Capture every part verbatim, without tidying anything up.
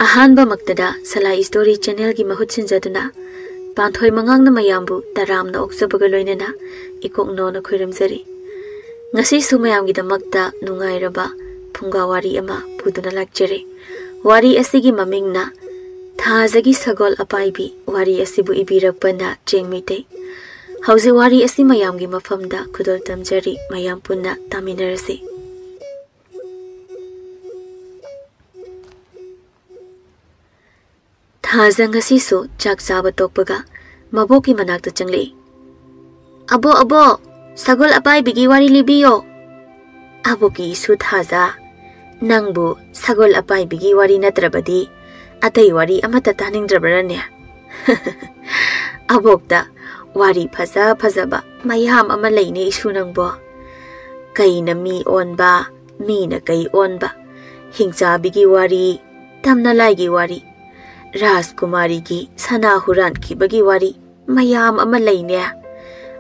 ꯑꯍꯥꯟꯕꯃꯛꯇꯗ ꯁꯂꯥꯏ story ꯆꯦꯅꯦꯜꯒꯤ ꯃꯍꯨꯠ ꯁꯤꯟꯖꯗꯨꯅ ꯄꯥꯟꯊꯣꯏ ꯃꯉꯥꯡꯅ ꯃꯌꯥꯝꯕꯨ ꯇꯔꯥꯝꯅ ꯑꯣꯛꯆꯕꯒ ꯂꯣꯏꯅꯅ ꯏꯀꯣꯛ ꯅꯣꯅ ꯈꯣꯏꯔꯝꯖꯔꯤ꯫ ꯉꯁꯤꯁꯨ ꯃꯌꯥꯝꯒꯤꯗꯃꯛꯇ ꯅꯨꯡꯉꯥꯏꯔꯕ ꯐꯨꯡꯒꯥ ꯋꯥꯔꯤ ꯑꯃ ꯄꯨꯗꯨꯅ ꯂꯥꯛꯆꯔꯤ꯫ ꯋꯥꯔꯤ ꯑꯁꯤꯒꯤ ꯃꯃꯤꯡꯅ ꯊꯥꯖꯒꯤ ꯁꯒꯣꯜ ꯑꯄꯥꯏꯕꯤ꯫ ꯋꯥꯔꯤ ꯑꯁꯤꯕꯨ ꯏꯕꯤꯔꯛꯄꯅ ꯆꯦꯡ ꯃꯩꯇꯩ꯫ ꯍꯧꯖꯤꯛ ꯋꯥꯔꯤ ꯑꯁꯤ ꯃꯌꯥꯝꯒꯤ ꯃꯐꯝꯗ ꯈꯨꯗꯣꯜ ꯇꯝꯖꯔꯤ, ꯃꯌꯥꯝ ꯄꯨꯟꯅ ꯇꯥꯃꯤꯟꯅꯔꯁꯤ꯫ ꯊꯥꯖ ꯉꯁꯤꯁꯨ ꯆꯥꯛ ꯆꯥꯕ ꯇꯣꯛꯄꯒ ꯃꯕꯣꯛꯀꯤ ꯃꯅꯥꯛꯇ ꯆꯪꯂꯛꯏ꯫ "ꯑꯕꯣꯛ, ꯑꯕꯣꯛ, ꯁꯒꯣꯜ ꯑꯄꯥꯏꯕꯤꯒꯤ ꯋꯥꯔꯤ ꯂꯤꯕꯤꯌꯣ꯫" "ꯑꯕꯣꯛꯀꯤ ꯏꯁꯨ ꯊꯥꯖ, ꯅꯪꯕꯨ ꯁꯒꯣꯜ ꯑꯄꯥꯏꯕꯤꯒꯤ ꯋꯥꯔꯤ ꯅꯠꯇ꯭ꯔꯕꯗꯤ ꯑꯇꯩ ꯋꯥꯔꯤ ꯑꯃꯠꯇ ꯇꯥꯅꯤꯡꯗ꯭ꯔꯕ꯭ꯔꯅꯦ?" "ꯑꯕꯣꯛꯇ ꯋꯥꯔꯤ ꯐꯖ ꯐꯖꯕ ꯃꯌꯥꯝ ꯑꯃ ꯂꯩꯅꯦ ꯏꯁꯨ ꯅꯪꯕꯣ꯫ ꯀꯩꯅ ꯃꯤ ꯑꯣꯟꯕ, ꯃꯤꯅ ꯀꯩ ꯑꯣꯟꯕ, ꯍꯤꯡꯆꯥꯕꯤꯒꯤ ꯋꯥꯔꯤ, ꯇꯝꯅꯂꯥꯏꯒꯤ ꯋꯥꯔꯤ, ꯔꯥꯖꯀꯨꯃꯥꯔꯤꯒꯤ ꯁꯅꯥ ꯍꯨꯔꯥꯟꯈꯤꯕꯒꯤ ꯋꯥꯔꯤ ꯃꯌꯥꯝ ꯑꯃ ꯂꯩꯅꯦ꯫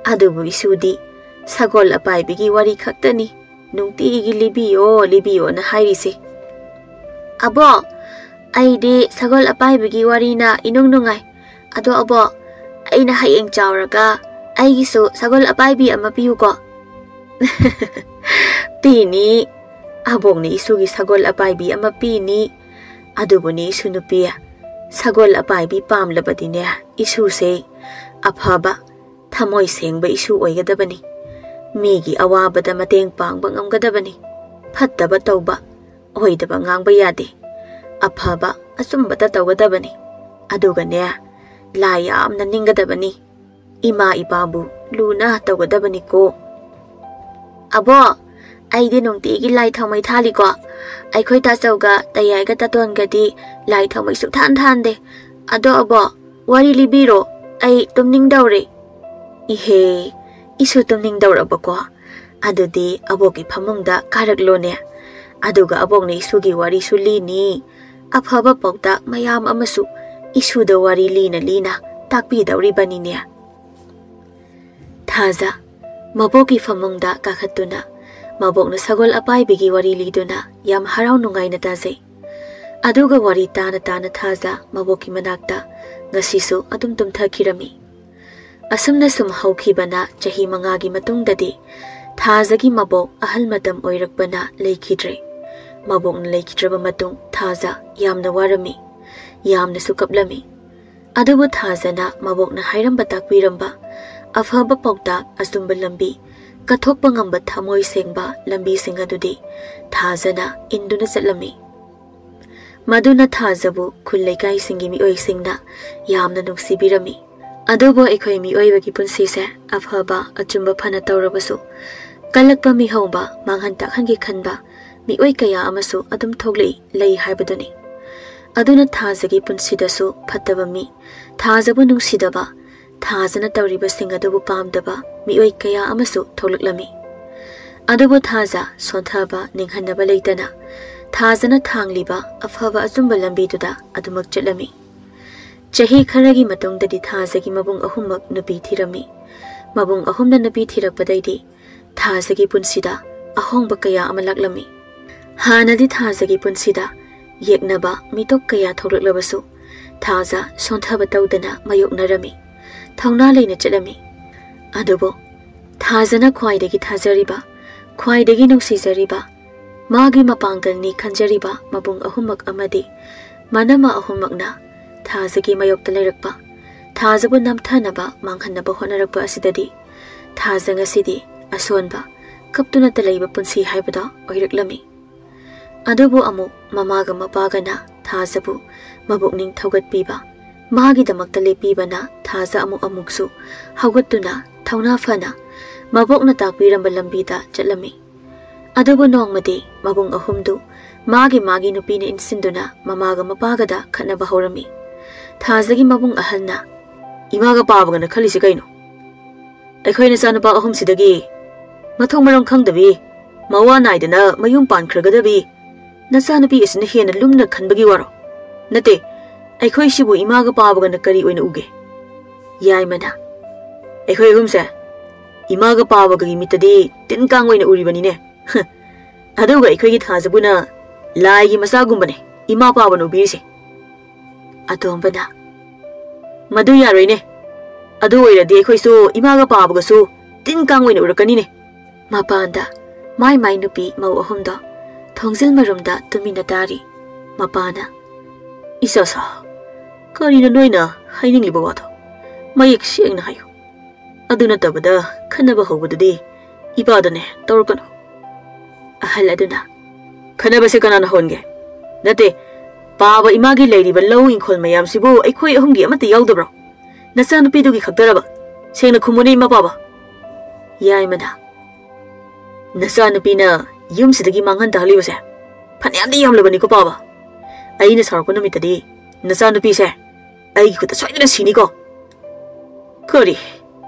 ꯑꯗꯨꯕꯨ ꯏꯁꯨꯗꯤ ꯁꯒꯣꯜ ꯑꯄꯥꯏꯕꯤꯒꯤ ꯋꯥꯔꯤ ꯈꯛꯇꯅꯤ ꯅꯨꯡꯇꯤꯒꯤ ꯂꯤꯕꯤꯌꯣ, ꯂꯤꯕꯤꯌꯣꯅ ꯍꯥꯏꯔꯤꯁꯦ꯫" "ꯑꯕꯣꯛ, ꯑꯩꯗꯤ ꯁꯒꯣꯜ ꯑꯄꯥꯏꯕꯤꯒꯤ ꯋꯥꯔꯤꯅ ꯏꯅꯨꯡ ꯅꯨꯡꯉꯥꯏ꯫ ꯑꯗꯣ ꯑꯕꯣꯛ, ꯑꯩꯅ ꯍꯌꯦꯡ ꯆꯥꯎꯔꯒ ꯑꯩꯒꯤꯁꯨ ꯁꯒꯣꯜ ꯑꯄꯥꯏꯕꯤ ꯑꯃ ꯄꯤꯌꯨꯀꯣ꯫" "ꯄꯤꯅꯤ, ꯑꯕꯣꯛꯅ ꯏꯁꯨꯒꯤ ꯁꯒꯣꯜ ꯑꯄꯥꯏꯕꯤ ꯑꯃ ꯄꯤꯅꯤ꯫ ꯑꯗꯨꯕꯨꯅꯤ ꯏꯁꯨ ꯅꯨꯄꯤ, ꯁꯒꯣꯜ ꯑꯄꯥꯏꯕꯤ ꯄꯥꯝꯂꯕꯗꯤꯅꯦ, ꯏꯁꯨꯁꯦ ꯑꯐꯕ, ꯊꯃꯣꯏ ꯁꯦꯡꯕ ꯏꯁꯨ ꯑꯣꯏꯒꯗꯕꯅꯤ꯫ ꯃꯤꯒꯤ ꯑꯋꯥꯕꯗ ꯃꯇꯦꯡ ꯄꯥꯡꯕ ꯉꯝꯒꯗꯕꯅꯤ꯫ ꯐꯠꯇꯕ ꯇꯧꯕ, ꯑꯣꯏꯗꯕ ꯉꯥꯡꯕ ꯌꯥꯗꯦ꯫ ꯑꯐꯕ, ꯑꯆꯨꯝꯕꯇ ꯇꯧꯒꯗꯕꯅꯤ꯫ ꯑꯗꯨꯒꯅꯦ, ꯂꯥꯏ ꯌꯥꯝꯅ ꯅꯤꯡꯒꯗꯕꯅꯤ꯫ ꯏꯃꯥ ꯏꯄꯥꯕꯨ ꯂꯨꯅ ꯇꯧꯒꯗꯕꯅꯤꯀꯣ꯫" "ꯑꯕꯣꯛ, ꯑꯩꯗꯤ ꯅꯨꯡꯇꯤꯒꯤ ꯂꯥꯏ ꯊꯥꯎꯃꯩ ꯊꯥꯜꯂꯤꯀꯣ꯫ ꯑꯩꯈꯣꯏ ꯇꯥꯆꯧꯒ ꯇꯌꯥꯏꯒ ꯇꯥꯇꯣꯟꯒꯗꯤ ꯂꯥꯏ ꯊꯥꯎꯃꯩ ꯁꯨꯛꯊꯥꯟ ꯊꯥꯟꯗꯦ꯫ ꯑꯗꯣ ꯑꯕꯣꯛ, ꯋꯥꯔꯤ ꯂꯤꯕꯤꯔꯣ, ꯑꯩ ꯇꯨꯝꯅꯤꯡꯗꯧꯔꯦ꯫" "ꯏꯍꯦ, ꯏꯁꯨ ꯇꯨꯝꯅꯤꯡꯗꯧꯔꯕꯀꯣ? ꯑꯗꯨꯗꯤ ꯑꯕꯣꯛꯀꯤ ꯐꯃꯨꯡꯗ ꯀꯥꯔꯛꯂꯣꯅꯦ꯫ ꯑꯗꯨꯒ ꯑꯕꯣꯛꯅ ꯏꯁꯨꯒꯤ ꯋꯥꯔꯤꯁꯨ ꯂꯤꯅꯤ꯫ ꯑꯐꯕ ꯄꯥꯎꯇꯥꯛ ꯃꯌꯥꯝ ꯑꯃꯁꯨ ꯏꯁꯨꯗ ꯋꯥꯔꯤ ꯂꯤꯅ ꯂꯤꯅ ꯇꯥꯛꯄꯤꯗꯧꯔꯤꯕꯅꯤꯅꯦ꯫" ꯊꯥꯖ ꯃꯕꯣꯛꯀꯤ ꯐꯃꯨꯡꯗ ꯀꯥꯈꯠꯇꯨꯅ ꯃꯕꯣꯛꯅ ꯁꯒꯣꯜ ꯑꯄꯥꯏꯕꯤꯒꯤ ꯋꯥꯔꯤ ꯂꯤꯗꯨꯅ ꯌꯥꯝ ꯍꯔꯥꯎ ꯅꯨꯡꯉꯥꯏꯅ ꯇꯥꯖꯩ꯫ ꯑꯗꯨꯒ ꯋꯥꯔꯤ ꯇꯥꯅ ꯇꯥꯅ ꯊꯥꯖ ꯃꯕꯣꯛꯀꯤ ꯃꯅꯥꯛꯇ ꯉꯁꯤꯁꯨ ꯑꯗꯨꯝ ꯇꯨꯝꯊꯈꯤꯔꯝꯃꯤ꯫ ꯑꯁꯨꯝꯅ ꯁꯨꯝ ꯍꯧꯈꯤꯕꯅ ꯆꯍꯤ ꯃꯉꯥꯒꯤ ꯃꯇꯨꯡꯗꯗꯤ ꯊꯥꯖꯒꯤ ꯃꯕꯣꯛ ꯑꯍꯜ ꯃꯇꯝ ꯑꯣꯏꯔꯛꯄꯅ ꯂꯩꯈꯤꯗ꯭ꯔꯦ꯫ ꯃꯕꯣꯛꯅ ꯂꯩꯈꯤꯗ꯭ꯔꯕ ꯃꯇꯨꯡ ꯊꯥꯖ ꯌꯥꯝꯅ ꯋꯥꯔꯝꯃꯤ, ꯌꯥꯝꯅꯁꯨ ꯀꯞꯂꯝꯃꯤ꯫ ꯑꯗꯨꯕꯨ ꯊꯥꯖꯅ ꯃꯕꯣꯛꯅ ꯍꯥꯏꯔꯝꯕ ꯇꯥꯛꯄꯤꯔꯝꯕ ꯑꯐꯕ ꯄꯥꯎꯇꯥꯛ, ꯑꯆꯨꯝꯕ ꯂꯝꯕꯤ, ꯀꯠꯊꯣꯛꯄ ꯉꯝꯕ ꯊꯃꯣꯏ ꯁꯦꯡꯕ ꯂꯝꯕꯤꯁꯤꯡ ꯑꯗꯨꯗꯤ ꯊꯥꯖꯅ ꯏꯟꯗꯨꯅ ꯆꯠꯂꯝꯃꯤ꯫ ꯃꯗꯨꯅ ꯊꯥꯖꯕꯨ ꯈꯨꯜ ꯂꯩꯀꯥꯏꯁꯤꯡꯒꯤ ꯃꯤꯑꯣꯏꯁꯤꯡꯅ ꯌꯥꯝꯅ ꯅꯨꯡꯁꯤꯕꯤꯔꯝꯃꯤ꯫ ꯑꯗꯨꯕꯨ ꯑꯩꯈꯣꯏ ꯃꯤꯑꯣꯏꯕꯒꯤ ꯄꯨꯟꯁꯤꯁꯦ ꯑꯐꯕ ꯑꯆꯨꯝꯕ ꯐꯅ ꯇꯧꯔꯕꯁꯨ ꯀꯜꯂꯛꯄ ꯃꯤꯍꯧꯕ, ꯃꯥꯡꯍꯟ ꯇꯥꯛꯍꯟꯒꯦ ꯈꯟꯕ ꯃꯤꯑꯣꯏ ꯀꯌꯥ ꯑꯃꯁꯨ ꯑꯗꯨꯝ ꯊꯣꯛꯂꯛꯏ, ꯂꯩ ꯍꯥꯏꯕꯗꯨꯅꯤ꯫ ꯑꯗꯨꯅ ꯊꯥꯖꯒꯤ ꯄꯨꯟꯁꯤꯗꯁꯨ ꯐꯠꯇꯕ ꯃꯤ, ꯊꯥꯖꯕꯨ ꯅꯨꯡꯁꯤꯗꯕ, ꯊꯥꯖꯅ ꯇꯧꯔꯤꯕꯁꯤꯡ ꯑꯗꯨꯕꯨ ꯄꯥꯝꯗꯕ ꯃꯤꯑꯣꯏ ꯀꯌꯥ ꯑꯃꯁꯨ ꯊꯣꯛꯂꯛꯂꯝꯃꯤ꯫ ꯑꯗꯨꯕꯨ ꯊꯥꯖ ꯁꯣꯟꯊꯕ, ꯅꯤꯡꯍꯟꯅꯕ ꯂꯩꯇꯅ ꯊꯥꯖꯅ ꯊꯥꯡꯂꯤꯕ ꯑꯐꯕ ꯑꯆꯨꯝꯕ ꯂꯝꯕꯤꯗꯨꯗ ꯑꯗꯨꯃꯛ ꯆꯠꯂꯝꯃꯤ꯫ ꯆꯍꯤ ꯈꯔꯒꯤ ꯃꯇꯨꯡꯗꯗꯤ ꯊꯥꯖꯒꯤ ꯃꯕꯨꯡ ꯑꯍꯨꯝꯃꯛ ꯅꯨꯄꯤ ꯊꯤꯔꯝꯃꯤ꯫ ꯃꯕꯨꯡ ꯑꯍꯨꯝꯅ ꯅꯨꯄꯤ ꯊꯤꯔꯛꯄꯗꯩꯗꯤ ꯊꯥꯖꯒꯤ ꯄꯨꯟꯁꯤꯗ ꯑꯍꯣꯡꯕ ꯀꯌꯥ ꯑꯃ ꯂꯥꯛꯂꯝꯃꯤ꯫ ꯍꯥꯟꯅꯗꯤ ꯊꯥꯖꯒꯤ ꯄꯨꯟꯁꯤꯗ ꯌꯦꯛꯅꯕ ꯃꯤꯇꯣꯞ ꯀꯌꯥ ꯊꯣꯛꯂꯛꯂꯕꯁꯨ ꯊꯥꯖ ꯁꯣꯟꯊꯕ ꯇꯧꯗꯅ ꯃꯥꯌꯣꯛꯅꯔꯝꯃꯤ, ꯊꯧꯅꯥ ꯂꯩꯅ ꯆꯠꯂꯝꯃꯤ꯫ ꯑꯗꯨꯕꯨ ꯊꯥꯖꯅ ꯈ꯭ꯋꯥꯏꯗꯒꯤ ꯊꯥꯖꯔꯤꯕ, ꯈ꯭ꯋꯥꯏꯗꯒꯤ ꯅꯨꯡꯁꯤꯖꯔꯤꯕ, ꯃꯥꯒꯤ ꯃꯄꯥꯡꯒꯜꯅꯤ ꯈꯟꯖꯔꯤꯕ ꯃꯕꯨꯡ ꯑꯍꯨꯝꯃꯛ ꯑꯃꯗꯤ ꯃꯅꯝꯃ ꯑꯍꯨꯝꯃꯛꯅ ꯊꯥꯖꯒꯤ ꯃꯥꯌꯣꯛꯇ ꯂꯩꯔꯛꯄ, ꯊꯥꯖꯕꯨ ꯅꯝꯊꯅꯕ, ꯃꯥꯡꯍꯟꯅꯕ ꯍꯣꯠꯅꯔꯛꯄ ꯑꯁꯤꯗꯗꯤ ꯊꯥꯖ ꯉꯁꯤꯗꯤ ꯑꯁꯣꯟꯕ, ꯀꯞꯇꯨꯅꯇ ꯂꯩꯕ ꯄꯨꯟꯁꯤ ꯍꯥꯏꯕꯗꯣ ꯑꯣꯏꯔꯛꯂꯝꯃꯤ꯫ ꯑꯗꯨꯕꯨ ꯑꯃꯨꯛ ꯃꯃꯥꯒ ꯃꯄꯥꯒꯅ ꯊꯥꯖꯕꯨ ꯃꯕꯨꯛꯅꯤꯡ ꯊꯧꯒꯠꯄꯤꯕ, ꯃꯥꯒꯤꯗꯃꯛꯇ ꯂꯦꯞꯄꯤꯕꯅ ꯊꯥꯖ ꯑꯃꯨꯛ ꯑꯃꯨꯛꯁꯨ ꯍꯧꯒꯠꯇꯨꯅ ꯊꯧꯅꯥ ꯐꯅ ꯃꯕꯣꯛꯅ ꯇꯥꯛꯄꯤꯔꯝꯕ ꯂꯝꯕꯤꯗ ꯆꯠꯂꯝꯃꯤ꯫ ꯑꯗꯨꯕꯨ ꯅꯣꯡꯃꯗꯤ ꯃꯕꯨꯡ ꯑꯍꯨꯝꯗꯨ ꯃꯥꯒꯤ ꯃꯥꯒꯤ ꯅꯨꯄꯤꯅ ꯏꯟꯁꯤꯟꯗꯨꯅ ꯃꯃꯥꯒ ꯃꯄꯥꯒꯗ ꯈꯠꯅꯕ ꯍꯧꯔꯝꯃꯤ꯫ ꯊꯥꯖꯒꯤ ꯃꯕꯨꯡ ꯑꯍꯜꯅ, "ꯏꯃꯥꯒ ꯄꯥꯕꯒꯅ ꯈꯜꯂꯤꯁꯤ ꯀꯩꯅꯣ? ꯑꯩꯈꯣꯏ ꯅꯆꯥꯅꯨꯄꯥ ꯑꯍꯨꯝꯁꯤꯗꯒꯤ ꯃꯊꯣꯡ ꯃꯔꯝ ꯈꯪꯗꯕꯤ, ꯃꯋꯥ ꯅꯥꯏꯗꯅ ꯃꯌꯨꯝ ꯄꯥꯟꯈ꯭ꯔꯒꯗꯕꯤ ꯅꯆꯥꯅꯨꯄꯤ ꯑꯁꯤꯅ ꯍꯦꯟꯅ ꯂꯨꯝꯅ ꯈꯟꯕꯒꯤ ꯋꯥꯔꯣ? ꯅꯠꯇꯦ, ꯑꯩꯈꯣꯏꯁꯤꯕꯨ ꯏꯃꯥꯒ ꯄꯥꯕꯒꯅ ꯀꯔꯤ ꯑꯣꯏꯅ ꯎꯒꯦ?" ꯌꯥꯏꯃꯅ, "ꯑꯩꯈꯣꯏ ꯑꯍꯨꯝꯁꯦ ꯏꯃꯥꯒ ꯄꯥꯕꯒꯒꯤ ꯃꯤꯠꯇꯗꯤ ꯇꯤꯟ ꯀꯥꯡ ꯑꯣꯏꯅ ꯎꯔꯤꯕꯅꯤꯅꯦ꯫ ꯑꯗꯨꯒ ꯑꯩꯈꯣꯏꯒꯤ ꯊꯥꯖꯕꯨꯅ ꯂꯥꯏꯒꯤ ꯃꯆꯥꯒꯨꯝꯕꯅꯦ꯫ ꯏꯃꯥ ꯄꯥꯕꯅ ꯎꯕꯤꯔꯤꯁꯦ꯫ ꯑꯇꯣꯝꯕꯅ, "ꯃꯗꯨ ꯌꯥꯔꯣꯏꯅꯦ꯫ ꯑꯗꯨ ꯑꯣꯏꯔꯗꯤ ꯑꯩꯈꯣꯏꯁꯨ ꯏꯃꯥꯒ ꯄꯥꯕꯒꯁꯨ ꯇꯤꯟ ꯀꯥꯡ ꯑꯣꯏꯅ ꯎꯔꯛꯀꯅꯤꯅꯦ꯫" ꯃꯄꯥꯟꯗ ꯃꯥꯏ ꯃꯥꯏ ꯅꯨꯄꯤ ꯃꯧ ꯑꯍꯨꯝꯗꯣ ꯊꯣꯡꯖꯤꯜ ꯃꯔꯨꯝꯗ ꯇꯨꯃꯤꯟꯅ ꯇꯥꯔꯤ꯫ ꯃꯄꯥꯅ, "ꯏꯆꯥꯁꯥ, ꯀꯔꯤꯅꯣ ꯅꯣꯏꯅ ꯍꯥꯏꯅꯤꯡꯂꯤꯕ ꯋꯥꯗꯣ? ꯃꯌꯦꯛ ꯁꯦꯡꯅ ꯍꯥꯏꯌꯨ꯫ ꯑꯗꯨ ꯅꯠꯇꯕꯗ ꯈꯟꯅꯕ ꯍꯧꯕꯗꯨꯗꯤ ꯏꯄꯥꯗꯅꯦ ꯇꯧꯔꯛꯀꯅꯨ꯫" ꯑꯍꯜ ꯑꯗꯨꯅ, "ꯈꯟꯅꯕꯁꯦ ꯀꯅꯥꯅ ꯍꯧꯍꯟꯒꯦ? ꯅꯠꯇꯦ, ꯄꯥꯕ ꯏꯃꯥꯒꯤ ꯂꯩꯔꯤꯕ ꯂꯧ ꯏꯪꯈꯣꯜ ꯃꯌꯥꯝꯁꯤꯕꯨ ꯑꯩꯈꯣꯏ ꯑꯍꯨꯝꯒꯤ ꯑꯃꯠꯇ ꯌꯥꯎꯗꯕ꯭ꯔꯣ? ꯅꯆꯥꯅꯨꯄꯤꯗꯨꯒꯤ ꯈꯛꯇꯔꯕ? ꯁꯦꯡꯅ ꯈꯨꯝꯃꯨꯅꯦ, ꯏꯃꯥ ꯄꯥꯕ꯫" ꯌꯥꯏꯃꯅ, "ꯅꯆꯥꯅꯨꯄꯤꯅ ꯌꯨꯝꯁꯤꯗꯒꯤ ꯃꯥꯡꯍꯟ ꯇꯥꯍꯜꯂꯤꯕꯁꯦ ꯐꯅꯌꯥꯝꯗꯤ ꯌꯥꯝꯂꯕꯅꯤꯀꯣ, ꯄꯥꯕ꯫ ꯑꯩꯅ ꯁꯥꯎꯔꯛꯄ ꯅꯨꯃꯤꯠꯇꯗꯤ ꯅꯆꯥꯅꯨꯄꯤꯁꯦ ꯑꯩꯒꯤ ꯈꯨꯠꯇ ꯁꯣꯏꯗꯅ ꯁꯤꯅꯤꯀꯣ꯫" "ꯀꯔꯤ?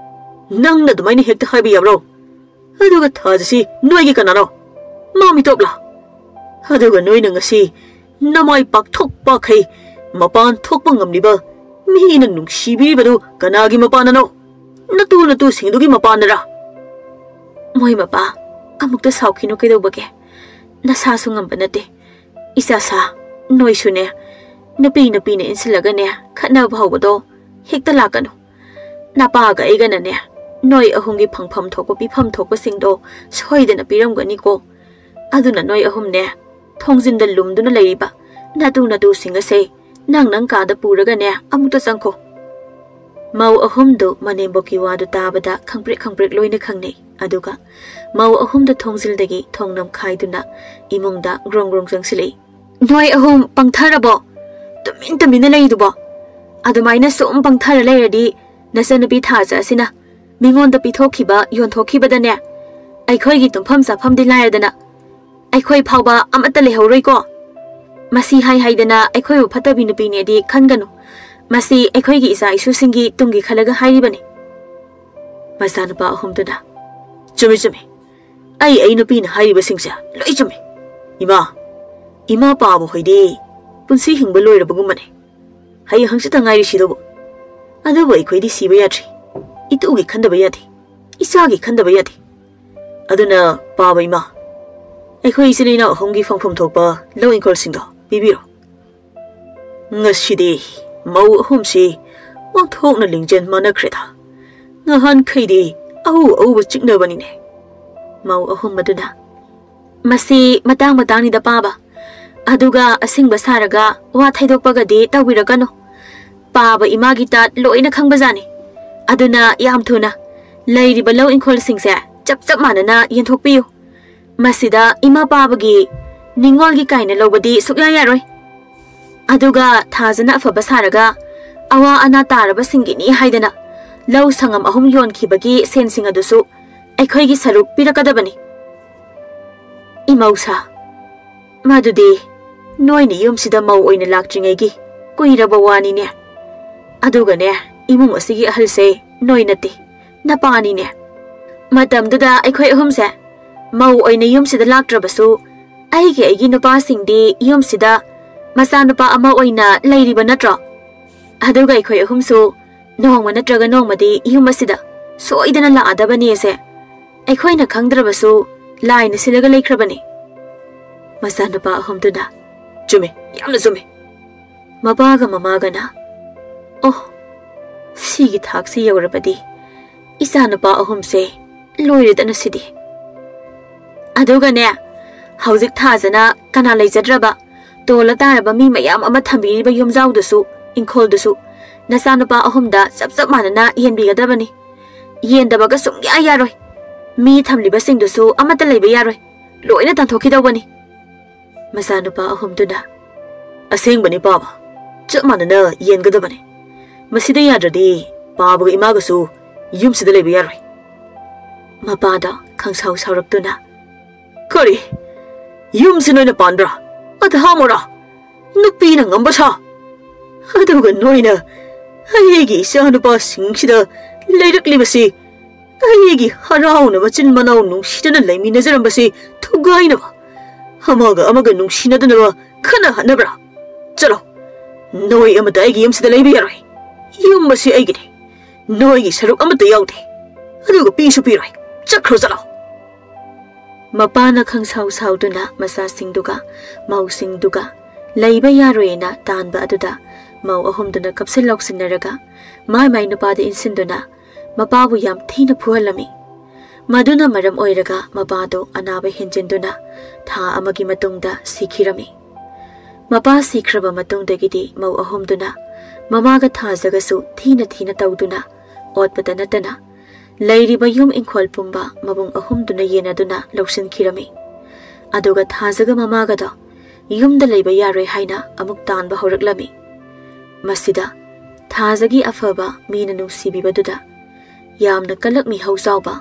ꯅꯪꯅ ꯑꯗꯨꯃꯥꯏꯅ ꯍꯦꯛꯇ ꯍꯥꯏꯕ ꯌꯥꯕ꯭ꯔꯣ? ꯑꯗꯨꯒ ꯊꯥꯖꯁꯤ ꯅꯣꯏꯒꯤ ꯀꯅꯥꯅꯣ? ꯃꯥ ꯃꯤꯇꯣꯞꯂꯥ? ꯑꯗꯨꯒ ꯅꯣꯏꯅ ꯉꯁꯤ ꯅꯃꯥꯏ ꯄꯥꯛꯊꯣꯛ ꯄꯥꯛꯈꯩ ꯃꯄꯥꯟ ꯊꯣꯛꯄ ꯉꯝꯂꯤꯕ ꯃꯤꯅ ꯅꯨꯡꯁꯤꯕꯤꯔꯤꯕꯗꯨ ꯀꯅꯥꯒꯤ ꯃꯄꯥꯟꯅꯅꯣ? ꯅꯇꯨ ꯅꯇꯨꯁꯤꯡꯗꯨꯒꯤ ꯃꯄꯥꯟꯅꯔꯥ?" "ꯃꯣꯏ ꯃꯄꯥ ꯑꯃꯨꯛꯇ ꯁꯥꯎꯈꯤꯅꯨ ꯀꯩꯗꯧꯕꯒꯦ? ꯅꯁꯥꯁꯨ ꯉꯝꯕ ꯅꯠꯇꯦ꯫ ꯏꯆꯥꯁꯥ, ꯅꯣꯏꯁꯨꯅꯦ, ꯅꯨꯄꯤ ꯅꯨꯄꯤꯅ ꯏꯟꯁꯤꯜꯂꯒꯅꯦ ꯈꯠꯅꯕ ꯍꯧꯕꯗꯣ ꯍꯦꯛꯇ ꯂꯥꯛꯀꯅꯨ꯫ ꯅꯄꯥꯒ ꯑꯩꯒꯅꯅꯦ ꯅꯣꯏ ꯑꯍꯨꯝꯒꯤ ꯐꯪꯐꯝ ꯊꯣꯛꯄ ꯄꯤꯐꯝ ꯊꯣꯛꯄꯁꯤꯡꯗꯣ ꯁꯣꯏꯗꯅ ꯄꯤꯔꯝꯒꯅꯤꯀꯣ꯫ ꯑꯗꯨꯅ ꯅꯣꯏ ꯑꯍꯨꯝꯅꯦ ꯊꯣꯡꯖꯤꯟꯗ ꯂꯨꯝꯗꯨꯅ ꯂꯩꯔꯤꯕ ꯅꯇꯨ ꯅꯇꯨꯁꯤꯡ ꯑꯁꯦ ꯅꯪ ꯅꯪ ꯀꯥꯗ ꯄꯨꯔꯒꯅꯦ ꯑꯃꯨꯛꯇ ꯆꯪꯈꯣ꯫" ꯃꯧ ꯑꯍꯨꯝꯗꯨ ꯃꯅꯦꯝꯕꯣꯛꯀꯤ ꯋꯥꯗꯨ ꯇꯥꯕꯗ ꯈꯪꯄ꯭ꯔꯦꯛ ꯈꯪꯄ꯭ꯔꯦꯛ ꯂꯣꯏꯅ ꯈꯪꯅꯩ꯫ ꯑꯗꯨꯒ ꯃꯧ ꯑꯍꯨꯝꯗ ꯊꯣꯡꯖꯤꯜꯗꯒꯤ ꯊꯣꯡ ꯅꯝꯈꯥꯏꯗꯨꯅ ꯏꯃꯨꯡꯗ ꯒ꯭ꯔꯣꯡ ꯒ꯭ꯔꯣꯡ ꯆꯪꯁꯤꯜꯂꯛꯏ꯫ "ꯅꯣꯏ ꯑꯍꯨꯝ ꯄꯪꯊꯔꯕꯣ? ꯇꯨꯃꯤꯟ ꯇꯨꯃꯤꯟꯅ ꯂꯩꯗꯨꯕꯣ? ꯑꯗꯨꯃꯥꯏꯅ ꯁꯨꯝ ꯄꯪꯊꯔ ꯂꯩꯔꯗꯤ ꯅꯆꯟꯅꯨꯄꯤ ꯊꯥꯖ ꯑꯁꯤꯅ ꯃꯤꯉꯣꯟꯗ ꯄꯤꯊꯣꯛꯈꯤꯕ, ꯌꯣꯟꯊꯣꯛꯈꯤꯕꯗꯅꯦ ꯑꯩꯈꯣꯏꯒꯤ ꯇꯨꯝꯐꯝ ꯆꯥꯐꯝꯗꯤ ꯂꯥꯏꯔꯗꯅ ꯑꯩꯈꯣꯏ ꯐꯥꯎꯕ ꯑꯃꯠꯇ ꯂꯩꯍꯧꯔꯣꯏꯀꯣ꯫ ꯃꯁꯤ ꯍꯥꯏ ꯍꯥꯏꯗꯅ ꯑꯩꯈꯣꯏꯕꯨ ꯐꯠꯇꯕꯤ ꯅꯨꯄꯤꯅꯦꯗꯤ ꯈꯟꯒꯅꯨ꯫ ꯃꯁꯤ ꯑꯩꯈꯣꯏꯒꯤ ꯏꯆꯥ ꯏꯁꯨꯁꯤꯡꯒꯤ ꯇꯨꯡꯒꯤ ꯈꯜꯂꯒ ꯍꯥꯏꯔꯤꯕꯅꯤ꯫" ꯃꯆꯥꯅꯨꯄꯥ ꯑꯍꯨꯝꯗꯨꯅ, "ꯆꯨꯝꯃꯤ, ꯆꯨꯝꯃꯤ꯫ ꯑꯩ, ꯑꯩ ꯅꯨꯄꯤꯅ ꯍꯥꯏꯔꯤꯕꯁꯤꯡꯁꯦ ꯂꯣꯏ ꯆꯨꯝꯃꯤ꯫ ꯏꯃꯥ, ꯏꯃꯥ ꯄꯥꯕ ꯍꯣꯏꯗꯤ ꯄꯨꯟꯁꯤ ꯍꯤꯡꯕ ꯂꯣꯏꯔꯕꯒꯨꯝꯕꯅꯤ꯫ ꯍꯌꯦꯡ ꯍꯪꯆꯤꯠꯇ ꯉꯥꯏꯔꯤ ꯁꯤꯗꯧꯕ꯫ ꯑꯗꯨꯕꯨ ꯑꯩꯈꯣꯏꯗꯤ ꯁꯤꯕ ꯌꯥꯗ꯭ꯔꯤ꯫ ꯏꯇꯨꯒꯤ ꯈꯟꯗꯕ ꯌꯥꯗꯦ꯫ ꯏꯆꯥꯒꯤ ꯈꯟꯗꯕ ꯌꯥꯗꯦ꯫ ꯑꯗꯨꯅ ꯄꯥꯕ ꯏꯃꯥ, ꯑꯩꯈꯣꯏ ꯏꯆꯤꯜ ꯏꯅꯥꯎ ꯑꯍꯨꯝꯒꯤ ꯐꯪꯐꯝ ꯊꯣꯛꯄ ꯂꯧ ꯏꯪꯈꯣꯜꯁꯤꯡꯗꯣ ꯄꯤꯕꯤꯔꯣ꯫ "ꯉꯁꯤꯗꯤ ꯃꯧ ꯑꯍꯨꯝꯁꯤ ꯑꯣꯟꯊꯣꯛꯅ ꯂꯤꯡꯖꯦꯜ ꯃꯥꯟꯅꯈ꯭ꯔꯦꯗ꯫ ꯉꯍꯥꯟꯈꯩꯗꯤ ꯑꯎ ꯑꯎꯕ ꯆꯤꯛꯅꯕꯅꯤꯅꯦ꯫" ꯃꯧ ꯑꯍꯨꯝ ꯑꯗꯨꯅ, "ꯃꯁꯤ ꯃꯇꯥꯡ ꯃꯇꯥꯡꯅꯤꯗ ꯄꯥꯕ꯫ ꯑꯗꯨꯒ ꯑꯁꯦꯡꯕ ꯁꯥꯔꯒ ꯋꯥ ꯊꯩꯗꯣꯛꯄꯒꯗꯤ ꯇꯧꯕꯤꯔꯛꯀꯅꯨ꯫ ꯄꯥꯕ ꯏꯃꯥꯒꯤ ꯇꯥꯠ ꯂꯣꯏꯅ ꯈꯪꯕꯖꯥꯠꯅꯤ꯫ ꯑꯗꯨꯅ ꯌꯥꯝ ꯊꯨꯅ ꯂꯩꯔꯤꯕ ꯂꯧ ꯏꯪꯈꯣꯜꯁꯤꯡꯁꯦ ꯆꯞ ꯆꯞ ꯃꯥꯟꯅꯅ ꯌꯦꯟꯊꯣꯛꯄꯤꯌꯨ꯫ ꯃꯁꯤꯗ ꯏꯃꯥ ꯄꯥꯕꯒꯤ ꯅꯤꯡꯉꯣꯜꯒꯤ ꯀꯥꯏꯅ ꯂꯧꯕꯗꯤ ꯁꯨꯛꯌꯥ ꯌꯥꯔꯣꯏ꯫ ꯑꯗꯨꯒ ꯊꯥꯖꯅ ꯑꯐꯕ ꯁꯥꯔꯒ ꯑꯋꯥ ꯑꯅꯥ ꯇꯥꯔꯕꯁꯤꯡꯒꯤꯅꯤ ꯍꯥꯏꯗꯅ ꯂꯧ ꯁꯪꯉꯝ ꯑꯍꯨꯝ ꯌꯣꯟꯈꯤꯕꯒꯤ ꯁꯦꯟꯁꯤꯡ ꯑꯗꯨꯁꯨ ꯑꯩꯈꯣꯏꯒꯤ ꯁꯔꯨꯛ ꯄꯤꯔꯛꯀꯗꯕꯅꯤ꯫" "ꯏꯃꯧꯁꯥ, ꯃꯗꯨꯗꯤ ꯅꯣꯏꯅ ꯌꯨꯝꯁꯤꯗ ꯃꯧ ꯑꯣꯏꯅ ꯂꯥꯛꯇ꯭ꯔꯤꯉꯩꯒꯤ ꯀꯨꯏꯔꯕ ꯋꯥꯅꯤꯅꯦ꯫ ꯑꯗꯨꯒꯅꯦ, ꯏꯃꯨꯡ ꯑꯁꯤꯒꯤ ꯑꯍꯜꯁꯦ ꯅꯣꯏ ꯅꯠꯇꯦ, ꯅꯄꯥꯅꯤꯅꯦ꯫ ꯃꯇꯝꯗꯨꯗ ꯑꯩꯈꯣꯏ ꯑꯍꯨꯝꯁꯦ ꯃꯧ ꯑꯣꯏꯅ ꯌꯨꯝꯁꯤꯗ ꯂꯥꯛꯇ꯭ꯔꯕꯁꯨ, ꯑꯩꯒꯤ ꯑꯩꯒꯤ ꯅꯨꯄꯥꯁꯤꯡꯗꯤ ꯌꯨꯝꯁꯤꯗ ꯃꯆꯥꯅꯨꯄꯥ ꯑꯃ ꯑꯣꯏꯅ ꯂꯩꯔꯤꯕ ꯅꯠꯇ꯭ꯔꯣ? ꯑꯗꯨꯒ ꯑꯩꯈꯣꯏ ꯑꯍꯨꯝꯁꯨ ꯅꯣꯡꯃ ꯅꯠꯇ꯭ꯔꯒ ꯅꯣꯡꯃꯗꯤ ꯌꯨꯝ ꯑꯁꯤꯗ ꯁꯣꯏꯗꯅ ꯂꯥꯛꯑꯗꯕꯅꯦꯁꯦ ꯑꯩꯈꯣꯏꯅ ꯈꯪꯗ꯭ꯔꯕꯁꯨ ꯂꯥꯏꯅ ꯁꯤꯜꯂꯒ ꯂꯩꯈ꯭ꯔꯕꯅꯤ꯫" ꯃꯆꯥꯅꯨꯄꯥ ꯑꯍꯨꯝꯗꯨꯅ, "ꯆꯨꯝꯃꯤ, ꯌꯥꯝꯅ ꯆꯨꯝꯃꯤ꯫" ꯃꯄꯥꯒ ꯃꯃꯥꯒꯅ, "ꯑꯣ, ꯁꯤꯒꯤ ꯊꯥꯛꯁꯤ ꯌꯧꯔꯕꯗꯤ ꯏꯆꯥꯅꯨꯄꯥ ꯑꯍꯨꯝꯁꯦ ꯂꯣꯏꯔꯦꯗꯅ ꯁꯤꯗꯤ꯫ ꯑꯗꯨꯒꯅꯦ, ꯍꯧꯖꯤꯛ ꯊꯥꯖꯅ ꯀꯅꯥ ꯂꯩꯖꯗ꯭ꯔꯕ, ꯇꯣꯜꯂ ꯇꯥꯔꯕ ꯃꯤ ꯃꯌꯥꯝ ꯑꯃ ꯊꯝꯕꯤꯔꯤꯕ ꯌꯨꯝꯖꯥꯎꯗꯨꯁꯨ, ꯏꯪꯈꯣꯜꯗꯨꯁꯨ ꯅꯆꯥꯅꯨꯄꯥ ꯑꯍꯨꯝꯗ ꯆꯞ ꯆꯞ ꯃꯥꯟꯅꯅ ꯌꯦꯟꯕꯤꯒꯗꯕꯅꯤ꯫ ꯌꯦꯟꯗꯕꯒ ꯁꯨꯡꯌꯥ ꯌꯥꯔꯣꯏ꯫ ꯃꯤ ꯊꯝꯂꯤꯕꯁꯤꯡꯗꯨꯁꯨ ꯑꯃꯠꯇ ꯂꯩꯕ ꯌꯥꯔꯣꯏ꯫ ꯂꯣꯏꯅ ꯇꯥꯟꯊꯣꯛꯈꯤꯗꯧꯕꯅꯤ꯫" ꯃꯆꯥꯅꯨꯄꯥ ꯑꯍꯨꯝꯗꯨꯅ, "ꯑꯁꯦꯡꯕꯅꯤ ꯄꯥꯕ, ꯆꯞ ꯃꯥꯟꯅꯅ ꯌꯦꯟꯒꯗꯕꯅꯤ꯫ ꯃꯁꯤꯗ ꯌꯥꯗ꯭ꯔꯗꯤ ꯄꯥꯕꯒ ꯏꯃꯥꯒꯁꯨ ꯌꯨꯝꯁꯤꯗ ꯂꯩꯕ ꯌꯥꯔꯣꯏ꯫" ꯃꯄꯥꯗ ꯈꯪꯁꯥꯎ ꯁꯥꯎꯔꯛꯇꯨꯅ, "ꯀꯔꯤ? ꯌꯨꯝꯁꯤ ꯅꯣꯏꯅ ꯄꯥꯟꯕ꯭ꯔꯥ? ꯑꯗ ꯍꯥꯃꯣꯔꯥ? ꯅꯨꯄꯤꯅ ꯉꯝꯕ ꯁꯥ? ꯑꯗꯨꯒ ꯅꯣꯏꯅ ꯑꯩꯒꯤ ꯏꯆꯥꯅꯨꯄꯥꯁꯤꯡꯁꯤꯗ ꯂꯩꯔꯛꯂꯤꯕꯁꯤ, ꯑꯩꯒꯤ ꯍꯔꯥꯎꯅ ꯃꯆꯤꯟ ꯃꯅꯥꯎ ꯅꯨꯡꯁꯤꯅꯅ ꯂꯩꯃꯤꯟꯅꯖꯔꯝꯕꯁꯤ ꯊꯨꯒꯥꯏꯅꯕ, ꯑꯃꯒ ꯑꯃꯒ ꯅꯨꯡꯁꯤꯅꯗꯅꯕ ꯈꯠꯅ ꯍꯠꯅꯕ꯭ꯔꯥ? ꯆꯠꯂꯣ, ꯅꯣꯏ ꯑꯃꯠꯇ ꯑꯩꯒꯤ ꯌꯨꯝꯁꯤꯗ ꯂꯩꯕ ꯌꯥꯔꯣꯏ꯫ ꯌꯨꯝ ꯑꯁꯤ ꯑꯩꯒꯤꯅꯤ꯫ ꯅꯣꯏꯒꯤ ꯁꯔꯨꯛ ꯑꯃꯠꯇ ꯌꯥꯎꯗꯦ꯫ ꯑꯗꯨꯒ ꯄꯤꯁꯨ ꯄꯤꯔꯣꯏ꯫ ꯆꯠꯈ꯭ꯔꯣ, ꯆꯠꯂꯣ꯫" ꯃꯄꯥꯅ ꯈꯪꯁꯥꯎ ꯁꯥꯎꯗꯨꯅ ꯃꯆꯥꯁꯤꯡꯗꯨꯒ ꯃꯧꯁꯤꯡꯗꯨꯒ ꯂꯩꯕ ꯌꯥꯔꯣꯏꯅ ꯇꯥꯟꯕ ꯑꯗꯨꯗ ꯃꯧ ꯑꯍꯨꯝꯗꯨꯅ ꯀꯞꯁꯤꯟ ꯂꯥꯎꯁꯤꯟꯅꯔꯒ ꯃꯥꯏ ꯃꯥꯏ ꯅꯨꯄꯥꯗ ꯏꯟꯁꯤꯟꯗꯨꯅ ꯃꯄꯥꯕꯨ ꯌꯥꯝ ꯊꯤꯅ ꯐꯨꯍꯜꯂꯝꯃꯤ꯫ ꯃꯗꯨꯅ ꯃꯔꯝ ꯑꯣꯏꯔꯒ ꯃꯄꯥꯗꯨ ꯑꯅꯥꯕ ꯍꯦꯟꯖꯤꯟꯗꯨꯅ ꯊꯥ ꯑꯃꯒꯤ ꯃꯇꯨꯡꯗ ꯁꯤꯈꯤꯔꯝꯃꯤ꯫ ꯃꯄꯥ ꯁꯤꯈ꯭ꯔꯕ ꯃꯇꯨꯡꯗꯒꯤꯗꯤ ꯃꯧ ꯑꯍꯨꯝꯗꯨꯅ ꯃꯃꯥꯒ ꯊꯥꯖꯒꯁꯨ ꯊꯤꯅ ꯊꯤꯅ ꯇꯧꯗꯨꯅ ꯑꯣꯠꯄꯇ ꯅꯠꯇꯅ ꯂꯩꯔꯤꯕ ꯌꯨꯝ ꯏꯪꯈꯣꯜ ꯄꯨꯝꯕ ꯃꯕꯨꯡ ꯑꯍꯨꯝꯗꯨꯅ ꯌꯦꯟꯅꯗꯨꯅ ꯂꯧꯁꯤꯟꯈꯤꯔꯝꯃꯤ꯫ ꯑꯗꯨꯒ ꯊꯥꯖꯒ ꯃꯃꯥꯒꯗꯣ ꯌꯨꯝꯗ ꯂꯩꯕ ꯌꯥꯔꯣꯏ ꯍꯥꯏꯅ ꯑꯃꯨꯛ ꯇꯥꯟꯕ ꯍꯧꯔꯛꯂꯝꯃꯤ꯫ ꯃꯁꯤꯗ ꯊꯥꯖꯒꯤ ꯑꯐꯕ ꯃꯤꯅ ꯅꯨꯡꯁꯤꯕꯤꯕꯗꯨꯗ ꯌꯥꯝꯅ ꯀꯂꯛ ꯃꯤꯍꯧ ꯆꯥꯎꯕ,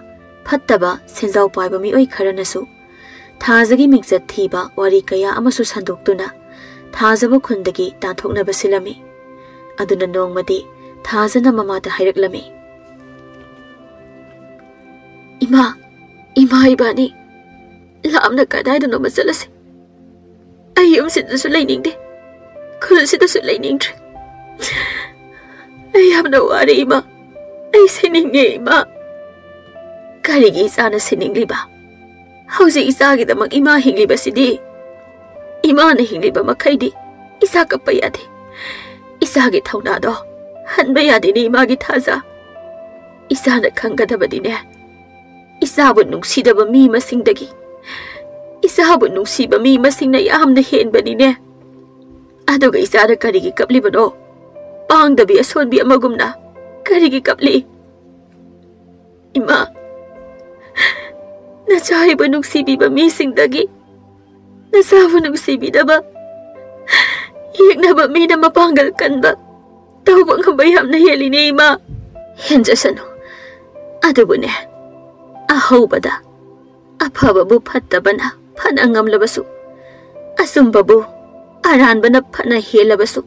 ꯐꯠꯇꯕ ꯁꯦꯟꯖꯥꯎ ꯄꯥꯏꯕ ꯃꯤꯑꯣꯏ ꯈꯔꯅꯁꯨ ꯊꯥꯖꯒꯤ ꯃꯤꯡꯆꯠ ꯊꯤꯕ ꯋꯥꯔꯤ ꯀꯌꯥ ꯑꯃꯁꯨ ꯁꯟꯗꯣꯛꯇꯨꯅ ꯊꯥꯖꯕ ꯈꯨꯟꯗꯒꯤ ꯇꯥꯟꯊꯣꯛꯅꯕ ꯁꯤꯜꯂꯝꯃꯤ꯫ ꯑꯗꯨꯅ ꯅꯣꯡꯃꯗꯤ ꯊꯥꯖꯅ ꯃꯃꯥꯗ ꯍꯥꯏꯔꯛꯂꯝꯃꯤ, "ꯏꯃꯥ, ꯏꯃꯥ, ꯏꯕꯥꯅꯤ ꯂꯥꯞꯅ ꯀꯗꯥꯏꯗꯅꯣꯃ ꯆꯠꯂꯁꯤ꯫ ꯑꯩ ꯌꯨꯝꯁꯤꯗꯁꯨ ꯂꯩꯅꯤꯡꯗꯦ, ꯈꯨꯜꯁꯤꯗꯁꯨ ꯂꯩꯅꯤꯡꯗ꯭ꯔꯦ꯫ ꯑꯩ ꯌꯥꯝꯅ ꯋꯥꯔꯦ ꯏꯃꯥ, ꯑꯩ ꯁꯤꯅꯤꯡꯉꯦ ꯏꯃꯥ꯫" "ꯀꯔꯤꯒꯤ ꯏꯆꯥꯅ ꯁꯤꯅꯤꯡꯂꯤꯕ? ꯍꯧꯖꯤꯛ ꯏꯆꯥꯒꯤꯗꯃꯛ ꯏꯃꯥ ꯍꯤꯡꯂꯤꯕꯁꯤꯗꯤ꯫ ꯏꯃꯥꯅ ꯍꯤꯡꯂꯤꯕ ꯃꯈꯩꯗꯤ ꯏꯆꯥ ꯀꯞꯄ ꯌꯥꯗꯦ꯫ ꯏꯆꯥꯒꯤ ꯊꯧꯅꯥꯗꯣ ꯍꯟꯕ ꯌꯥꯗꯦꯅꯦ ꯏꯃꯥꯒꯤ ꯊꯥꯖ꯫ ꯏꯆꯥꯅ ꯈꯪꯒꯗꯕꯗꯤꯅꯦ, ꯏꯆꯥꯕꯨ ꯅꯨꯡꯁꯤꯗꯕ ꯃꯤ ꯃꯁꯤꯡꯗꯒꯤ ꯏꯆꯥꯕꯨ ꯅꯨꯡꯁꯤꯕ ꯃꯤ ꯃꯁꯤꯡꯅ ꯌꯥꯝꯅ ꯍꯦꯟꯕꯅꯤꯅꯦ꯫ ꯑꯗꯨꯒ ꯏꯆꯥꯅ ꯀꯔꯤꯒꯤ ꯀꯞꯂꯤꯕꯅꯣ? ꯄꯥꯡꯗꯕꯤ ꯑꯁꯣꯟꯕꯤ ꯑꯃꯒꯨꯝꯅ ꯀꯔꯤꯒꯤ ꯀꯞꯂꯤ? ꯏꯃꯥ, ꯅꯆꯥ ꯑꯩꯕꯨ ꯅꯨꯡꯁꯤꯕꯤꯕ ꯃꯤꯁꯤꯡꯗꯒꯤ ꯅꯆꯥꯕꯨ ꯅꯨꯡꯁꯤꯕꯤꯗꯕ, ꯌꯦꯛꯅꯕ ꯃꯤꯅ ꯃꯄꯥꯡꯒꯜ ꯀꯟꯕ ꯇꯧꯕ ꯉꯝꯕ ꯌꯥꯝꯅ ꯍꯦꯜꯂꯤꯅꯦ ꯏꯃꯥ꯫" "ꯍꯦꯟꯖꯁꯅꯨ꯫ ꯑꯗꯨꯕꯨꯅꯦ, ꯑꯍꯧꯕꯗ ꯑꯐꯕꯕꯨ ꯐꯠꯇꯕꯅ ꯐꯅ ꯉꯝꯂꯕꯁꯨ, ꯑꯆꯨꯝꯕꯕꯨ ꯑꯔꯥꯟꯕꯅ ꯐꯅ ꯍꯦꯜꯂꯕꯁꯨ,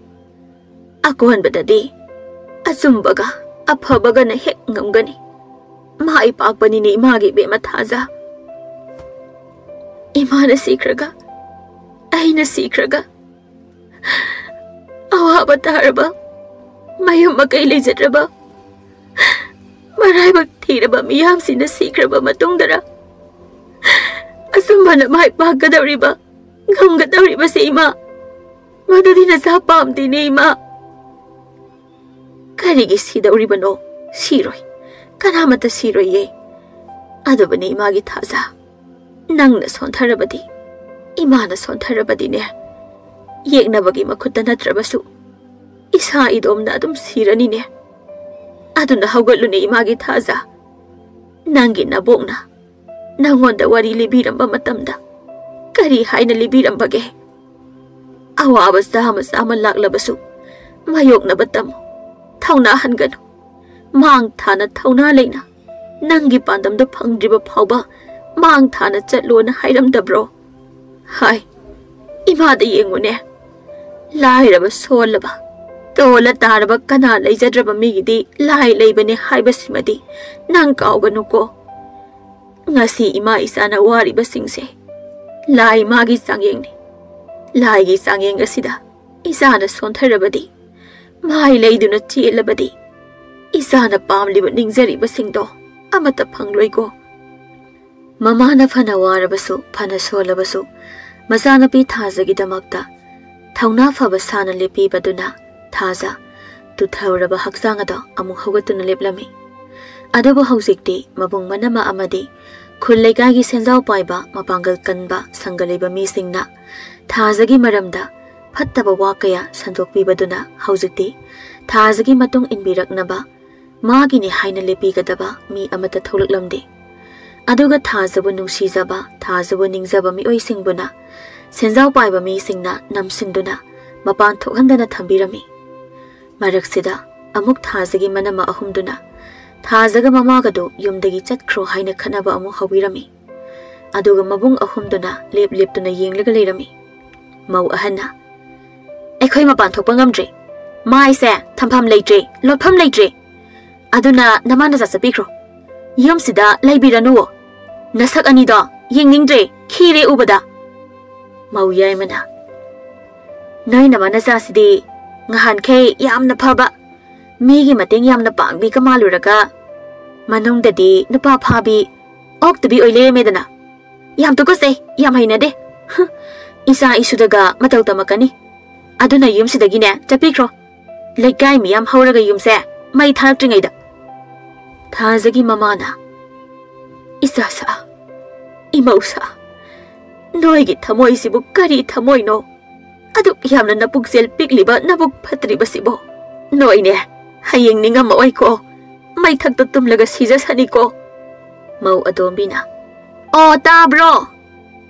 ꯑꯀꯣꯟꯕꯗꯗꯤ ꯑꯆꯨꯝꯕꯒ ꯑꯐꯕꯒꯅ ꯍꯦꯛ ꯉꯝꯒꯅꯤ꯫ ꯃꯥꯏ ꯄꯥꯛꯄꯅꯤꯅꯦ ꯏꯃꯥꯒꯤ ꯏꯕꯦꯝꯃ ꯊꯥꯖ꯫ ꯏꯃꯥꯅ ꯁꯤꯈ꯭ꯔꯒ, ꯑꯩꯅ ꯁꯤꯈ꯭ꯔꯒ, ꯑꯋꯥꯕ ꯇꯥꯔꯕ, ꯃꯌꯨꯝ ꯃꯀꯩ ꯂꯩꯖꯗ꯭ꯔꯕ, ꯃꯔꯥꯏꯕꯛ ꯊꯤꯔꯕ ꯃꯤꯌꯥꯝꯁꯤꯡꯅ ꯁꯤꯈ꯭ꯔꯕ ꯃꯇꯨꯡꯗꯔ ꯑꯆꯨꯝꯕꯅ ꯃꯥꯏ ꯄꯥꯛꯀꯗꯧꯔꯤꯕ, ꯉꯝꯒꯗꯧꯔꯤꯕꯁꯦ ꯏꯃꯥ? ꯃꯗꯨꯗꯤ ꯅꯆꯥ ꯄꯥꯝꯗꯦꯅꯦ, ꯏꯃꯥ꯫ ꯀꯔꯤꯒꯤ ꯁꯤꯗꯧꯔꯤꯕꯅꯣ? ꯁꯤꯔꯣꯏ, ꯀꯅꯥꯃꯠꯇ ꯁꯤꯔꯣꯏꯌꯦ꯫ ꯑꯗꯨꯕꯨꯅꯦ, ꯏꯃꯥꯒꯤ ꯊꯥꯖ, ꯅꯪꯅ ꯁꯣꯟꯊꯔꯕꯗꯤ, ꯏꯃꯥꯅ ꯁꯣꯟꯊꯔꯕꯗꯤꯅꯦ, ꯌꯦꯛꯅꯕꯒꯤ ꯃꯈꯨꯠꯇ ꯅꯠꯇ꯭ꯔꯕꯁꯨ ꯏꯁꯥ ꯏꯗꯣꯝꯅ ꯑꯗꯨꯝ ꯁꯤꯔꯅꯤꯅꯦ꯫ ꯑꯗꯨꯅ ꯍꯧꯒꯠꯂꯨꯅꯦ, ꯏꯃꯥꯒꯤ ꯊꯥꯖ꯫ ꯅꯪꯒꯤ ꯅꯕꯣꯛꯅ ꯅꯪꯉꯣꯟꯗ ꯋꯥꯔꯤ ꯂꯤꯕꯤꯔꯝꯕ ꯃꯇꯝꯗ ꯀꯔꯤ ꯍꯥꯏꯅ ꯂꯤꯕꯤꯔꯝꯕꯒꯦ? "ꯑꯋꯥꯕ ꯆꯥꯃ ꯆꯥꯃ ꯂꯥꯛꯂꯕꯁꯨ ꯃꯥꯌꯣꯛꯅꯕ ꯇꯝꯃꯨ, ꯊꯧꯅꯥ ꯍꯟꯒꯅꯨ꯫ ꯃꯥꯡ ꯊꯥꯅ ꯊꯧꯅꯥ ꯂꯩꯅ ꯅꯪꯒꯤ ꯄꯥꯟꯗꯝꯗꯣ ꯐꯪꯗ꯭ꯔꯤꯕ ꯐꯥꯎꯕ ꯃꯥꯡ ꯊꯥꯅ ꯆꯠꯂꯣꯅ ꯍꯥꯏꯔꯝꯗꯕ꯭ꯔꯣ?" ꯍꯥꯏ꯫ ꯏꯃꯥꯗ ꯌꯦꯡꯉꯨꯅꯦ꯫ ꯂꯥꯏꯔꯕ ꯁꯣꯜꯂꯕ, ꯇꯣꯜꯂ ꯇꯥꯔꯕ ꯀꯅꯥ ꯂꯩꯖꯗ꯭ꯔꯕ ꯃꯤꯒꯤꯗꯤ ꯂꯥꯏ ꯂꯩꯕꯅꯦ ꯍꯥꯏꯕꯁꯤꯃꯗꯤ ꯅꯪ ꯀꯥꯎꯒꯅꯨꯀꯣ꯫ ꯉꯁꯤ ꯏꯃꯥ ꯏꯆꯥꯅ ꯋꯥꯔꯤꯕꯁꯤꯡꯁꯦ ꯂꯥꯏ ꯃꯥꯒꯤ ꯆꯥꯡꯌꯦꯡꯅꯤ꯫ ꯂꯥꯏꯒꯤ ꯆꯥꯡꯌꯦꯡ ꯑꯁꯤꯗ ꯏꯆꯥꯅ ꯁꯣꯟꯊꯔꯕꯗꯤ, ꯃꯥꯏ ꯂꯩꯗꯨꯅ ꯆꯦꯜꯂꯕꯗꯤ, ꯏꯆꯥꯅ ꯄꯥꯝꯂꯤꯕ ꯅꯤꯡꯖꯔꯤꯕꯁꯤꯡꯗꯣ ꯑꯃꯠꯇ ꯐꯪꯂꯣꯏꯀꯣ꯫ ꯃꯃꯥꯅ ꯐꯅ ꯋꯥꯔꯕꯁꯨ, ꯐꯅ ꯁꯣꯜꯂꯕꯁꯨ, ꯃꯆꯥꯅꯨꯄꯤ ꯊꯥꯖꯒꯤꯗꯃꯛꯇ ꯊꯧꯅꯥ ꯐꯕ ꯁꯥꯅ ꯂꯦꯞꯄꯤꯕꯗꯨꯅ ꯊꯥꯖ ꯇꯨꯊꯔꯕ ꯍꯛꯆꯥꯡ ꯑꯗꯣ ꯑꯃꯨꯛ ꯍꯧꯒꯠꯇꯨꯅ ꯂꯦꯞꯂꯝꯃꯤ꯫ ꯑꯗꯨꯕꯨ ꯍꯧꯖꯤꯛꯇꯤ ꯃꯕꯨꯡ ꯃꯅꯝꯃ ꯑꯃꯗꯤ ꯈꯨꯜ ꯂꯩꯀꯥꯏꯒꯤ ꯁꯦꯟꯖꯥꯎ ꯄꯥꯏꯕ, ꯃꯄꯥꯡꯒꯜ ꯀꯟꯕ ꯁꯪꯒ ꯂꯩꯕ ꯃꯤꯁꯤꯡꯅ ꯊꯥꯖꯒꯤ ꯃꯔꯝꯗ ꯐꯠꯇꯕ ꯋꯥ ꯀꯌꯥ ꯁꯟꯗꯣꯛꯄꯤꯕꯗꯨꯅ ꯍꯧꯖꯤꯛꯇꯤ ꯊꯥꯖꯒꯤ ꯃꯇꯨꯡ ꯏꯟꯕꯤꯔꯛꯅꯕ ꯃꯥꯒꯤꯅꯤ ꯍꯥꯏꯅ ꯂꯦꯞꯄꯤꯒꯗꯕ ꯃꯤ ꯑꯃꯠꯇ ꯊꯣꯛꯂꯛꯂꯝꯗꯦ꯫ ꯑꯗꯨꯒ ꯊꯥꯖꯕꯨ ꯅꯨꯡꯁꯤꯖꯕ, ꯊꯥꯖꯕꯨ ꯅꯤꯡꯖꯕ ꯃꯤꯑꯣꯏꯁꯤꯡꯕꯨꯅ ꯁꯦꯟꯖꯥꯎ ꯄꯥꯏꯕ ꯃꯤꯁꯤꯡꯅ ꯅꯝꯁꯤꯟꯗꯨꯅ ꯃꯄꯥꯟ ꯊꯣꯛꯍꯟꯗꯅ ꯊꯝꯕꯤꯔꯝꯃꯤ꯫ ꯃꯔꯛꯁꯤꯗ ꯑꯃꯨꯛ ꯊꯥꯖꯒꯤ ꯃꯅꯝꯃ ꯑꯍꯨꯝꯗꯨꯅ ꯊꯥꯖꯒ ꯃꯃꯥꯒꯗꯨ ꯌꯨꯝꯗꯒꯤ ꯆꯠꯈ꯭ꯔꯣ ꯍꯥꯏꯅ ꯈꯠꯅꯕ ꯑꯃꯨꯛ ꯍꯧꯕꯤꯔꯝꯃꯤ꯫ ꯑꯗꯨꯒ ꯃꯕꯨꯡ ꯑꯍꯨꯝꯗꯨꯅ ꯂꯦꯞ ꯂꯦꯞꯇꯨꯅ ꯌꯦꯡꯂꯒ ꯂꯩꯔꯝꯃꯤ꯫ ꯃꯧ ꯑꯍꯟꯅ, "ꯑꯩꯈꯣꯏ ꯃꯄꯥꯟ ꯊꯣꯛꯄ ꯉꯝꯗ꯭ꯔꯦ꯫ ꯃꯥꯏꯁꯦ ꯊꯝꯐꯝ ꯂꯩꯇ꯭ꯔꯦ, ꯂꯣꯠꯐꯝ ꯂꯩꯇ꯭ꯔꯦ꯫ ꯑꯗꯨꯅ ꯅꯃꯥ ꯅꯆꯥ ꯆꯠꯄꯤꯈ꯭ꯔꯣ꯫ ꯌꯨꯝꯁꯤꯗ ꯂꯩꯕꯤꯔꯅꯨꯋꯣ꯫ ꯅꯁꯛ ꯑꯅꯤꯗꯣ ꯌꯦꯡꯅꯤꯡꯗ꯭ꯔꯦ, ꯈꯤꯔꯦ ꯎꯕꯗ꯫" ꯃꯧ ꯌꯥꯏꯃꯅ, "ꯅꯣꯏ ꯅꯃꯥ ꯅꯆꯥꯁꯤꯗꯤ ꯉꯍꯥꯟꯈꯩ ꯌꯥꯝꯅ ꯐꯕ, ꯃꯤꯒꯤ ꯃꯇꯦꯡ ꯌꯥꯝꯅ ꯄꯥꯡꯕꯤꯒ ꯃꯥꯜꯂꯨꯔꯒ ꯃꯅꯨꯡꯗꯗꯤ ꯅꯨꯄꯥ ꯐꯥꯕꯤ, ꯑꯣꯛꯇꯕꯤ ꯑꯣꯏ ꯂꯩꯔꯝꯃꯦꯗꯅ꯫ ꯌꯥꯝ ꯇꯨꯀꯠꯆꯩ, ꯌꯥꯝ ꯍꯩꯅꯗꯦ꯫ ꯍꯨꯝ, ꯏꯆꯥ ꯏꯁꯨꯗꯒ ꯃꯇꯧ ꯇꯝꯃꯛꯀꯅꯤ꯫ ꯑꯗꯨꯅ ꯌꯨꯝꯁꯤꯗꯒꯤꯅꯦ ꯆꯠꯄꯤꯈ꯭ꯔꯣ꯫ ꯂꯩꯀꯥꯏ ꯃꯤꯌꯥꯝ ꯍꯧꯔꯒ ꯌꯨꯝꯁꯦ ꯃꯩ ꯊꯥꯔꯛꯇ꯭ꯔꯤꯉꯩꯗ꯫ ꯊꯥꯖꯒꯤ ꯃꯃꯥꯅ, "ꯏꯆꯥ ꯁꯛ, ꯏꯃꯧ ꯁꯛ, ꯅꯣꯏꯒꯤ ꯊꯃꯣꯏꯁꯤꯕꯨ ꯀꯔꯤ ꯊꯃꯣꯏꯅꯣ? ꯑꯗꯨꯛ ꯌꯥꯝꯅ ꯅꯄꯨꯛꯆꯦꯜ ꯄꯤꯛꯂꯤꯕ ꯅꯕꯨꯛ ꯐꯠꯇ꯭ꯔꯤꯕꯁꯤꯕꯣ? ꯅꯣꯏꯅꯦ ꯍꯌꯦꯡ ꯅꯤꯡꯉꯝꯃꯛꯑꯣꯏꯀꯣ꯫ ꯃꯩꯊꯛꯇ ꯇꯨꯝꯂꯒ ꯁꯤꯖꯁꯅꯤꯀꯣ꯫" ꯃꯧ ꯑꯇꯣꯝꯕꯤꯅ, "ꯑꯣ, ꯇꯥꯕ꯭ꯔꯣ?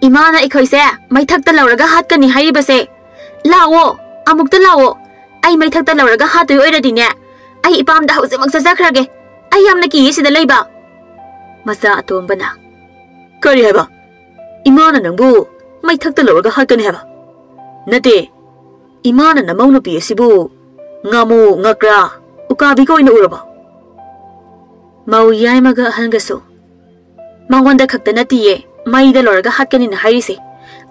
ꯏꯃꯥꯅ ꯑꯩꯈꯣꯏꯁꯦ ꯃꯩꯊꯛꯇ ꯂꯧꯔꯒ ꯍꯥꯠꯀꯅꯤ ꯍꯥꯏꯔꯤꯕꯁꯦ꯫ ꯂꯥꯛꯑꯣ, ꯑꯃꯨꯛꯇ ꯂꯥꯛꯑꯣ꯫ ꯑꯩ ꯃꯩꯊꯛꯇ ꯂꯧꯔꯒ ꯍꯥꯠꯇꯣꯏ ꯑꯣꯏꯔꯗꯤꯅꯦ, ꯑꯩ ꯏꯄꯥꯝꯗ ꯍꯧꯖꯤꯛꯃꯛ ꯆꯠꯆꯈ꯭ꯔꯒꯦ꯫ ꯑꯩ ꯌꯥꯝꯅ ꯀꯤꯌꯦ ꯁꯤꯗ ꯂꯩꯕ꯫" ꯃꯆꯥ ꯑꯇꯣꯝꯕꯅ, "ꯀꯔꯤ ꯍꯥꯏꯕ? ꯏꯃꯥꯅ ꯅꯪꯕꯨ ꯃꯩꯊꯛꯇ ꯂꯧꯔꯒ ꯍꯥꯠꯀꯅꯤ ꯍꯥꯏꯕ? ꯅꯠꯇꯦ, ꯏꯃꯥꯅ ꯅꯃꯧ ꯅꯨꯄꯤ ꯑꯁꯤꯕꯨ ꯉꯥꯃꯨ, ꯉꯀ꯭ꯔꯥ, ꯎꯀꯥꯕꯤꯒ ꯑꯣꯏꯅ ꯎꯔꯕ?" ꯃꯧ ꯌꯥꯏꯃꯒ ꯑꯍꯟꯒꯁꯨ, "ꯃꯉꯣꯟꯗ ꯈꯛꯇ ꯅꯠꯇꯤꯌꯦ ꯃꯩꯗ ꯂꯧꯔꯒ ꯍꯥꯠꯀꯅꯤꯅ ꯍꯥꯏꯔꯤꯁꯦ,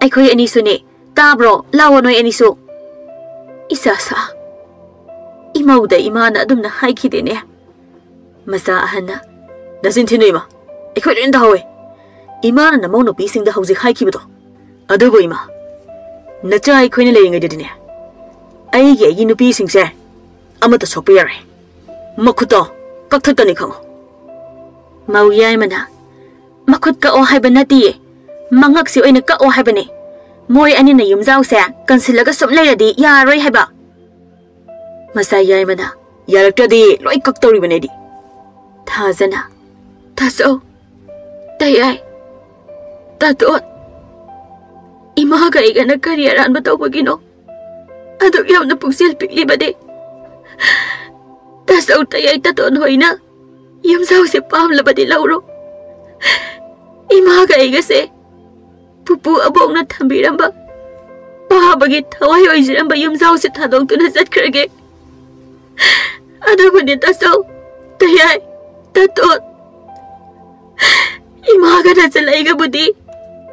ꯑꯩꯈꯣꯏ ꯑꯅꯤꯁꯨꯅꯦ꯫ ꯇꯥꯕ꯭ꯔꯣ? ꯂꯥꯛꯑꯣ ꯅꯣꯏ ꯑꯅꯤꯁꯨ꯫" "ꯏꯆꯥ ꯁꯛ, ꯏꯃꯧꯗ ꯏꯃꯥꯅ ꯑꯗꯨꯝꯅ ꯍꯥꯏꯈꯤꯗꯦꯅꯦ꯫" ꯃꯆꯥ ꯑꯍꯟꯅ, "ꯅꯆꯤꯟ ꯊꯤꯅꯨ ꯏꯃꯥ, ꯑꯩꯈꯣꯏ ꯂꯣꯏꯅ ꯇꯥꯍꯧꯋꯦ꯫ ꯏꯃꯥꯅ ꯅꯃꯧ ꯅꯨꯄꯤꯁꯤꯡꯗ ꯍꯧꯖꯤꯛ ꯍꯥꯏꯈꯤꯕꯗꯣ꯫ ꯑꯗꯨꯕꯨ ꯏꯃꯥ, ꯅꯆꯥ ꯑꯩꯈꯣꯏꯅ ꯂꯩꯔꯤꯉꯩꯗꯗꯤꯅꯦ, ꯑꯩꯒꯤ ꯑꯩꯒꯤ ꯅꯨꯄꯤꯁꯤꯡꯁꯦ ꯑꯃꯠꯇ ꯁꯣꯛꯄ ꯌꯥꯔꯣꯏ꯫ ꯃꯈꯨꯠꯇꯣ ꯀꯛꯊꯠꯀꯅꯤ ꯈꯪꯉꯨ꯫" ꯃꯧ ꯌꯥꯏꯃꯅ, "ꯃꯈꯨꯠ ꯀꯛꯑꯣ ꯍꯥꯏꯕ ꯅꯠꯇꯤꯌꯦ, ꯃꯉꯛꯁꯤ ꯑꯣꯏꯅ ꯀꯛꯑꯣ ꯍꯥꯏꯕꯅꯦ꯫ ꯃꯣꯏ ꯑꯅꯤꯅ ꯌꯨꯝꯖꯥꯎꯁꯦ ꯀꯟꯁꯤꯜꯂꯒ ꯁꯨꯝ ꯂꯩꯔꯗꯤ ꯌꯥꯔꯔꯣꯏ ꯍꯥꯏꯕ꯫" ꯃꯆꯥ ꯌꯥꯏꯃꯅ, "ꯌꯥꯔꯛꯇ꯭ꯔꯗꯤ ꯂꯣꯏ ꯀꯛꯇꯧꯔꯤꯕꯅꯦ ꯑꯩꯗꯤ꯫" ꯊꯥꯖꯅ, "ꯇꯥꯆꯧ, ꯇꯌꯥꯏ, ꯇꯥꯇꯣꯟ, ꯏꯃꯥꯒ ꯑꯩꯒꯅ ꯀꯔꯤ ꯑꯔꯥꯟꯕ ꯇꯧꯕꯒꯤꯅꯣ ꯑꯗꯨꯛ ꯌꯥꯝꯅ ꯄꯨꯛꯆꯦꯜ ꯄꯤꯛꯂꯤꯕꯗꯤ? ꯇꯥꯆꯧ, ꯇꯌꯥꯏ, ꯇꯥꯇꯣꯟ ꯍꯣꯏꯅ ꯌꯨꯝꯖꯥꯎꯁꯦ ꯄꯥꯝꯂꯕꯗꯤ ꯂꯧꯔꯣ꯫ ꯏꯃꯥꯒ ꯑꯩꯒꯁꯦ ꯄꯨꯄꯨ ꯑꯕꯣꯛꯅ ꯊꯝꯕꯤꯔꯝꯕ, ꯄꯥꯕꯒꯤ ꯊꯋꯥꯏ ꯑꯣꯏꯖꯔꯝꯕ ꯌꯨꯝꯖꯥꯎꯁꯦ ꯊꯥꯗꯣꯛꯇꯨꯅ ꯆꯠꯈ꯭ꯔꯒꯦ꯫ ꯑꯗꯨꯕꯨꯅꯦ ꯇꯥꯆꯧ, ꯇꯌꯥꯏ, ꯇꯥꯇꯣꯟ, ꯏꯃꯥꯒ ꯅꯆꯜ ꯑꯩꯒꯕꯨꯗꯤ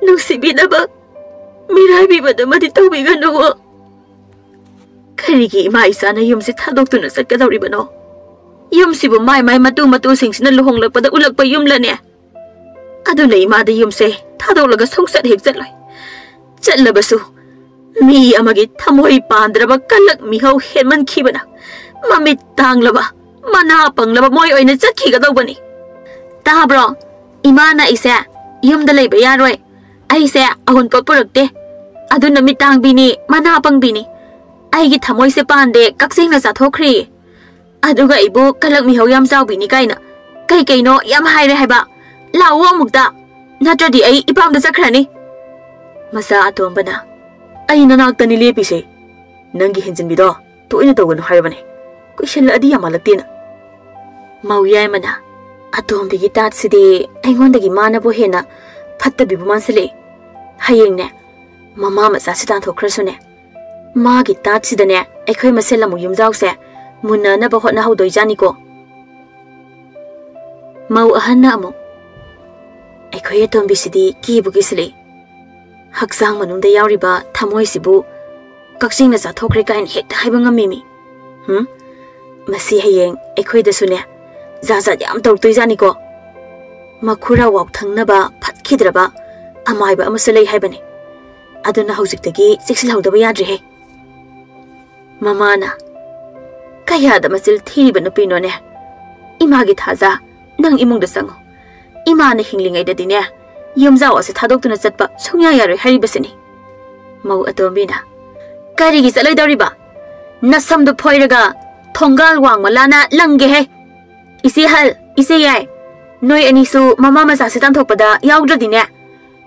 ꯅꯨꯡꯁꯤꯕꯤꯅꯕ ꯃꯤꯔꯥꯏꯕꯤꯕꯗꯨꯃꯗꯤ ꯇꯧꯕꯤꯒꯅꯨꯋꯣ꯫" ꯀꯔꯤꯒꯤ ꯏꯃꯥ ꯏꯆꯥꯅ ꯌꯨꯝꯁꯦ ꯊꯥꯗꯣꯛꯇꯨꯅ ꯆꯠꯀꯗꯧꯔꯤꯕꯅꯣ? ꯌꯨꯝꯁꯤꯕꯨ ꯃꯥꯏ ꯃꯥꯏ ꯃꯇꯨ ꯃꯇꯨꯁꯤꯡꯁꯤꯅ ꯂꯨꯍꯣꯡꯂꯛꯄꯗ ꯎꯠꯂꯛꯄ ꯌꯨꯝꯂꯅꯦ? ꯑꯗꯨꯅ ꯏꯃꯥꯗ ꯌꯨꯝꯁꯦ ꯊꯥꯗꯣꯛꯂꯒ ꯁꯨꯡꯆꯠ ꯍꯦꯛ ꯆꯠꯂꯣꯏ꯫ ꯆꯠꯂꯕꯁꯨ ꯃꯤ ꯑꯃꯒꯤ ꯊꯃꯣꯏ ꯄꯥꯟꯗ꯭ꯔꯕ ꯀꯂꯛ ꯃꯤꯍꯧ ꯍꯦꯟꯃꯟꯈꯤꯕꯅ ꯃꯃꯤꯠ ꯇꯥꯡꯂꯕ, ꯃꯅꯥ ꯄꯪꯂꯕ ꯃꯣꯏ ꯑꯣꯏꯅ ꯆꯠꯈꯤꯒꯗꯧꯕꯅꯤ꯫ ꯇꯥꯕ꯭ꯔꯣ? ꯏꯃꯥꯅ ꯑꯩꯁꯦ ꯌꯨꯝꯗ ꯂꯩꯕ ꯌꯥꯔꯣꯏ, ꯑꯩꯁꯦ ꯑꯍꯨꯟꯄꯣꯠ ꯄꯨꯔꯛꯇꯦ, ꯑꯗꯨꯅ ꯃꯤꯠ ꯇꯥꯡꯕꯤꯅꯤ, ꯃꯅꯥ ꯄꯪꯕꯤꯅꯤ꯫ ꯑꯩꯒꯤ ꯊꯃꯣꯏꯁꯦ ꯄꯥꯟꯗꯦ, ꯀꯛꯆꯦꯡꯅ ꯆꯥꯊꯣꯛꯈ꯭ꯔꯦ꯫ ꯑꯗꯨꯒ ꯑꯩꯕꯨ ꯀꯂꯛ ꯃꯤꯍꯧ ꯌꯥꯝ ꯆꯥꯎꯕꯤꯅꯤ ꯀꯥꯏꯅ ꯀꯩ ꯀꯩꯅꯣ ꯌꯥꯝ ꯍꯥꯏꯔꯦ ꯍꯥꯏꯕ꯫ ꯂꯥꯛꯑꯣ ꯑꯃꯨꯛꯇ, ꯅꯠꯇ꯭ꯔꯗꯤ ꯑꯩ ꯏꯄꯥꯝꯗ ꯆꯠꯈ꯭ꯔꯅꯤ꯫ ꯃꯆꯥ ꯑꯇꯣꯝꯕꯅ, "ꯑꯩ ꯅꯅꯥꯛꯇꯅꯤ ꯂꯦꯞꯄꯤꯁꯦ, ꯅꯪꯒꯤ ꯍꯦꯟꯖꯤꯟꯕꯤꯗꯣ ꯇꯣꯏꯅ ꯇꯧꯒꯅꯨ ꯍꯥꯏꯔꯕꯅꯦ, ꯀꯨꯏꯁꯜꯂꯛꯑꯗꯤ ꯌꯥꯝ ꯃꯥꯜꯂꯛꯇꯦꯅ"꯫ ꯃꯧ ꯌꯥꯏꯃꯅ, "ꯑꯇꯣꯝꯕꯤꯒꯤ ꯇꯥꯠꯁꯤꯗꯤ ꯑꯩꯉꯣꯟꯗꯒꯤ ꯃꯥꯅꯕꯨ ꯍꯦꯟꯅ ꯐꯠꯇꯕꯤꯕꯨ ꯃꯥꯟꯁꯤꯜꯂꯛꯑꯦ꯫ ꯍꯌꯦꯡꯅꯦ, ꯃꯃꯥ ꯃꯆꯥꯁꯤ ꯇꯥꯟꯊꯣꯛꯈ꯭ꯔꯁꯨꯅꯦ, ꯃꯥꯒꯤ ꯇꯥꯠꯁꯤꯗꯅꯦ ꯑꯩꯈꯣꯏ ꯃꯁꯦꯜ ꯑꯃꯨꯛ ꯌꯨꯝꯖꯥꯎꯁꯦ ꯃꯨꯟꯅꯅꯕ ꯍꯣꯠꯅꯍꯧꯗꯣꯏꯖꯥꯠꯅꯤꯀꯣ"꯫ ꯃꯧ ꯑꯍꯟꯅ ꯑꯃꯨꯛ, "ꯑꯩꯈꯣꯏ ꯑꯇꯣꯝꯕꯤꯁꯤꯗꯤ ꯀꯤꯕꯨ ꯀꯤꯁꯤꯜꯂꯛꯏ꯫ ꯍꯛꯆꯥꯡ ꯃꯅꯨꯡꯗ ꯌꯥꯎꯔꯤꯕ ꯊꯃꯣꯏꯁꯤꯕꯨ ꯀꯛꯆꯦꯡꯅ ꯆꯥꯊꯣꯛꯈ꯭ꯔꯦ ꯀꯥꯏꯅ ꯍꯦꯛꯇ ꯍꯥꯏꯕ ꯉꯝꯃꯤꯃꯤ꯫ ꯍꯨꯝ? ꯃꯁꯤ ꯍꯌꯦꯡ ꯑꯩꯈꯣꯏꯗꯁꯨꯅꯦ ꯖꯥꯠ ꯖꯥꯠ ꯌꯥꯝ ꯇꯧꯔꯛꯇꯣꯏꯖꯥꯠꯅꯤꯀꯣ꯫ ꯃꯈꯨꯔꯥ ꯋꯥꯎꯊꯪꯅꯕ ꯐꯠꯈꯤꯗ꯭ꯔꯕ ꯑꯃꯥꯏꯕ ꯑꯃꯁꯨ ꯂꯩ ꯍꯥꯏꯕꯅꯤ꯫ ꯑꯗꯨꯅ ꯍꯧꯖꯤꯛꯇꯒꯤ ꯆꯦꯛꯁꯤꯜꯍꯧꯗꯕ ꯌꯥꯗ꯭ꯔꯦꯍꯦ"꯫ ꯃꯃꯥꯅ, "ꯀꯌꯥꯗ ꯃꯆꯤꯜ ꯊꯤꯔꯤꯕ ꯅꯨꯄꯤꯅꯣꯅꯦ? ꯏꯃꯥꯒꯤ ꯊꯥꯖ, ꯅꯪ ꯏꯃꯨꯡꯗ ꯆꯪꯉꯨ꯫ ꯏꯃꯥꯅ ꯍꯤꯡꯂꯤꯉꯩꯗꯗꯤꯅꯦ, ꯌꯨꯝꯖꯥꯎ ꯑꯁꯤ ꯊꯥꯗꯣꯛꯇꯨꯅ ꯆꯠꯄ ꯁꯨꯡꯌꯥ ꯌꯥꯔꯣꯏ ꯍꯥꯏꯔꯤꯕꯁꯤꯅꯤ"꯫ ꯃꯧ ꯑꯇꯣꯝꯕꯤꯅ, "ꯀꯔꯤꯒꯤ ꯆꯠꯂꯣꯏꯗꯧꯔꯤꯕ? ꯅꯁꯝꯗꯨ ꯐꯣꯏꯔꯒ ꯊꯣꯡꯒꯥꯜ ꯋꯥꯡꯃ ꯂꯥꯟꯅ ꯂꯪꯒꯦꯍꯦ꯫ ꯏꯆꯦ ꯍꯜ, ꯏꯆꯦ ꯌꯥꯏ, ꯅꯣꯏ ꯑꯅꯤꯁꯨ ꯃꯃꯥ ꯃꯆꯥꯁꯦ ꯇꯥꯟꯊꯣꯛꯄꯗ ꯌꯥꯎꯗ꯭ꯔꯗꯤꯅꯦ,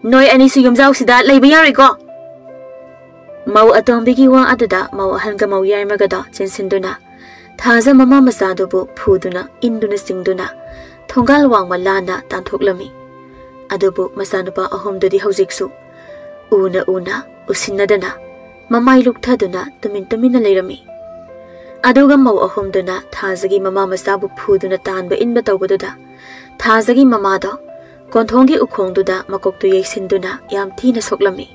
ꯅꯣꯏ ꯑꯅꯤꯁꯨ ꯌꯨꯝꯖꯥꯎꯁꯤꯗ ꯂꯩꯕ ꯌꯥꯔꯣꯏꯀꯣ"꯫ ꯃꯧ ꯑꯇꯣꯝꯕꯤꯒꯤ ꯋꯥ ꯑꯗꯨꯗ ꯃꯧ ꯑꯍꯟꯒ ꯃꯧ ꯌꯥꯏꯃꯒꯗꯣ ꯆꯦꯟꯁꯤꯟꯗꯨꯅ ꯊꯥꯖ ꯃꯃꯥ ꯃꯆꯥꯗꯨꯕꯨ ꯐꯨꯗꯨꯅ, ꯏꯟꯗꯨꯅ ꯆꯤꯡꯗꯨꯅ ꯊꯣꯡꯒꯥꯜ ꯋꯥꯡꯃ ꯂꯥꯟꯅ ꯇꯥꯟꯊꯣꯛꯂꯝꯃꯤ꯫ ꯑꯗꯨꯕꯨ ꯃꯆꯥꯅꯨꯄꯥ ꯑꯍꯨꯝꯗꯨꯗꯤ ꯍꯧꯖꯤꯛꯁꯨ ꯎꯅ ꯎꯅ, ꯎꯁꯤꯟꯅꯗꯅ, ꯃꯃꯥꯏ ꯂꯨꯛꯊꯗꯨꯅ ꯇꯨꯃꯤꯟ ꯇꯨꯃꯤꯟꯅ ꯂꯩꯔꯝꯃꯤ꯫ ꯑꯗꯨꯒ ꯃꯧ ꯑꯍꯨꯝꯗꯨꯅ ꯊꯥꯖꯒꯤ ꯃꯃꯥ ꯃꯆꯥꯕꯨ ꯐꯨꯗꯨꯅ ꯇꯥꯟꯕ ꯏꯟꯕ ꯇꯧꯕꯗꯨꯗ ꯊꯥꯖꯒꯤ ꯃꯃꯥꯗꯣ ꯀꯣꯟꯊꯣꯡꯒꯤ ꯎꯈꯣꯡꯗꯨꯗ ꯃꯀꯣꯛꯇꯨ ꯌꯩꯁꯤꯟꯗꯨꯅ ꯌꯥꯝ ꯊꯤꯅ ꯁꯣꯛꯂꯝꯃꯤ꯫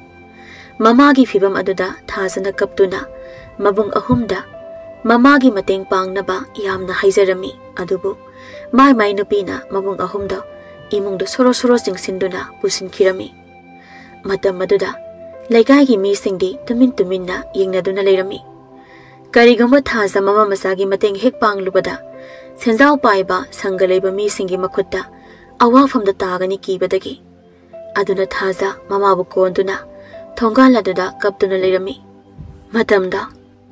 ꯃꯃꯥꯒꯤ ꯐꯤꯚꯝ ꯑꯗꯨꯗ ꯊꯥꯖꯅ ꯀꯞꯇꯨꯅ ꯃꯕꯨꯡ ꯑꯍꯨꯝꯗ ꯃꯃꯥꯒꯤ ꯃꯇꯦꯡ ꯄꯥꯡꯅꯕ ꯌꯥꯝꯅ ꯍꯥꯏꯖꯔꯝꯃꯤ꯫ ꯑꯗꯨꯕꯨ ꯃꯥꯏ ꯃꯥꯏ ꯅꯨꯄꯤꯅ ꯃꯕꯨꯡ ꯑꯍꯨꯝꯗꯣ ꯏꯃꯨꯡꯗ ꯁꯣꯔꯣ ꯁꯣꯔꯣ ꯆꯤꯡꯁꯤꯟꯗꯨꯅ ꯄꯨꯁꯤꯟꯈꯤꯔꯝꯃꯤ꯫ ꯃꯇꯝ ꯑꯗꯨꯗ ꯂꯩꯀꯥꯏꯒꯤ ꯃꯤꯁꯤꯡꯗꯤ ꯇꯨꯃꯤꯟ ꯇꯨꯃꯤꯟꯅ ꯌꯦꯡꯅꯗꯨꯅ ꯂꯩꯔꯝꯃꯤ꯫ ꯀꯔꯤꯒꯨꯝꯕ ꯊꯥꯖ ꯃꯃꯥ ꯃꯆꯥꯒꯤ ꯃꯇꯦꯡ ꯍꯦꯛ ꯄꯥꯡꯂꯨꯕꯗ, ꯁꯦꯟꯖꯥꯎ ꯄꯥꯏꯕ ꯁꯪꯒ ꯂꯩꯕ ꯃꯤꯁꯤꯡꯒꯤ ꯃꯈꯨꯠꯇ ꯑꯋꯥꯐꯝꯗ ꯇꯥꯒꯅꯤ ꯀꯤꯕꯗꯒꯤ꯫ ꯑꯗꯨꯅ ꯊꯥꯖ ꯃꯃꯥꯕꯨ ꯀꯣꯟꯗꯨꯅ ꯊꯣꯡꯒꯥꯜ ꯑꯗꯨꯗ ꯀꯞꯇꯨꯅ ꯂꯩꯔꯝꯃꯤ꯫ ꯃꯇꯝꯗ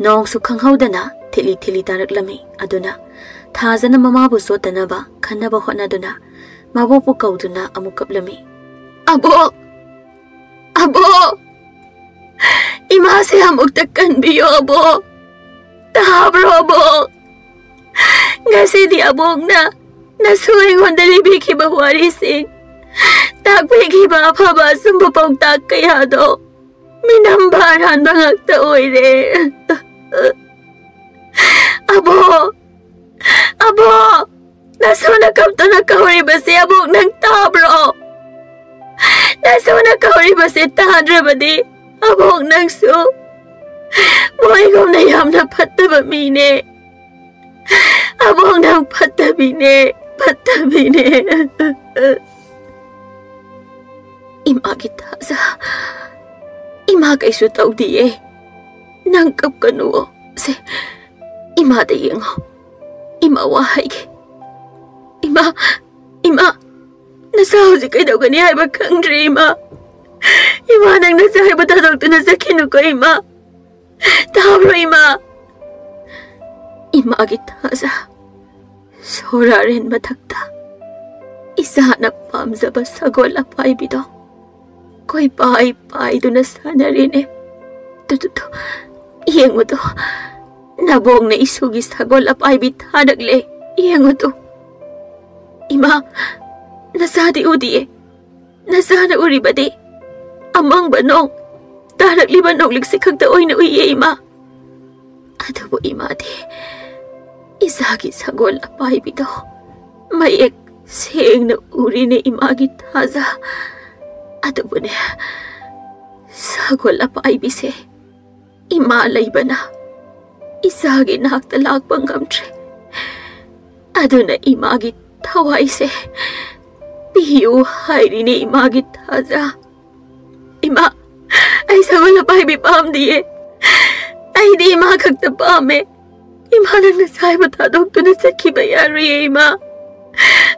ꯅꯣꯡꯁꯨ ꯈꯪꯍꯧꯗꯅ ꯊꯤꯠꯂꯤ ꯊꯤꯠꯂꯤ ꯇꯥꯔꯛꯂꯝꯃꯤ꯫ ꯑꯗꯨꯅ ꯊꯥꯖꯅ ꯃꯃꯥꯕꯨ ꯆꯣꯠꯇꯅꯕ ꯈꯟꯅꯕ ꯍꯣꯠꯅꯗꯨꯅ ꯃꯕꯣꯛꯄꯨ ꯀꯧꯗꯨꯅ ꯑꯃꯨꯛ ꯀꯞꯂꯝꯃꯤ꯫ "ꯑꯕꯣꯛ! ꯑꯕꯣꯛ! ꯏꯃꯥꯁꯦ ꯑꯃꯨꯛꯇ ꯀꯟꯕꯤꯌꯣ ꯑꯕꯣꯛ! ꯇꯥꯕ꯭ꯔꯣ ꯑꯕꯣꯛ? ꯉꯁꯤꯗꯤ ꯑꯕꯣꯛꯅ ꯅꯁꯨ ꯑꯩꯉꯣꯟꯗ ꯂꯤꯕꯤꯈꯤꯕ ꯋꯥꯔꯤꯁꯤꯡ, ꯇꯥꯛꯄꯤꯈꯤꯕ ꯑꯐꯕ ꯑꯆꯨꯝꯕ ꯄꯥꯎꯇꯥꯛ ꯀꯌꯥꯗꯣ ꯃꯤꯅꯝꯕ ꯑꯔꯥꯟꯕ ꯉꯥꯛꯇ ꯑꯣꯏꯔꯦ꯫ ꯑꯕꯣꯛ! ꯑꯕꯣꯛ! ꯅꯁꯨꯅ ꯀꯞꯇꯨꯅ ꯀꯧꯔꯤꯕꯁꯦ ꯑꯕꯣꯛ ꯅꯪ ꯇꯥꯕ꯭ꯔꯣ? ꯅꯁꯨꯅ ꯀꯧꯔꯤꯕꯁꯦ ꯇꯥꯗ꯭ꯔꯕꯗꯤ ꯑꯕꯣꯛ ꯅꯪꯁꯨ ꯃꯣꯏꯒꯨꯝꯅ ꯌꯥꯝꯅ ꯐꯠꯇꯕ ꯃꯤꯅꯦ꯫ ꯑꯕꯣꯛ ꯅꯪ ꯐꯠꯇꯕꯤꯅꯦ, ꯐꯠꯇꯕꯤꯅꯦ꯫" "ꯏꯃꯥꯒꯤ ꯊꯥꯖ, ꯏꯃꯥ ꯀꯩꯁꯨ ꯇꯧꯗꯤꯌꯦ꯫ ꯅꯪ ꯀꯞꯀꯅꯨꯋꯣ꯫ ꯁꯦ, ꯏꯃꯥꯗ ꯌꯦꯡꯉꯣ꯫ ꯏꯃꯥ ꯋꯥ ꯍꯥꯏꯒꯦ꯫ ꯏꯃꯥ, ꯏꯃꯥ, ꯅꯆꯥ ꯍꯧꯖꯤꯛ ꯀꯩꯗꯧꯒꯅꯤ ꯍꯥꯏꯕ ꯈꯪꯗ꯭ꯔꯦ ꯏꯃꯥ꯫ ꯏꯃꯥ, ꯅꯪ ꯅꯆꯥ ꯍꯥꯏꯕ ꯊꯥꯗꯣꯛꯇꯨꯅ ꯆꯠꯈꯤꯅꯨꯀꯣ ꯏꯃꯥ꯫ ꯇꯥꯕ꯭ꯔꯣ ꯏꯃꯥ?" ꯏꯃꯥꯒꯤ ꯊꯥꯖ ꯁꯣꯔꯥꯔꯦꯟ ꯃꯊꯛꯇ ꯏꯆꯥꯅ ꯄꯥꯝꯖꯕ ꯁꯒꯣꯜ ꯑꯄꯥꯏꯕꯤꯗꯣ ꯀꯣꯏꯄꯥꯏ ꯄꯥꯏꯗꯨꯅ ꯁꯥꯟꯅꯔꯦꯅꯦ꯫ ꯇꯨ, ꯇꯨ, ꯇꯨ, ꯌꯦꯡꯉꯨ ꯇꯨ, ꯅꯕꯣꯛꯅ ꯏꯁꯨꯒꯤ ꯁꯒꯣꯜ ꯑꯄꯥꯏꯕꯤ ꯊꯥꯔꯛꯂꯦ꯫ ꯌꯦꯡꯉꯨ ꯇꯨ꯫ ꯏꯃꯥ, ꯅꯆꯥꯗꯤ ꯎꯗꯤꯌꯦ꯫ ꯅꯆꯥꯅ ꯎꯔꯤꯕꯗꯤ ꯑꯃꯪꯕ ꯅꯣꯡ, ꯇꯥꯔꯛꯂꯤꯕ ꯅꯣꯡꯂꯤꯛꯁꯤ ꯈꯛꯇ ꯑꯣꯏꯅ ꯎꯏꯌꯦ ꯏꯃꯥ꯫ ꯑꯗꯨꯕꯨ ꯏꯃꯥꯗꯤ ꯏꯆꯥꯒꯤ ꯁꯒꯣꯜ ꯑꯄꯥꯏꯕꯤꯗꯣ ꯃꯌꯦꯛ ꯁꯦꯡꯅ ꯎꯔꯤꯅꯦ ꯏꯃꯥꯒꯤ ꯊꯥꯖ꯫ ꯑꯗꯨꯕꯨꯅꯦ, ꯁꯒꯣꯜ ꯑꯄꯥꯏꯕꯤꯁꯦ ꯏꯃꯥ ꯂꯩꯕꯅ ꯏꯆꯥꯒꯤ ꯅꯥꯛꯇ ꯂꯥꯛꯄ ꯉꯝꯗ꯭ꯔꯦ꯫ ꯑꯗꯨꯅ ꯏꯃꯥꯒꯤ ꯊꯋꯥꯏꯁꯦ ꯄꯤꯌꯨ ꯍꯥꯏꯔꯤꯅꯦ ꯏꯃꯥꯒꯤ ꯊꯥꯖ꯫ ꯏꯃꯥ, ꯁꯒꯣꯜ ꯑꯄꯥꯏꯕꯤ ꯄꯥꯝꯗꯤꯌꯦ꯫ ꯑꯩꯗꯤ ꯏꯃꯥ ꯈꯛꯇ ꯄꯥꯝꯃꯦ꯫ ꯏꯃꯥ, ꯅꯪꯅ ꯁꯥꯏꯕ ꯊꯥꯗꯣꯛꯇꯨꯅ ꯆꯠꯈꯤꯕ ꯌꯥꯔꯣꯏꯌꯦ ꯏꯃꯥ꯫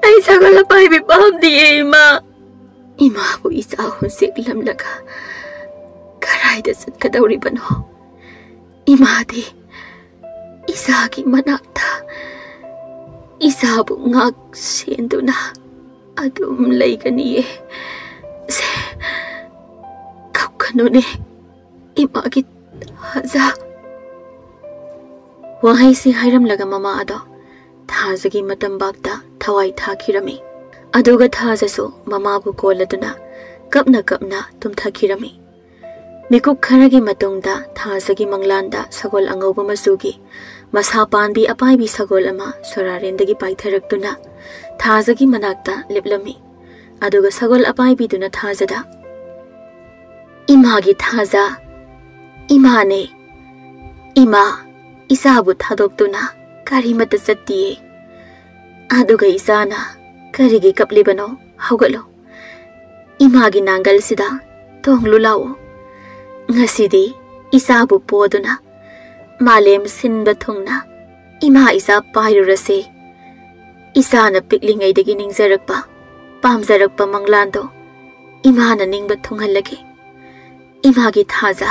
ꯑꯩ ꯁꯒꯣꯜ ꯑꯄꯥꯏꯕꯤ ꯄꯥꯝꯗꯤꯌꯦ ꯏꯃꯥ꯫ ꯏꯃꯥꯕꯨ ꯏꯆꯥ ꯍꯨꯟꯁꯦꯛꯂꯝꯂꯒ ꯀꯗꯥꯏꯗ ꯆꯠꯀꯗꯧꯔꯤꯕꯅꯣ? ꯏꯃꯥꯗꯤ ꯏꯆꯥꯒꯤ ꯃꯅꯥꯛꯇ ꯏꯆꯥꯕꯨ ꯉꯥꯛ ꯁꯦꯟꯗꯨꯅ ꯑꯗꯨꯝ ꯂꯩꯒꯅꯤꯌꯦ꯫ ꯁꯦ, ꯀꯞꯀꯅꯨꯅꯦ, ꯏꯃꯥꯒꯤ ꯊꯥꯖ꯫ ꯋꯥꯍꯩꯁꯤ ꯍꯥꯏꯔꯝꯂꯒ ꯃꯃꯥ ꯑꯗꯣ ꯊꯥꯖꯒꯤ ꯃꯇꯝꯕꯥꯛꯇ ꯊꯋꯥꯏ ꯊꯥꯈꯤꯔꯝꯃꯤ꯫ ꯑꯗꯨꯒ ꯊꯥꯖꯁꯨ ꯃꯃꯥꯕꯨ ꯀꯣꯜꯂꯗꯨꯅ ꯀꯞꯅ ꯀꯞꯅ ꯇꯨꯝꯊꯈꯤꯔꯝꯃꯤ꯫ ꯃꯤꯀꯨꯞ ꯈꯔꯒꯤ ꯃꯇꯨꯡꯗ ꯊꯥꯖꯒꯤ ꯃꯪꯂꯥꯟꯗ ꯁꯒꯣꯜ ꯑꯉꯧꯕ ꯃꯆꯨꯒꯤ ꯃꯁꯥ ꯄꯥꯟꯕꯤ ꯑꯄꯥꯏꯕꯤ ꯁꯒꯣꯜ ꯑꯃ ꯁꯣꯔꯥꯔꯦꯟꯗꯒꯤ ꯄꯥꯏꯊꯔꯛꯇꯨꯅ ꯊꯥꯖꯒꯤ ꯃꯅꯥꯛꯇ ꯂꯦꯞꯂꯝꯃꯤ꯫ ꯑꯗꯨꯒ ꯁꯒꯣꯜ ꯑꯄꯥꯏꯕꯤꯗꯨꯅ ꯊꯥꯖꯗ, "ꯏꯃꯥꯒꯤ ꯊꯥꯖ, ꯏꯃꯥꯅꯦ꯫ ꯏꯃꯥ, ꯏꯆꯥꯕꯨ ꯊꯥꯗꯣꯛꯇꯨꯅ ꯀꯔꯤꯃꯠꯇ ꯆꯠꯇꯤꯌꯦ꯫ ꯑꯗꯨꯒ ꯏꯆꯥꯅ ꯀꯔꯤꯒꯤ ꯀꯞꯂꯤꯕꯅꯣ? ꯍꯧꯒꯠꯂꯨ꯫ ꯏꯃꯥꯒꯤ ꯅꯥꯡꯒꯜꯁꯤꯗ ꯇꯣꯡꯂꯨ ꯂꯥꯛꯑꯣ꯫ ꯉꯁꯤꯗꯤ ꯏꯆꯥꯕꯨ ꯄꯣꯗꯨꯅ ꯃꯥꯂꯦꯝ ꯁꯤꯟꯕ ꯊꯨꯡꯅ ꯏꯃꯥ ꯏꯆꯥ ꯄꯥꯏꯔꯨꯔꯁꯦ꯫ ꯏꯆꯥꯅ ꯄꯤꯛꯂꯤꯉꯩꯗꯒꯤ ꯅꯤꯡꯖꯔꯛꯄ, ꯄꯥꯝꯖꯔꯛꯄ ꯃꯪꯂꯥꯟꯗꯣ ꯏꯃꯥꯅ ꯅꯤꯡꯕ ꯊꯨꯡꯍꯜꯂꯒꯦ꯫ ꯏꯃꯥꯒꯤ ꯊꯥꯖ,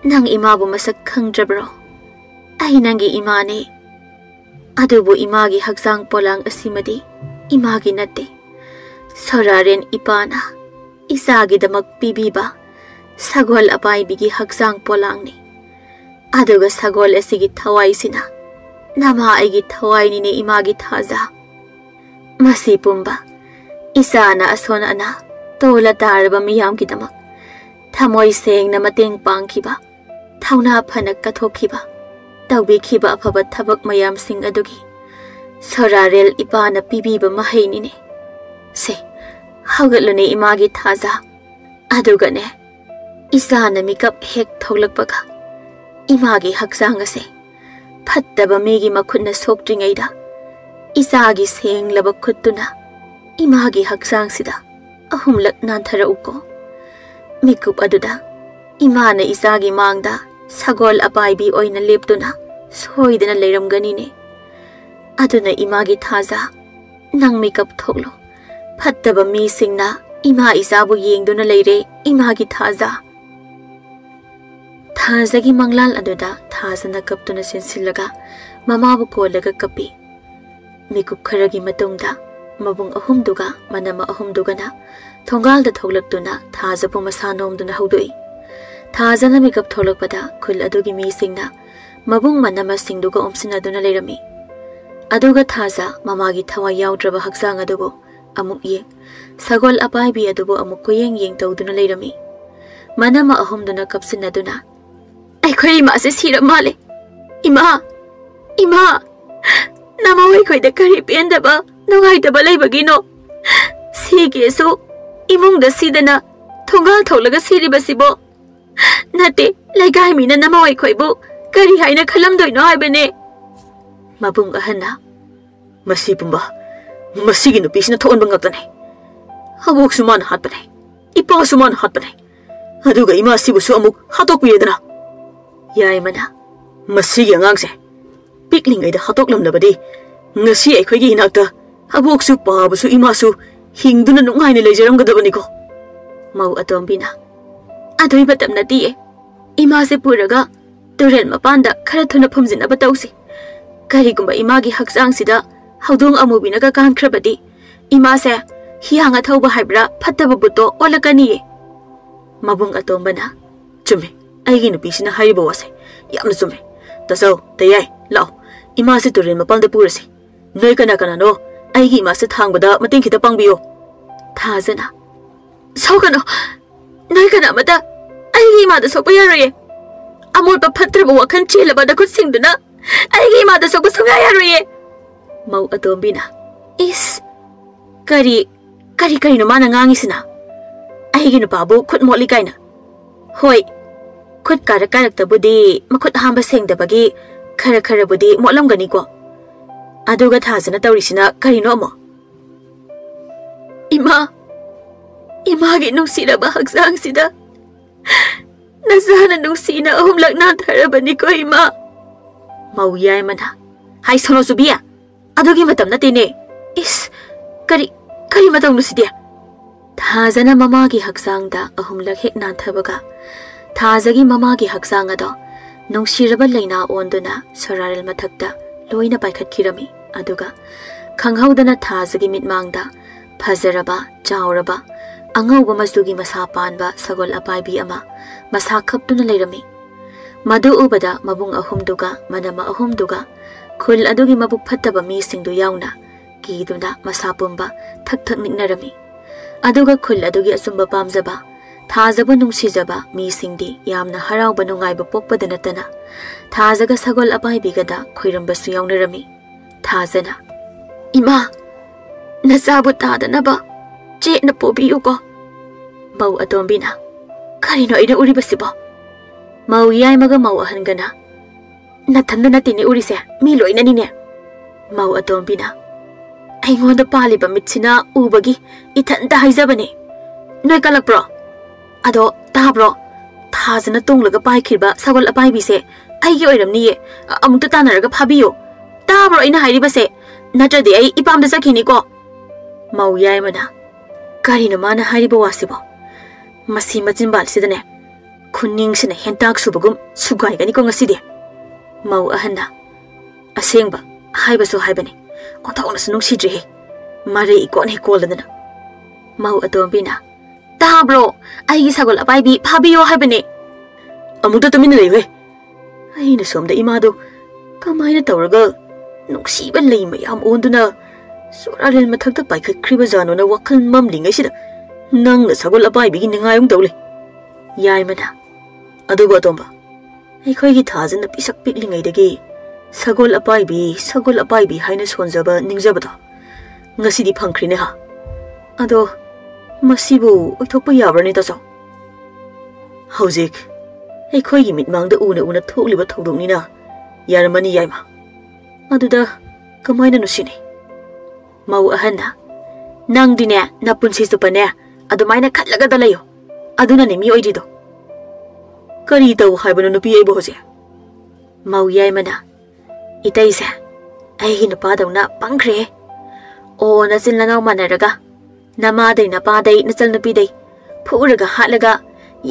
ꯅꯪ ꯏꯃꯥꯕꯨ ꯃꯁꯛ ꯈꯪꯗ꯭ꯔꯕ꯭ꯔꯣ? ꯑꯩ ꯅꯪꯒꯤ ꯏꯃꯥꯅꯦ꯫ ꯑꯗꯨꯕꯨ ꯏꯃꯥꯒꯤ ꯍꯛꯆꯥꯡ ꯄꯣꯂꯥꯡ ꯑꯁꯤꯃꯗꯤ ꯏꯃꯥꯒꯤ ꯅꯠꯇꯦ꯫ ꯁꯣꯔꯥꯔꯦꯟ ꯏꯄꯥꯅ ꯏꯆꯥꯒꯤꯗꯃꯛ ꯄꯤꯕꯤꯕ ꯁꯒꯣꯜ ꯑꯄꯥꯏꯕꯤꯒꯤ ꯍꯛꯆꯥꯡ ꯄꯣꯂꯥꯡꯅꯤ꯫ ꯑꯗꯨꯒ ꯁꯒꯣꯜ ꯑꯁꯤꯒꯤ ꯊꯋꯥꯏꯁꯤꯅ ꯅꯃꯥ ꯑꯩꯒꯤ ꯊꯋꯥꯏꯅꯤꯅꯦ ꯏꯃꯥꯒꯤ ꯊꯥꯖ꯫ ꯃꯁꯤ ꯄꯨꯝꯕ ꯏꯆꯥꯅ ꯑꯁꯣꯟ ꯑꯅꯥ ꯇꯣꯜꯂ ꯇꯥꯔꯕ ꯃꯤꯌꯥꯝꯒꯤꯗꯃꯛ ꯊꯃꯣꯏ ꯁꯦꯡꯅ ꯃꯇꯦꯡ ꯄꯥꯡꯈꯤꯕ, ꯊꯧꯅꯥ ꯐꯅ ꯀꯠꯊꯣꯛꯈꯤꯕ, ꯇꯧꯕꯤꯈꯤꯕ ꯑꯐꯕ ꯊꯕꯛ ꯃꯌꯥꯝꯁꯤꯡ ꯑꯗꯨꯒꯤ ꯁꯣꯔꯥꯔꯦꯜ ꯏꯄꯥꯅ ꯄꯤꯕꯤꯕ ꯃꯍꯩꯅꯤꯅꯦ꯫ ꯁꯦ, ꯍꯧꯒꯠꯂꯨꯅꯦ ꯏꯃꯥꯒꯤ ꯊꯥꯖ꯫ ꯑꯗꯨꯒꯅꯦ, ꯏꯆꯥꯅ ꯃꯤꯀꯞ ꯍꯦꯛ ꯊꯣꯛꯂꯛꯄꯒ ꯏꯃꯥꯒꯤ ꯍꯛꯆꯥꯡ ꯑꯁꯦ ꯐꯠꯇꯕ ꯃꯤꯒꯤ ꯃꯈꯨꯠꯅ ꯁꯣꯛꯇ꯭ꯔꯤꯉꯩꯗ ꯏꯆꯥꯒꯤ ꯁꯦꯡꯂꯕ ꯈꯨꯠꯇꯨꯅ ꯏꯃꯥꯒꯤ ꯍꯛꯆꯥꯡꯁꯤꯗ ꯑꯍꯨꯝꯂꯛ ꯅꯥꯟꯊꯔꯛꯎꯀꯣ꯫ ꯃꯤꯀꯨꯞ ꯑꯗꯨꯗ ꯏꯃꯥꯅ ꯏꯆꯥꯒꯤ ꯃꯥꯡꯗ ꯁꯒꯣꯜ ꯑꯄꯥꯏꯕꯤ ꯑꯣꯏꯅ ꯂꯦꯞꯇꯨꯅ ꯁꯣꯏꯗꯅ ꯂꯩꯔꯝꯒꯅꯤꯅꯦ꯫ ꯑꯗꯨꯅ ꯏꯃꯥꯒꯤ ꯊꯥꯖ, ꯅꯪ ꯃꯤꯀꯞ ꯊꯣꯛꯂꯣ꯫ ꯐꯠꯇꯕ ꯃꯤꯁꯤꯡꯅ ꯏꯃꯥ ꯏꯆꯥꯕꯨ ꯌꯦꯡꯗꯨꯅ ꯂꯩꯔꯦ, ꯏꯃꯥꯒꯤ ꯊꯥꯖ꯫ ꯊꯥꯖꯒꯤ ꯃꯪꯂꯥꯜ ꯑꯗꯨꯗ ꯊꯥꯖꯅ ꯀꯞꯇꯨꯅ ꯆꯦꯟꯁꯤꯜꯂꯒ ꯃꯃꯥꯕꯨ ꯀꯣꯜꯂꯒ ꯀꯞꯄꯤ꯫ ꯃꯤꯀꯨꯞ ꯈꯔꯒꯤ ꯃꯇꯨꯡꯗ ꯃꯕꯨꯡ ꯑꯍꯨꯝꯗꯨꯒ ꯃꯅꯝꯃ ꯑꯍꯨꯝꯗꯨꯒꯅ ꯊꯣꯡꯒꯥꯜꯗ ꯊꯣꯛꯂꯛꯇꯨꯅ ꯊꯥꯖꯕꯨ ꯃꯁꯥ ꯅꯣꯝꯗꯨꯅ ꯍꯧꯗꯣꯛꯏ꯫ ꯊꯥꯖꯅ ꯃꯤꯀꯞ ꯊꯣꯛꯂꯛꯄꯗ ꯈꯨꯜ ꯑꯗꯨꯒꯤ ꯃꯤꯁꯤꯡꯅ ꯃꯕꯨꯡ ꯃꯅꯝꯃꯁꯤꯡꯗꯨꯒ ꯑꯣꯝꯁꯤꯟꯅꯗꯨꯅ ꯂꯩꯔꯝꯃꯤ꯫ ꯑꯗꯨꯒ ꯊꯥꯖ ꯃꯃꯥꯒꯤ ꯊꯋꯥꯏ ꯌꯥꯎꯗ꯭ꯔꯕ ꯍꯛꯆꯥꯡ ꯑꯗꯨꯕꯨ ꯑꯃꯨꯛ ꯌꯦꯡ, ꯁꯒꯣꯜ ꯑꯄꯥꯏꯕꯤ ꯑꯗꯨꯕꯨ ꯑꯃꯨꯛ ꯀꯣꯏꯌꯦꯡ ꯌꯦꯡ ꯇꯧꯗꯨꯅ ꯂꯩꯔꯝꯃꯤ꯫ ꯃꯅꯝꯃ ꯑꯍꯨꯝꯗꯨꯅ ꯀꯞꯁꯤꯟꯅꯗꯨꯅ, "ꯑꯩꯈꯣꯏ ꯏꯃꯥꯁꯦ ꯁꯤꯔ ꯃꯥꯜꯂꯦ꯫ ꯏꯃꯥ! ꯏꯃꯥ! ꯅꯃꯥ ꯑꯩꯈꯣꯏꯗ ꯀꯔꯤ ꯄꯦꯟꯗꯕ, ꯅꯨꯡꯉꯥꯏꯇꯕ ꯂꯩꯕꯒꯤꯅꯣ? ꯁꯤꯒꯦꯁꯨ ꯏꯃꯨꯡꯗ ꯁꯤꯗꯅ ꯊꯣꯡꯒꯥꯜ ꯊꯣꯛꯂꯒ ꯁꯤꯔꯤꯕꯁꯤꯕꯣ? ꯅꯠꯇꯦ, ꯂꯩꯀꯥꯏ ꯃꯤꯅ ꯅꯃꯥ ꯑꯩꯈꯣꯏꯕꯨ ꯀꯔꯤ ꯍꯥꯏꯅ ꯈꯜꯂꯝꯗꯣꯏꯅꯣ ꯍꯥꯏꯕꯅꯦ?" ꯃꯕꯨꯡ ꯑꯍꯟꯅ, "ꯃꯁꯤ ꯄꯨꯝꯕ ꯃꯁꯤꯒꯤ ꯅꯨꯄꯤꯁꯤꯅ ꯊꯣꯛꯍꯟꯕ ꯉꯥꯛꯇꯅꯦ꯫ ꯑꯕꯣꯛꯁꯨ ꯃꯥꯅ ꯍꯥꯠꯄꯅꯦ, ꯏꯄꯥꯁꯨ ꯃꯥꯅ ꯍꯥꯠꯄꯅꯦ, ꯑꯗꯨꯒ ꯏꯃꯥꯁꯤꯕꯨꯁꯨ ꯑꯃꯨꯛ ꯍꯥꯠꯇꯣꯛꯄꯤꯔꯦꯗꯅ꯫" ꯌꯥꯏꯃꯅ, "ꯃꯁꯤꯒꯤ ꯑꯉꯥꯡꯁꯦ ꯄꯤꯛꯂꯤꯉꯩꯗ ꯍꯥꯠꯇꯣꯛꯂꯝꯂꯕꯗꯤ ꯉꯁꯤ ꯑꯩꯈꯣꯏꯒꯤ ꯏꯅꯥꯛꯇ ꯑꯕꯣꯛꯁꯨ ꯄꯥꯕꯁꯨ ꯏꯃꯥꯁꯨ ꯍꯤꯡꯗꯨꯅ ꯅꯨꯡꯉꯥꯏꯅ ꯂꯩꯖꯔꯝꯒꯗꯕꯅꯤꯀꯣ꯫" ꯃꯧ ꯑꯇꯣꯝꯕꯤꯅ, "ꯑꯗꯨꯏ ꯃꯇꯝ ꯅꯠꯇꯤꯌꯦ꯫ ꯏꯃꯥꯁꯦ ꯄꯨꯔꯒ ꯇꯨꯔꯦꯜ ꯃꯄꯥꯟꯗ ꯈꯔ ꯊꯨꯅ ꯐꯨꯝꯖꯤꯟꯅꯕ ꯇꯧꯁꯤ꯫ ꯀꯔꯤꯒꯨꯝꯕ ꯏꯃꯥꯒꯤ ꯍꯛꯆꯥꯡꯁꯤꯗ ꯍꯧꯗꯣꯡ ꯑꯃꯨꯕꯤꯅꯒ ꯀꯥꯟꯈ꯭ꯔꯕꯗꯤ ꯏꯃꯥꯁꯦ ꯍꯤꯌꯥꯡ ꯑꯊꯧꯕ ꯍꯥꯏꯕ꯭ꯔꯥ, ꯐꯠꯇꯕ ꯕꯨꯠꯇꯣ ꯑꯣꯜꯂꯛꯀꯅꯤꯌꯦ꯫" ꯃꯕꯨꯡ ꯑꯇꯣꯝꯕꯅ, "ꯆꯨꯝꯃꯦ, ꯑꯩꯒꯤ ꯅꯨꯄꯤꯁꯤꯅ ꯍꯥꯏꯔꯤꯕ ꯋꯥꯁꯦ ꯌꯥꯝꯅ ꯆꯨꯝꯃꯦ꯫ ꯇꯥꯆꯧ, ꯇꯌꯥꯏ, ꯂꯥꯛꯑꯣ, ꯏꯃꯥꯁꯦ ꯇꯨꯔꯦꯜ ꯃꯄꯥꯟꯗ ꯄꯨꯔꯁꯤ꯫ ꯅꯣꯏ ꯀꯅꯥ ꯀꯅꯥꯅꯣ ꯑꯩꯒꯤ ꯏꯃꯥꯁꯦ ꯊꯥꯡꯕꯗ ꯃꯇꯦꯡ ꯈꯤꯇ ꯄꯥꯡꯕꯤꯌꯣ꯫" ꯊꯥꯖꯅ, "ꯁꯣꯛꯀꯅꯨ, ꯅꯣꯏ ꯀꯅꯥꯃꯠꯇ ꯑꯩꯒꯤ ꯏꯃꯥꯗ ꯁꯣꯛꯄ ꯌꯥꯔꯣꯏꯌꯦ꯫ ꯑꯃꯣꯠꯄ ꯐꯠꯇ꯭ꯔꯕ ꯋꯥꯈꯜ ꯆꯦꯜꯂꯕ ꯅꯈꯨꯠꯁꯤꯡꯗꯨꯅ ꯑꯩꯒꯤ ꯏꯃꯥꯗ ꯁꯣꯛꯄ ꯁꯨꯡꯌꯥ ꯌꯥꯔꯣꯏꯌꯦ꯫" ꯃꯧ ꯑꯇꯣꯝꯕꯤꯅ, "ꯏꯁ, ꯀꯔꯤ, ꯀꯔꯤ ꯀꯔꯤꯅꯣ ꯃꯥꯅ ꯉꯥꯡꯉꯤꯁꯤꯅ? ꯑꯩꯒꯤ ꯅꯨꯄꯥꯕꯨ ꯈꯨꯠ ꯃꯣꯠꯂꯤ ꯀꯥꯏꯅ꯫ ꯍꯣꯏ, ꯈꯨꯠ ꯀꯥꯔꯛ ꯀꯥꯔꯛꯇꯕꯨꯗꯤ ꯃꯈꯨꯠ ꯍꯥꯝꯕ ꯁꯦꯡꯗꯕꯒꯤ ꯈꯔ ꯈꯔꯕꯨꯗꯤ ꯃꯣꯠꯂꯝꯒꯅꯤꯀꯣ꯫ ꯑꯗꯨꯒ ꯊꯥꯖꯅ ꯇꯧꯔꯤꯁꯤꯅ ꯀꯔꯤꯅꯣ ꯑꯃꯨꯛ? ꯏꯃꯥ, ꯏꯃꯥꯒꯤ ꯅꯨꯡꯁꯤꯔꯕ ꯍꯛꯆꯥꯡꯁꯤꯗ ꯅꯆꯥꯅ ꯅꯨꯡꯁꯤꯅ ꯑꯍꯨꯝꯂꯛ ꯅꯥꯟꯊꯔꯕꯅꯤꯀꯣ, ꯏꯃꯥ꯫ ꯃꯧ ꯌꯥꯏꯃꯅ, "ꯍꯥꯏ, ꯁꯣꯅꯣ ꯆꯨꯕꯤ, ꯑꯗꯨꯒꯤ ꯃꯇꯝ ꯅꯠꯇꯦꯅꯦ꯫ ꯏꯁ, ꯀꯔꯤ, ꯀꯔꯤ ꯃꯇꯧꯅꯣ ꯁꯤꯗꯤ?" ꯊꯥꯖꯅ ꯃꯃꯥꯒꯤ ꯍꯛꯆꯥꯡꯗ ꯑꯍꯨꯝꯂꯛ ꯍꯦꯛ ꯅꯥꯟꯊꯕꯒ, ꯊꯥꯖꯒꯤ ꯃꯃꯥꯒꯤ ꯍꯛꯆꯥꯡ ꯑꯗꯣ ꯅꯨꯡꯁꯤꯔꯕ ꯂꯩꯅꯥ ꯑꯣꯟꯗꯨꯅ ꯁꯣꯔꯥꯔꯦꯜ ꯃꯊꯛꯇ ꯂꯣꯏꯅ ꯄꯥꯏꯈꯠꯈꯤꯔꯝꯃꯤ꯫ ꯑꯗꯨꯒ ꯈꯪꯍꯧꯗꯅ ꯊꯥꯖꯒꯤ ꯃꯤꯠꯃꯥꯡꯗ ꯐꯖꯔꯕ, ꯆꯥꯎꯔꯕ, ꯑꯉꯧꯕ ꯃꯆꯨꯒꯤ ꯃꯁꯥ ꯄꯥꯟꯕ ꯁꯒꯣꯜ ꯑꯄꯥꯏꯕꯤ ꯑꯃ ꯃꯁꯥ ꯈꯞꯇꯨꯅ ꯂꯩꯔꯝꯃꯤ꯫ ꯃꯗꯨ ꯎꯕꯗ ꯃꯕꯨꯡ ꯑꯍꯨꯝꯗꯨꯒ ꯃꯅꯝ ꯑꯍꯨꯝꯗꯨꯒ ꯈꯨꯜ ꯑꯗꯨꯒꯤ ꯃꯕꯨꯛ ꯐꯠꯇꯕ ꯃꯤꯁꯤꯡꯗꯨ ꯌꯥꯎꯅ ꯀꯤꯗꯨꯅ ꯃꯁꯥ ꯄꯨꯝꯕ ꯊꯛ ꯊꯛ ꯅꯤꯛꯅꯔꯝꯃꯤ꯫ ꯑꯗꯨꯒ ꯈꯨꯜ ꯑꯗꯨꯒꯤ ꯑꯆꯨꯝꯕ ꯄꯥꯝꯖꯕ, ꯊꯥꯖꯕꯨ ꯅꯨꯡꯁꯤꯖꯕ ꯃꯤꯁꯤꯡꯗꯤ ꯌꯥꯝꯅ ꯍꯔꯥꯎꯕ ꯅꯨꯡꯉꯥꯏꯕ ꯄꯣꯛꯄꯗ ꯅꯠꯇꯅ ꯊꯥꯖꯒ ꯁꯒꯣꯜ ꯑꯄꯥꯏꯕꯤꯒꯗ ꯈꯣꯏꯔꯝꯕꯁꯨ ꯌꯥꯎꯅꯔꯝꯃꯤ꯫ ꯊꯥꯖꯅ, "ꯏꯃꯥ, ꯅꯆꯥꯕꯨ ꯇꯥꯗꯅꯕ ꯆꯦꯠꯅ ꯄꯣꯕꯤꯌꯨꯀꯣ꯫" ꯃꯧ ꯑꯇꯣꯝꯕꯤꯅ, "ꯀꯔꯤꯅꯣ ꯑꯩꯅ ꯎꯔꯤꯕꯁꯤꯕꯣ?" ꯃꯧ ꯌꯥꯏꯃꯒ ꯃꯧ ꯑꯍꯟꯒꯅ, "ꯅꯊꯟꯗ ꯅꯠꯇꯦꯅꯦ ꯎꯔꯤꯁꯦ, ꯃꯤ ꯂꯣꯏꯅꯅꯤꯅꯦ꯫" ꯃꯧ ꯑꯇꯣꯝꯕꯤꯅ, "ꯑꯩꯉꯣꯟꯗ ꯄꯥꯜꯂꯤꯕ ꯃꯤꯠꯁꯤꯅ ꯎꯕꯒꯤ ꯏꯊꯟꯇ ꯍꯥꯏꯖꯕꯅꯦ꯫ ꯅꯣꯏ ꯀꯜꯂꯛꯄ꯭ꯔꯣ? ꯑꯗꯣ ꯇꯥꯕ꯭ꯔꯣ? ꯊꯥꯖꯅ ꯇꯣꯡꯂꯒ ꯄꯥꯏꯈ꯭ꯔꯤꯕ ꯁꯒꯣꯜ ꯑꯄꯥꯏꯕꯤꯁꯦ ꯑꯩꯒꯤ ꯑꯣꯏꯔꯝꯅꯤꯌꯦ꯫ ꯑ-, ꯑꯃꯨꯛꯇ ꯇꯥꯟꯅꯔꯒ ꯐꯥꯕꯤꯌꯨ꯫ ꯇꯥꯕ꯭ꯔꯣ ꯑꯩꯅ ꯍꯥꯏꯔꯤꯕꯁꯦ? ꯅꯠꯇ꯭ꯔꯗꯤ ꯑꯩ ꯏꯄꯥꯝꯗ ꯆꯠꯈꯤꯅꯤꯀꯣ꯫" ꯃꯧ ꯌꯥꯏꯃꯅ, "ꯀꯔꯤꯅꯣ ꯃꯥꯅ ꯍꯥꯏꯔꯤꯕ ꯋꯥꯁꯤꯕꯣ? ꯃꯁꯤ ꯃꯆꯤꯟꯕꯥꯜꯁꯤꯗꯅꯦ ꯈꯨꯅꯤꯡꯁꯤꯅ ꯍꯦꯟꯇꯥꯛ ꯁꯨꯕꯒꯨꯝ ꯁꯨꯒꯥꯏꯒꯅꯤꯀꯣ ꯉꯁꯤꯗꯤ꯫" ꯃꯧ ꯑꯍꯟꯅ, "ꯑꯁꯦꯡꯕ ꯍꯥꯏꯕꯁꯨ ꯍꯥꯏꯕꯅꯤ, ꯑꯣꯟꯊꯣꯛꯅꯁꯨ ꯅꯨꯡꯁꯤꯗ꯭ꯔꯤꯍꯦ, ꯃꯔꯩ ꯏꯀꯣꯟ ꯍꯦꯛ ꯀꯣꯜꯂꯗꯅ꯫" ꯃꯧ ꯑꯇꯣꯝꯕꯤꯅ, "ꯇꯥꯕ꯭ꯔꯣ? ꯑꯩꯒꯤ ꯁꯒꯣꯜ ꯑꯄꯥꯏꯕꯤ ꯐꯥꯕꯤꯌꯣ ꯍꯥꯏꯕꯅꯦ꯫" "ꯑꯃꯨꯛꯇ ꯇꯨꯃꯤꯟꯅ ꯂꯩꯌꯨꯍꯦ꯫ ꯑꯩꯅ ꯁꯣꯝꯗ ꯏꯃꯥꯗꯣ ꯀꯃꯥꯏꯅ ꯇꯧꯔꯒ ꯅꯨꯡꯁꯤꯕ ꯂꯩ ꯃꯌꯥꯝ ꯑꯣꯟꯗꯨꯅ ꯁꯣꯔꯥꯔꯦꯜ ꯃꯊꯛꯇ ꯄꯥꯏꯈꯠꯈ꯭ꯔꯤꯕ ꯖꯥꯠꯅꯣꯅ ꯋꯥꯈꯜ ꯃꯝꯂꯤꯉꯩꯁꯤꯗ ꯅꯪꯅ ꯁꯒꯣꯜ ꯑꯄꯥꯏꯕꯤꯒꯤ ꯅꯤꯡꯉꯥꯏ ꯑꯃꯨꯛ ꯇꯧ ꯂꯩ꯫" ꯌꯥꯏꯃꯅ, "ꯑꯗꯨꯕꯨ ꯑꯇꯣꯝꯕ, ꯑꯩꯈꯣꯏꯒꯤ ꯊꯥꯖꯅ ꯄꯤꯁꯛ ꯄꯤꯛꯂꯤꯉꯩꯗꯒꯤ ꯁꯒꯣꯜ ꯑꯄꯥꯏꯕꯤ, ꯁꯒꯣꯜ ꯑꯄꯥꯏꯕꯤ ꯍꯥꯏꯅ ꯁꯣꯟꯖꯕ ꯅꯤꯡꯖꯕꯗꯣ ꯉꯁꯤꯗꯤ ꯐꯪꯈ꯭ꯔꯦꯅꯦ ꯍꯥ꯫ ꯑꯗꯣ ꯃꯁꯤꯕꯨ ꯑꯣꯏꯊꯣꯛꯄ ꯌꯥꯕ꯭ꯔꯅꯦ ꯇꯥꯆꯧ? ꯍꯧꯖꯤꯛ ꯑꯩꯈꯣꯏꯒꯤ ꯃꯤꯠꯃꯥꯡꯗ ꯎꯅ ꯎꯅ ꯊꯣꯛꯂꯤꯕ ꯊꯧꯗꯣꯛꯅꯤꯅ ꯌꯥꯔꯝꯃꯅꯤ ꯌꯥꯏꯃ꯫ ꯑꯗꯨꯗ ꯀꯃꯥꯏꯅ ꯅꯨꯡꯁꯤꯅꯤ?" ꯃꯧ ꯑꯍꯟꯅ, "ꯅꯪꯗꯤꯅꯦ ꯅꯄꯨꯟꯁꯤ ꯆꯨꯞꯄꯅꯦ ꯑꯗꯨꯃꯥꯏꯅ ꯈꯜꯂꯒꯗ ꯂꯩꯌꯣ꯫ ꯑꯗꯨꯅꯅꯦ ꯃꯤ ꯑꯣꯏꯗ꯭ꯔꯤꯗꯣ꯫" "ꯀꯔꯤ ꯇꯧ ꯍꯥꯏꯕꯅꯣ ꯅꯨꯄꯤ ꯑꯩꯕꯨ ꯍꯧꯖꯤꯛ?" ꯃꯧ ꯌꯥꯏꯃꯅ, "ꯏꯇꯩꯁꯦ, ꯑꯩꯒꯤ ꯅꯨꯄꯥꯗꯧꯅ ꯄꯪꯈ꯭ꯔꯦ꯫ ꯑꯣ, ꯅꯆꯤꯟ ꯅꯅꯥꯎ ꯃꯥꯟꯅꯔꯒ ꯅꯃꯥꯗꯩ ꯅꯄꯥꯗꯩ ꯅꯆꯜꯅꯨꯄꯤꯗꯩ ꯐꯨꯔꯒ ꯍꯥꯠꯂꯒ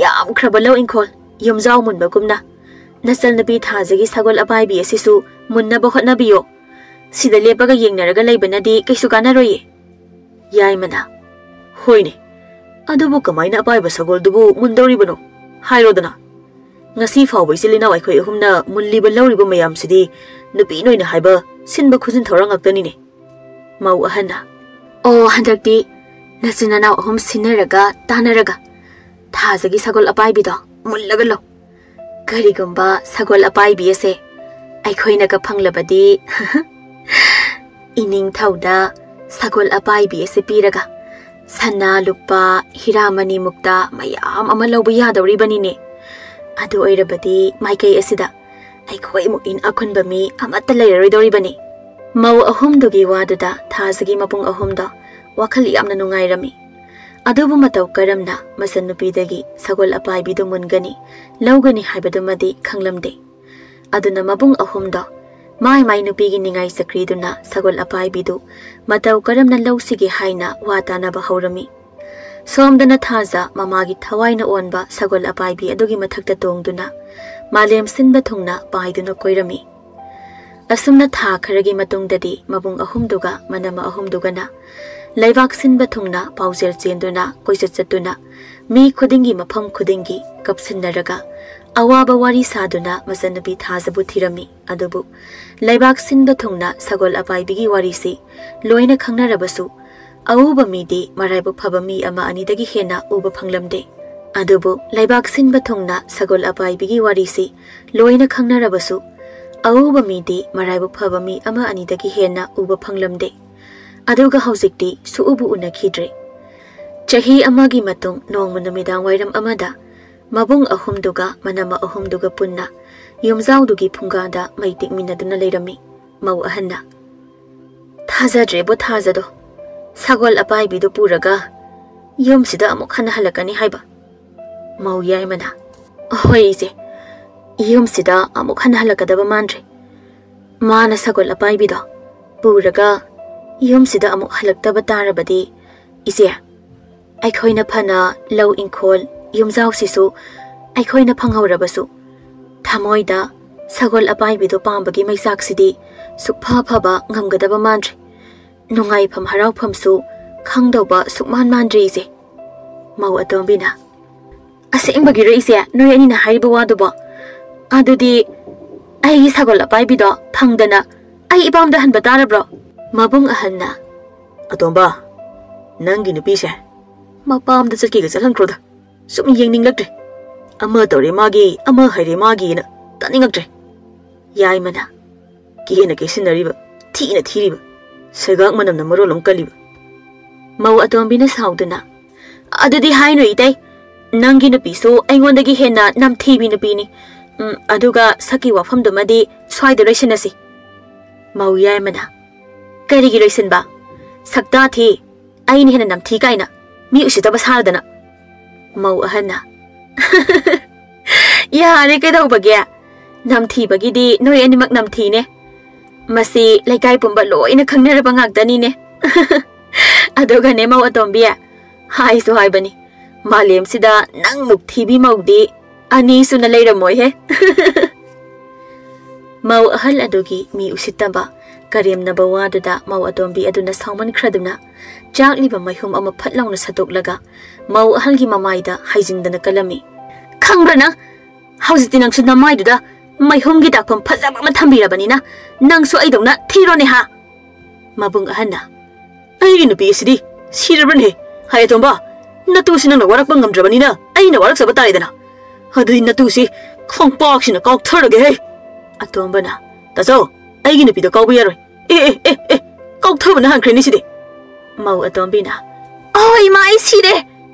ꯌꯥꯝꯈ꯭ꯔꯕ ꯂꯧ ꯏꯪꯈꯣꯜ ꯌꯨꯝꯖꯥꯎ ꯃꯨꯟꯕꯒꯨꯝꯅ ꯅꯆꯜꯅꯨꯄꯤ ꯊꯥꯖꯒꯤ ꯁꯒꯣꯜ ꯑꯄꯥꯏꯕꯤ ꯑꯁꯤꯁꯨ ꯃꯨꯟꯅꯕ ꯍꯣꯠꯅꯕꯤꯌꯣ꯫ ꯁꯤꯗ ꯂꯦꯞꯄꯒ ꯌꯦꯡꯅꯔꯒ ꯂꯩꯕꯅꯗꯤ ꯀꯩꯁꯨ ꯀꯥꯟꯅꯔꯣꯏꯌꯦ꯫" ꯌꯥꯏꯃꯅ, "ꯍꯣꯏꯅꯦ, ꯑꯗꯨꯕꯨ ꯀꯃꯥꯏꯅ ꯑꯄꯥꯏꯕ ꯁꯒꯣꯜꯗꯨꯕꯨ ꯃꯨꯟꯗꯧꯔꯤꯕꯅꯣ? ꯍꯥꯏꯔꯣꯗꯅ꯫ ꯉꯁꯤ ꯐꯥꯎꯕ ꯏꯆꯤꯜ ꯏꯅꯥꯎ ꯑꯩꯈꯣꯏ ꯑꯍꯨꯝꯅ ꯃꯨꯜꯂꯤꯕ ꯂꯧꯔꯤꯕ ꯃꯌꯥꯝꯁꯤꯗꯤ ꯅꯨꯄꯤ ꯅꯣꯏꯅ ꯍꯥꯏꯕ ꯁꯤꯟꯕ ꯈꯨꯖꯤꯟ ꯊꯧꯔꯥꯡ ꯉꯥꯛꯇꯅꯤꯅꯦ꯫" ꯃꯧ ꯑꯍꯟꯅ, "ꯑꯣ, ꯍꯟꯗꯛꯇꯤ ꯅꯆꯤꯟ ꯅꯅꯥꯎ ꯑꯍꯨꯝ ꯁꯤꯟꯅꯔꯒ ꯇꯥꯟꯅꯔꯒ ꯊꯥꯖꯒꯤ ꯁꯒꯣꯜ ꯑꯄꯥꯏꯕꯤꯗꯣ ꯃꯨꯜꯂꯒ ꯂꯧ꯫ ꯀꯔꯤꯒꯨꯝꯕ ꯁꯒꯣꯜ ꯑꯄꯥꯏꯕꯤ ꯑꯁꯦ ꯑꯩꯈꯣꯏꯅꯒ ꯐꯪꯂꯕꯗꯤ ꯏꯅꯤꯡꯊꯧꯗ ꯁꯒꯣꯜ ꯑꯄꯥꯏꯕꯤ ꯑꯁꯦ ꯄꯤꯔꯒ ꯁꯅꯥ ꯂꯨꯄꯥ ꯍꯤꯔꯥ ꯃꯅꯤ ꯃꯨꯛꯇ ꯃꯌꯥꯝ ꯑꯃ ꯂꯧꯕ ꯌꯥꯗꯧꯔꯤꯕꯅꯤꯅꯦ꯫ ꯑꯗꯨ ꯑꯣꯏꯔꯕꯗꯤ ꯃꯥꯏꯀꯩ ꯑꯁꯤꯗ ꯑꯩꯈꯣꯏꯃꯨꯛ ꯏꯅꯥꯛ ꯈꯨꯟꯕ ꯃꯤ ꯑꯃꯠꯇ ꯂꯩꯔꯔꯣꯏꯗꯧꯔꯤꯕꯅꯤ꯫" ꯃꯧ ꯑꯍꯨꯝꯗꯨꯒꯤ ꯋꯥꯗꯨꯗ ꯊꯥꯖꯒꯤ ꯃꯕꯨꯡ ꯑꯍꯨꯝꯗꯣ ꯋꯥꯈꯜ ꯌꯥꯝꯅ ꯅꯨꯡꯉꯥꯏꯔꯝꯃꯤ꯫ ꯑꯗꯨꯕꯨ ꯃꯇꯧ ꯀꯔꯝꯅ ꯃꯆꯟꯅꯨꯄꯤꯗꯒꯤ ꯁꯒꯣꯜ ꯑꯄꯥꯏꯕꯤꯗꯨ ꯃꯨꯟꯒꯅꯤ, ꯂꯧꯒꯅꯤ ꯍꯥꯏꯕꯗꯨꯃꯗꯤ ꯈꯪꯂꯝꯗꯦ꯫ ꯑꯗꯨꯅ ꯃꯕꯨꯡ ꯑꯍꯨꯝꯗꯣ ꯃꯥꯏ ꯃꯥꯏ ꯅꯨꯄꯤꯒꯤ ꯅꯤꯡꯉꯥꯏ ꯆꯀ꯭ꯔꯤꯗꯨꯅ ꯁꯒꯣꯜ ꯑꯄꯥꯏꯕꯤꯗꯨ ꯃꯇꯧ ꯀꯔꯝꯅ ꯂꯧꯁꯤꯒꯦ ꯍꯥꯏꯅ ꯋꯥ ꯇꯥꯅꯕ ꯍꯧꯔꯝꯃꯤ꯫ ꯁꯣꯝꯗꯅ ꯊꯥꯖ ꯃꯃꯥꯒꯤ ꯊꯋꯥꯏꯅ ꯑꯣꯟꯕ ꯁꯒꯣꯜ ꯑꯄꯥꯏꯕꯤ ꯑꯗꯨꯒꯤ ꯃꯊꯛꯇ ꯇꯣꯡꯗꯨꯅ ꯃꯥꯂꯦꯝ ꯁꯤꯟꯕ ꯊꯨꯡꯅ ꯄꯥꯏꯗꯨꯅ ꯀꯣꯏꯔꯝꯃꯤ꯫ ꯑꯁꯨꯝꯅ ꯊꯥ ꯈꯔꯒꯤ ꯃꯇꯨꯡꯗꯗꯤ ꯃꯕꯨꯡ ꯑꯍꯨꯝꯗꯨꯒ ꯃꯅꯝꯃ ꯑꯍꯨꯝꯗꯨꯒꯅ ꯂꯩꯕꯥꯛ ꯁꯤꯟꯕ ꯊꯨꯡꯅ ꯄꯥꯎꯖꯦꯜ ꯆꯦꯟꯗꯨꯅ ꯀꯣꯏꯆꯠ ꯆꯠꯇꯨꯅ ꯃꯤ ꯈꯨꯗꯤꯡꯒꯤ ꯃꯐꯝ ꯈꯨꯗꯤꯡꯒꯤ ꯀꯞꯁꯤꯟꯅꯔꯒ ꯑꯋꯥꯕ ꯋꯥꯔꯤ ꯁꯥꯗꯨꯅ ꯃꯆꯟꯅꯨꯄꯤ ꯊꯥꯖꯕꯨ ꯊꯤꯔꯝꯃꯤ꯫ ꯑꯗꯨꯕꯨ ꯂꯩꯕꯥꯛ ꯁꯤꯟꯕ ꯊꯨꯡꯅ ꯁꯒꯣꯜ ꯑꯄꯥꯏꯕꯤꯒꯤ ꯋꯥꯔꯤꯁꯤ ꯂꯣꯏꯅ ꯈꯪꯅꯔꯕꯁꯨ ꯑꯎꯕ ꯃꯤꯗꯤ ꯃꯔꯥꯏꯕꯛ ꯐꯕ ꯃꯤ ꯑꯃ ꯑꯅꯤꯗꯒꯤ ꯍꯦꯟꯅ ꯎꯕ ꯐꯪꯂꯝꯗꯦ꯫ ꯑꯗꯨꯕꯨ ꯂꯩꯕꯥꯛ ꯁꯤꯟꯕ ꯊꯨꯡꯅ ꯁꯒꯣꯜ ꯑꯄꯥꯏꯕꯤꯒꯤ ꯋꯥꯔꯤꯁꯤ ꯂꯣꯏꯅ ꯈꯪꯅꯔꯕꯁꯨ ꯑꯎꯕ ꯃꯤꯗꯤ ꯃꯔꯥꯏꯕꯛ ꯐꯕ ꯃꯤ ꯑꯃ ꯑꯅꯤꯗꯒꯤ ꯍꯦꯟꯅ ꯎꯕ ꯐꯪꯂꯝꯗꯦ꯫ ꯑꯗꯨꯒ ꯍꯧꯖꯤꯛꯇꯤ ꯁꯨꯛꯎꯕꯨ ꯎꯅꯈꯤꯗ꯭ꯔꯦ꯫ ꯆꯍꯤ ꯑꯃꯒꯤ ꯃꯇꯨꯡ ꯅꯣꯡꯃ ꯅꯨꯃꯤꯗꯥꯡ ꯋꯥꯏꯔꯝ ꯑꯃꯗ ꯃꯕꯨꯡ ꯑꯍꯨꯝꯗꯨꯒ ꯃꯅꯝꯃ ꯑꯍꯨꯝꯗꯨꯒ ꯄꯨꯟꯅ ꯌꯨꯝꯖꯥꯎꯗꯨꯒꯤ ꯐꯨꯡꯒꯥꯗ ꯃꯩ ꯇꯤꯛꯃꯤꯟꯅꯗꯨꯅ ꯂꯩꯔꯝꯃꯤ꯫ ꯃꯧ ꯑꯍꯟꯅ, "ꯊꯥꯖꯗ꯭ꯔꯦꯕꯣ ꯊꯥꯖꯗꯣ, ꯁꯒꯣꯜ ꯑꯄꯥꯏꯕꯤꯗꯨ ꯄꯨꯔꯒ ꯌꯨꯝꯁꯤꯗ ꯑꯃꯨꯛ ꯍꯟꯅ ꯍꯜꯂꯛꯀꯅꯤ ꯍꯥꯏꯕ?" ꯃꯧ ꯌꯥꯏꯃꯅ, "ꯍꯣꯏ, ꯏꯆꯦ꯫ ꯌꯨꯝꯁꯤꯗ ꯑꯃꯨꯛ ꯍꯟꯅ ꯍꯜꯂꯛꯀꯗꯕ ꯃꯥꯟꯗ꯭ꯔꯦ꯫ ꯃꯥꯅ ꯁꯒꯣꯜ ꯑꯄꯥꯏꯕꯤꯗꯣ ꯄꯨꯔꯒ ꯌꯨꯝꯁꯤꯗ ꯑꯃꯨꯛ ꯍꯜꯂꯛꯇꯕ ꯇꯥꯔꯕꯗꯤ, ꯏꯆꯦ, ꯑꯩꯈꯣꯏꯅ ꯐꯅ ꯂꯧ ꯏꯪꯈꯣꯜ, ꯌꯨꯝꯖꯥꯎꯁꯤꯁꯨ ꯑꯩꯈꯣꯏꯅ ꯐꯪꯍꯧꯔꯕꯁꯨ, ꯊꯃꯣꯏꯗ ꯁꯒꯣꯜ ꯑꯄꯥꯏꯕꯤꯗꯣ ꯄꯥꯝꯕꯒꯤ ꯃꯩꯆꯥꯛꯁꯤꯗꯤ ꯁꯨꯛꯐ ꯐꯕ ꯉꯝꯒꯗꯕ ꯃꯥꯟꯗ꯭ꯔꯦ꯫ ꯅꯨꯡꯉꯥꯏꯐꯝ ꯍꯔꯥꯎꯐꯝꯁꯨ ꯈꯪꯗꯧꯕ ꯁꯨꯛꯃꯥꯟ ꯃꯥꯟꯗ꯭ꯔꯦ, ꯏꯆꯦ꯫" ꯃꯧ ꯑꯇꯣꯝꯕꯤꯅ, "ꯑꯁꯦꯡꯕꯒꯤꯔꯣ, ꯏꯆꯦ, ꯅꯣꯏ ꯑꯅꯤꯅ ꯍꯥꯏꯔꯤꯕ ꯋꯥꯗꯨꯕꯣ? ꯑꯗꯨꯗꯤ ꯑꯩꯒꯤ ꯁꯒꯣꯜ ꯑꯄꯥꯏꯕꯤꯗꯣ ꯐꯪꯗꯅ ꯑꯩ ꯏꯄꯥꯝꯗ ꯍꯟꯕ ꯇꯥꯔꯕ꯭ꯔꯣ?" ꯃꯕꯨꯡ ꯑꯍꯜꯅ, "ꯑꯇꯣꯝꯕ, ꯅꯪꯒꯤ ꯅꯨꯄꯤꯁꯦ ꯃꯄꯥꯝꯗ ꯆꯠꯀꯦꯒ ꯆꯠꯍꯟꯈ꯭ꯔꯣꯗ꯫ ꯁꯨꯝ ꯌꯦꯡꯅꯤꯡꯂꯛꯇ꯭ꯔꯦ꯫ ꯑꯃ ꯇꯧꯔꯦ ꯃꯥꯒꯤ, ꯑꯃ ꯍꯥꯏꯔꯦ ꯃꯥꯒꯤꯅ ꯇꯥꯅꯤꯡꯉꯛꯇ꯭ꯔꯦ꯫" ꯌꯥꯏꯃꯅ, "ꯀꯦꯅ ꯀꯦꯁꯤꯟꯅꯔꯤꯕ, ꯊꯤꯅ ꯊꯤꯔꯤꯕ, ꯁꯩꯒꯥꯛ ꯃꯅꯝꯅ ꯃꯔꯣꯜ ꯑꯃ ꯀꯜꯂꯤꯕ꯫" ꯃꯧ ꯑꯇꯣꯝꯕꯤꯅ ꯁꯥꯎꯗꯨꯅ, "ꯑꯗꯨꯗꯤ ꯍꯥꯏꯅꯨ, ꯏꯇꯩ꯫ ꯅꯪꯒꯤ ꯅꯨꯄꯤꯁꯨ ꯑꯩꯉꯣꯟꯗꯒꯤ ꯍꯦꯟꯅ ꯅꯝꯊꯤꯕꯤ ꯅꯨꯄꯤꯅꯤ꯫ ꯎꯝ, ꯑꯗꯨꯒ ꯁꯛꯀꯤ ꯋꯥꯐꯝꯗꯨꯃꯗꯤ ꯁ꯭ꯋꯥꯏꯗ ꯂꯣꯏꯁꯤꯟꯅꯁꯤ꯫" ꯃꯧ ꯌꯥꯏꯃꯅ, "ꯀꯔꯤꯒꯤ ꯂꯣꯏꯁꯤꯟꯕ? ꯁꯛꯇꯥ ꯊꯤ, ꯑꯩꯅ ꯍꯦꯟꯅ ꯅꯝꯊꯤ ꯀꯥꯏꯅ ꯃꯤ ꯎꯁꯤꯠꯇꯕ ꯁꯥꯔꯗꯅ꯫" ꯃꯧ ꯑꯍꯟꯅ, "ꯌꯥꯔꯦ, ꯀꯩꯗꯧꯕꯒꯦ? ꯅꯝꯊꯤꯕꯒꯤꯗꯤ ꯅꯣꯏ ꯑꯅꯤꯃꯛ ꯅꯝꯊꯤꯅꯦ꯫ ꯃꯁꯤ ꯂꯩꯀꯥꯏ ꯄꯨꯝꯕ ꯂꯣꯏꯅ ꯈꯪꯅꯔꯕ ꯉꯥꯛꯇꯅꯤꯅꯦ꯫" "ꯑꯗꯨꯒꯅꯦ, ꯃꯧ ꯑꯇꯣꯝꯕꯤ, ꯍꯥꯏꯁꯨ ꯍꯥꯏꯕꯅꯤ, ꯃꯥꯂꯦꯝꯁꯤꯗ ꯅꯪꯃꯨꯛ ꯊꯤꯕꯤ ꯃꯧꯗꯤ ꯑꯅꯤꯁꯨꯅ ꯂꯩꯔꯝꯃꯣꯏꯍꯦ꯫" ꯃꯧ ꯑꯍꯜ ꯑꯗꯨꯒꯤ ꯃꯤ ꯎꯁꯤꯠꯇꯕ, ꯀꯔꯦꯝꯅꯕ ꯋꯥꯗꯨꯗ ꯃꯧ ꯑꯇꯣꯝꯕꯤ ꯑꯗꯨꯅ ꯁꯥꯎꯃꯟꯈ꯭ꯔꯗꯨꯅ ꯆꯥꯛꯂꯤꯕ ꯃꯩꯍꯨꯝ ꯑꯃ ꯐꯠ ꯂꯥꯎꯅ ꯁꯠꯇꯣꯛꯂꯒ ꯃꯧ ꯑꯍꯜꯒꯤ ꯃꯃꯥꯏꯗ ꯍꯥꯏꯖꯤꯟꯗꯅ ꯀꯜꯂꯝꯃꯤ꯫ "ꯈꯪꯕ꯭ꯔꯥ ꯅꯪ? ꯍꯧꯖꯤꯛꯇꯤ ꯅꯪꯁꯨ ꯅꯃꯥꯏꯗꯨꯗ ꯃꯩꯍꯨꯝꯒꯤ ꯗꯥꯛꯐꯝ ꯐꯖꯕ ꯑꯃ ꯊꯝꯕꯤꯔꯕꯅꯤꯅ, ꯅꯪꯁꯨ ꯑꯩꯗꯧꯅ ꯊꯤꯔꯣꯅꯦ ꯍꯥ?" ꯃꯕꯨꯡ ꯑꯍꯟꯅ, "ꯑꯩꯒꯤ ꯅꯨꯄꯤ ꯑꯁꯤꯗꯤ ꯁꯤꯔꯕ꯭ꯔꯅꯦ? ꯍꯥꯏ ꯑꯇꯣꯝꯕ, ꯅꯇꯨꯁꯤ ꯅꯪꯅ ꯋꯥꯔꯛꯄ ꯉꯝꯗ꯭ꯔꯕꯅꯤꯅ ꯑꯩꯅ ꯋꯥꯔꯛꯆꯕ ꯇꯥꯔꯦꯗꯅ꯫ ꯑꯗꯨꯗꯤ ꯅꯇꯨꯁꯤ ꯈꯣꯡꯄꯥꯛꯁꯤꯅ ꯀꯥꯎꯊꯔꯒꯦꯍꯦ꯫" ꯑꯇꯣꯝꯕꯅ, "ꯇꯥꯆꯧ, ꯑꯩꯒꯤ ꯅꯨꯄꯤꯗꯣ ꯀꯥꯎꯕ ꯌꯥꯔꯣꯏ꯫ ꯑꯦ, ꯑꯦ, ꯑꯦ, ꯑꯦ, ꯀꯥꯎꯊꯕꯅ ꯍꯥꯟꯈ꯭ꯔꯦꯅꯦ ꯁꯤꯗꯤ꯫" ꯃꯧ ꯑꯇꯣꯝꯕꯤꯅ, "ꯑꯣ ꯏꯃꯥ, ꯑꯩ ꯁꯤꯔꯦ!"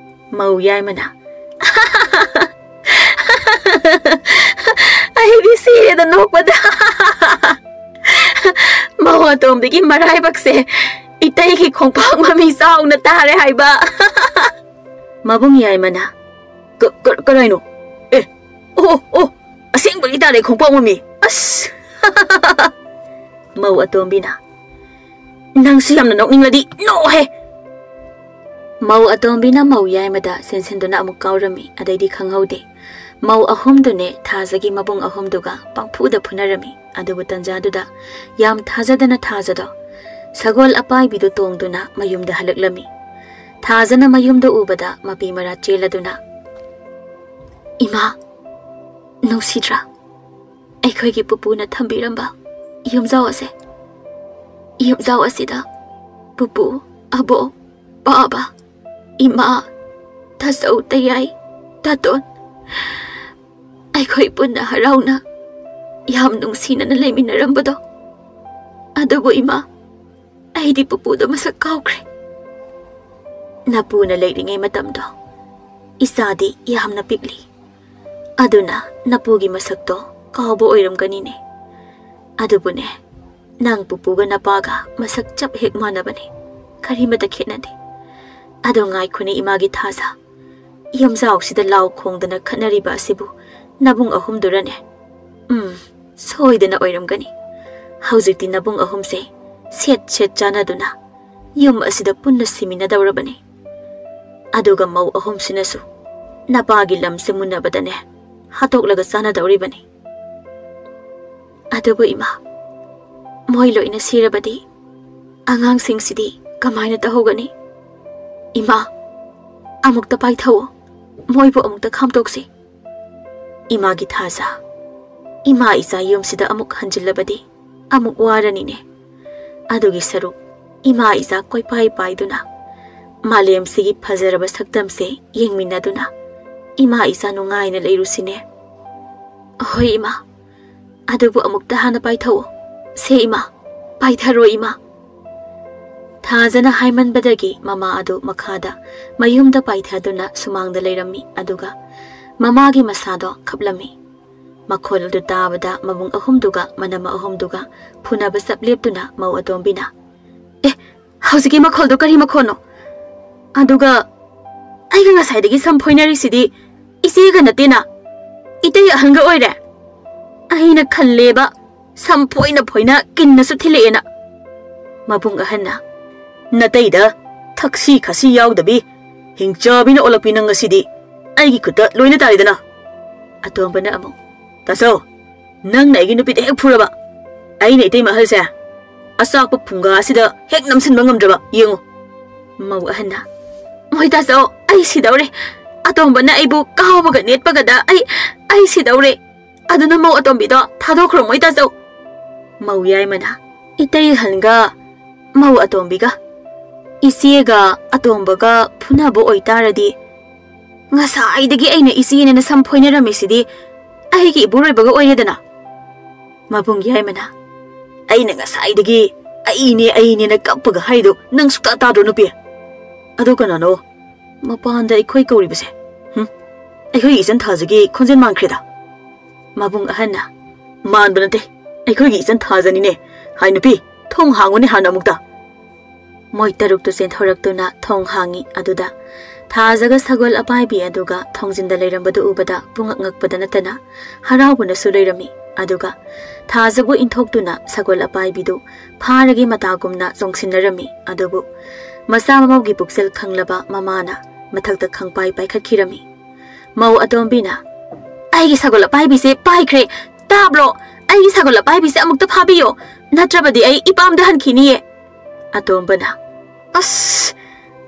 ꯃꯧ ꯌꯥꯏꯃꯅ, "ꯑꯩꯗꯤ ꯁꯤꯔꯦꯗ ꯅꯣꯛꯄꯗ꯫ ꯃꯧ ꯑꯇꯣꯝꯕꯤꯒꯤ ꯃꯔꯥꯏꯕꯛꯁꯦ ꯏꯇꯩꯒꯤ ꯈꯣꯡꯄꯥꯛ ꯃꯃꯤ ꯆꯥꯎꯅ ꯇꯥꯔꯦ ꯍꯥꯏꯕ꯫" ꯃꯕꯨꯡ ꯌꯥꯏꯃꯅ, "ꯀ-, ꯀ-, ꯀꯔꯥꯏꯅꯣ? ꯑꯦ, ꯑꯣ, ꯑꯣ, ꯑꯁꯦꯡꯕꯒꯤ ꯇꯥꯔꯦ ꯈꯣꯡꯄꯥꯛ ꯃꯃꯤ꯫ ꯑꯁ! ꯃꯧ ꯑꯇꯣꯝꯕꯤꯅ, "ꯅꯪꯁꯨ ꯌꯥꯝꯅ ꯅꯣꯛꯅꯤꯡꯂꯗꯤ ꯅꯣꯛꯑꯣꯍꯦ!" ꯃꯧ ꯑꯇꯣꯝꯕꯤꯅ ꯃꯧ ꯌꯥꯏꯃꯗ ꯁꯤꯟꯁꯤꯟꯗꯨꯅ ꯑꯃꯨꯛ ꯀꯥꯎꯔꯝꯃꯤ, ꯑꯗꯩꯗꯤ ꯈꯪꯍꯧꯗꯦ꯫ ꯃꯧ ꯑꯍꯨꯝꯗꯨꯅꯦ ꯊꯥꯖꯒꯤ ꯃꯕꯨꯡ ꯑꯍꯨꯝꯗꯨꯒ ꯄꯪꯐꯨꯗ ꯐꯨꯅꯔꯝꯃꯤ꯫ ꯑꯗꯨꯕꯨ ꯇꯟꯖꯥꯗꯨꯗ ꯌꯥꯝ ꯊꯥꯖꯗꯅ ꯊꯥꯖꯗꯣ ꯁꯒꯣꯜ ꯑꯄꯥꯏꯕꯤꯗꯨ ꯇꯣꯡꯗꯨꯅ ꯃꯌꯨꯝꯗ ꯍꯜꯂꯛꯂꯝꯃꯤ꯫ ꯊꯥꯖꯅ ꯃꯌꯨꯝꯗ ꯎꯕꯗ ꯃꯄꯤ ꯃꯔꯥ ꯆꯦꯜꯂꯗꯨꯅ, "ꯏꯃꯥ, ꯅꯨꯡꯁꯤꯗ꯭ꯔꯥ? ꯑꯩꯈꯣꯏꯒꯤ ꯄꯨꯄꯨꯅ ꯊꯝꯕꯤꯔꯝꯕ ꯌꯨꯝꯖꯥꯎ ꯑꯁꯦ꯫ ꯌꯨꯝꯖꯥꯎ ꯑꯁꯤꯗ ꯄꯨꯄꯨ, ꯑꯕꯣꯛ, ꯄꯥꯕ, ꯏꯃꯥ, ꯇꯥꯆꯧ, ꯇꯌꯥꯏ, ꯇꯥꯇꯣꯟ, ꯑꯩꯈꯣꯏ ꯄꯨꯟꯅ ꯍꯔꯥꯎꯅ ꯌꯥꯝ ꯅꯨꯡꯁꯤꯅꯅ ꯂꯩꯃꯤꯟꯅꯔꯝꯕꯗꯣ꯫ ꯑꯗꯨꯕꯨ ꯏꯃꯥ, ꯑꯩꯗꯤ ꯄꯨꯄꯨꯗꯣ ꯃꯁꯛ ꯀꯥꯎꯈ꯭ꯔꯦ꯫ ꯅꯄꯨꯅ ꯂꯩꯔꯤꯉꯩ ꯃꯇꯝꯗꯣ ꯏꯆꯥꯗꯤ ꯌꯥꯝꯅ ꯄꯤꯛꯂꯤ꯫ ꯑꯗꯨꯅ ꯅꯄꯨꯒꯤ ꯃꯁꯛꯇꯣ ꯀꯥꯎꯕ ꯑꯣꯏꯔꯝꯒꯅꯤꯅꯦ꯫ ꯑꯗꯨꯕꯨꯅꯦ, ꯅꯪ ꯄꯨꯄꯨꯒ ꯅꯄꯥꯒ ꯃꯁꯛ ꯆꯞ ꯍꯦꯛ ꯃꯥꯟꯅꯕꯅꯦ, ꯀꯔꯤꯃꯇ ꯈꯦꯠꯅꯗꯦ꯫ ꯑꯗꯣ ꯉꯥꯏꯈꯣꯅꯦ ꯏꯃꯥꯒꯤ ꯊꯥꯖ, ꯌꯨꯝꯖꯥꯎꯁꯤꯗ ꯂꯥꯎ ꯈꯣꯡꯗꯅ ꯈꯠꯅꯔꯤꯕ ꯑꯁꯤꯕꯨ ꯅꯕꯨꯡ ꯑꯍꯨꯝꯗꯨꯔꯅꯦ? ꯎꯝ, ꯁꯣꯏꯗꯅ ꯑꯣꯏꯔꯝꯒꯅꯤ꯫ ꯍꯧꯖꯤꯛꯇꯤ ꯅꯕꯨꯡ ꯑꯍꯨꯝꯁꯦ ꯁꯦꯠ ꯁꯦꯠ ꯆꯥꯟꯅꯗꯨꯅ ꯌꯨꯝ ꯑꯁꯤꯗ ꯄꯨꯟꯅ ꯁꯤꯃꯤꯟꯅꯗꯧꯔꯕꯅꯤ꯫ ꯑꯗꯨꯒ ꯃꯧ ꯑꯍꯨꯝꯁꯤꯅꯁꯨ ꯅꯄꯥꯒꯤ ꯂꯝꯁꯦ ꯃꯨꯟꯅꯕꯗꯅꯦ ꯍꯥꯠꯇꯣꯛꯂꯒ ꯆꯥꯟꯅꯗꯧꯔꯤꯕꯅꯤ꯫ ꯑꯗꯨꯕꯨ ꯏꯃꯥ, ꯃꯣꯏ ꯂꯣꯏꯅ ꯁꯤꯔꯕꯗꯤ ꯑꯉꯥꯡꯁꯤꯡꯁꯤꯗꯤ ꯀꯃꯥꯏꯅ ꯇꯧꯍꯧꯒꯅꯤ? ꯏꯃꯥ, ꯑꯃꯨꯛꯇ ꯄꯥꯏꯊꯧꯑꯣ, ꯃꯣꯏꯕꯨ ꯑꯃꯨꯛꯇ ꯈꯥꯝꯇꯣꯛꯁꯤ꯫ ꯏꯃꯥꯒꯤ ꯊꯥꯖ, ꯏꯃꯥ ꯏꯆꯥ ꯌꯨꯝꯁꯤꯗ ꯑꯃꯨꯛ ꯍꯟꯖꯤꯜꯂꯕꯗꯤ ꯑꯃꯨꯛ ꯋꯥꯔꯅꯤꯅꯦ꯫ ꯑꯗꯨꯒꯤ ꯁꯔꯨꯛ ꯏꯃꯥ ꯏꯆꯥ ꯀꯣꯏꯄꯥꯏ ꯄꯥꯏꯗꯨꯅ ꯃꯥꯂꯦꯝꯁꯤꯒꯤ ꯐꯖꯔꯕ ꯁꯛꯇꯝꯁꯦ ꯌꯦꯡꯃꯤꯟꯅꯗꯨꯅ ꯏꯃꯥ ꯏꯆꯥ ꯅꯨꯡꯉꯥꯏꯅ ꯂꯩꯔꯨꯁꯤꯅꯦ꯫ ꯍꯣꯏ ꯏꯃꯥ, ꯑꯗꯨꯕꯨ ꯑꯃꯨꯛꯇ ꯍꯥꯟꯅ ꯄꯥꯏꯊꯧꯑꯣ꯫ ꯁꯦ ꯏꯃꯥ, ꯄꯥꯏꯊꯔꯣ ꯏꯃꯥ꯫ ꯊꯥꯖꯅ ꯍꯥꯏꯃꯟꯕꯗꯒꯤ ꯃꯃꯥ ꯑꯗꯨ ꯃꯈꯥꯗ ꯃꯌꯨꯝꯗ ꯄꯥꯏꯊꯗꯨꯅ ꯁꯨꯃꯥꯡꯗ ꯂꯩꯔꯝꯃꯤ, ꯑꯗꯨꯒ ꯃꯃꯥꯒꯤ ꯃꯁꯥꯗꯣ ꯈꯞꯂꯝꯃꯤ꯫ ꯃꯈꯣꯜ ꯑꯗꯨ ꯇꯥꯕꯗ ꯃꯕꯨꯡ ꯑꯍꯨꯝꯗꯨꯒ ꯃꯅꯝ ꯑꯍꯨꯝꯗꯨꯒ ꯐꯨꯅꯕ ꯆꯞ ꯂꯦꯞꯇꯨꯅ ꯃꯧ ꯑꯇꯣꯝꯕꯤꯅ, "ꯑꯦ, ꯍꯧꯖꯤꯛꯀꯤ ꯃꯈꯣꯜꯗꯣ ꯀꯔꯤ ꯃꯈꯣꯜꯅꯣ? ꯑꯗꯨꯒ ꯑꯩꯒ ꯉꯁꯥꯏꯗꯒꯤ ꯁꯝ ꯐꯣꯏꯅꯔꯤꯁꯤꯗꯤ ꯏꯆꯦꯒ ꯅꯠꯇꯦꯅ?" ꯏꯇꯩ ꯑꯍꯟꯒ ꯑꯣꯏꯔꯦ? ꯑꯩꯅ ꯈꯜꯂꯦꯕ, ꯁꯝ ꯐꯣꯏꯅ ꯐꯣꯏꯅ ꯀꯤꯟꯅꯁꯨ ꯊꯤꯜꯂꯛꯑꯦꯅ꯫ ꯃꯕꯨꯡ ꯑꯍꯟꯅ, "ꯅꯇꯩꯗ ꯊꯛꯁꯤ ꯈꯥꯁꯤ ꯌꯥꯎꯗꯕꯤ, ꯍꯤꯡꯆꯥꯕꯤꯅ ꯑꯣꯜꯂꯛꯄꯤ ꯅꯪ ꯉꯁꯤꯗꯤ ꯑꯩꯒꯤ ꯈꯨꯠꯇ ꯂꯣꯏꯅ ꯇꯥꯔꯦꯗꯅ!" ꯑꯇꯣꯝꯕꯅ ꯑꯃꯨꯛ, "ꯇꯥꯆꯧ, ꯅꯪꯅ ꯑꯩꯒꯤ ꯅꯨꯄꯤꯗ ꯍꯦꯛ ꯐꯨꯔꯕ, ꯑꯩꯅ ꯏꯇꯩꯃ ꯑꯍꯜꯁꯦ ꯑꯆꯥꯛꯄ ꯐꯨꯡꯒꯥ ꯑꯁꯤꯗ ꯍꯦꯛ ꯅꯝꯁꯤꯟꯕ ꯉꯝꯗ꯭ꯔꯕ ꯌꯦꯡꯉꯨ!" ꯃꯧ ꯑꯍꯟꯅ, "ꯃꯣꯏ ꯇꯥꯆꯧ, ꯑꯩ ꯁꯤꯗꯧꯔꯦ꯫ ꯑꯇꯣꯝꯕꯅ ꯑꯩꯕꯨ ꯀꯥꯎꯕꯒ ꯅꯦꯠꯄꯒꯗ ꯑꯩ, ꯑꯩ ꯁꯤꯗꯧꯔꯦ꯫ ꯑꯗꯨꯅ ꯃꯧ ꯑꯇꯣꯝꯕꯤꯗꯣ ꯊꯥꯗꯣꯛꯈ꯭ꯔꯣ, ꯃꯣꯏ ꯇꯥꯆꯧ!" ꯃꯧ ꯌꯥꯏꯃꯅ, "ꯏꯇꯩ ꯑꯍꯟꯒ ꯃꯧ ꯑꯇꯣꯝꯕꯤꯒ, ꯏꯆꯦꯒ ꯑꯇꯣꯝꯕꯒ ꯐꯨꯅꯕ ꯑꯣꯏꯇꯥꯔꯗꯤ, ꯉꯁꯥꯏꯗꯒꯤ ꯑꯩꯅ ꯏꯆꯦꯅꯦꯅ ꯁꯝ ꯐꯣꯏꯅꯔꯝꯃꯤꯁꯤꯗꯤ ꯑꯩꯒꯤ ꯏꯄꯨꯔꯣꯏꯕꯒ ꯑꯣꯏꯔꯦꯗꯅ!" ꯃꯕꯨꯡ ꯌꯥꯏꯃꯅ, "ꯑꯩꯅ ꯉꯁꯥꯏꯗꯒꯤ ꯑꯩꯅꯦ, ꯑꯩꯅꯦꯅ ꯀꯞꯄꯒ ꯍꯥꯏꯗꯣ ꯅꯪ ꯁꯨꯛꯇꯥ ꯇꯥꯗ꯭ꯔꯣ, ꯅꯨꯄꯤ? ꯑꯗꯣ ꯀꯅꯥꯅꯣ ꯃꯄꯥꯟꯗ ꯑꯩꯈꯣꯏ ꯀꯧꯔꯤꯕꯁꯦ? ꯍꯨꯝ? ꯑꯩꯈꯣꯏꯒꯤ ꯏꯆꯟ ꯊꯥꯖꯒꯤ ꯈꯣꯟꯖꯦꯜ ꯃꯥꯟꯈ꯭ꯔꯦꯗ!" ꯃꯕꯨꯡ ꯑꯍꯟꯅ, "ꯃꯥꯟꯕ ꯅꯠꯇꯦ, ꯑꯩꯈꯣꯏꯒꯤ ꯏꯆꯟ ꯊꯥꯖꯅꯤꯅꯦ꯫ ꯍꯥꯏ ꯅꯨꯄꯤ, ꯊꯣꯡ ꯍꯥꯡꯉꯨꯅꯦ ꯍꯥꯟꯅ ꯑꯃꯨꯛꯇ!" ꯃꯣꯏ ꯇꯔꯨꯛꯇꯨ ꯆꯦꯟꯊꯣꯔꯛꯇꯨꯅ ꯊꯣꯡ ꯍꯥꯡꯉꯤ꯫ ꯑꯗꯨꯗ ꯊꯥꯖꯒ ꯁꯒꯣꯜ ꯑꯄꯥꯏꯕꯤ ꯑꯗꯨꯒ ꯊꯣꯡꯖꯤꯟꯗ ꯂꯩꯔꯝꯕꯗꯨ ꯎꯕꯗ ꯄꯨꯡꯉꯛ ꯉꯛꯄꯗ ꯅꯠꯇꯅ ꯍꯔꯥꯎꯕꯅꯁꯨ ꯂꯣꯏꯔꯝꯃꯤ꯫ ꯑꯗꯨꯒ ꯊꯥꯖꯕꯨ ꯏꯟꯊꯣꯛꯇꯨꯅ ꯁꯒꯣꯜ ꯑꯄꯥꯏꯕꯤꯗꯨ ꯐꯥꯔꯒꯦ ꯃꯇꯥꯒꯨꯝꯅ ꯆꯣꯡꯁꯤꯟꯅꯔꯝꯃꯤ꯫ ꯑꯗꯨꯕꯨ ꯃꯆꯥ ꯃꯃꯧꯒꯤ ꯄꯨꯛꯆꯦꯜ ꯈꯪꯂꯕ ꯃꯃꯥꯅ ꯃꯊꯛꯇ ꯈꯪꯄꯥꯏ ꯄꯥꯏꯈꯠꯈꯤꯔꯝꯃꯤ꯫ ꯃꯧ ꯑꯇꯣꯝꯕꯤꯅ, "ꯑꯩꯒꯤ ꯁꯒꯣꯜ ꯑꯄꯥꯏꯕꯤꯁꯦ ꯄꯥꯏꯈ꯭ꯔꯦ, ꯇꯥꯕ꯭ꯔꯣ? ꯑꯩꯒꯤ ꯁꯒꯣꯜ ꯑꯄꯥꯏꯕꯤꯁꯦ ꯑꯃꯨꯛꯇ ꯐꯥꯕꯤꯌꯣ, ꯅꯠꯇ꯭ꯔꯕꯗꯤ ꯑꯩ ꯏꯄꯥꯝꯗ ꯍꯟꯈꯤꯅꯤꯌꯦ!" ꯑꯇꯣꯝꯕꯅ, "ꯑꯁ,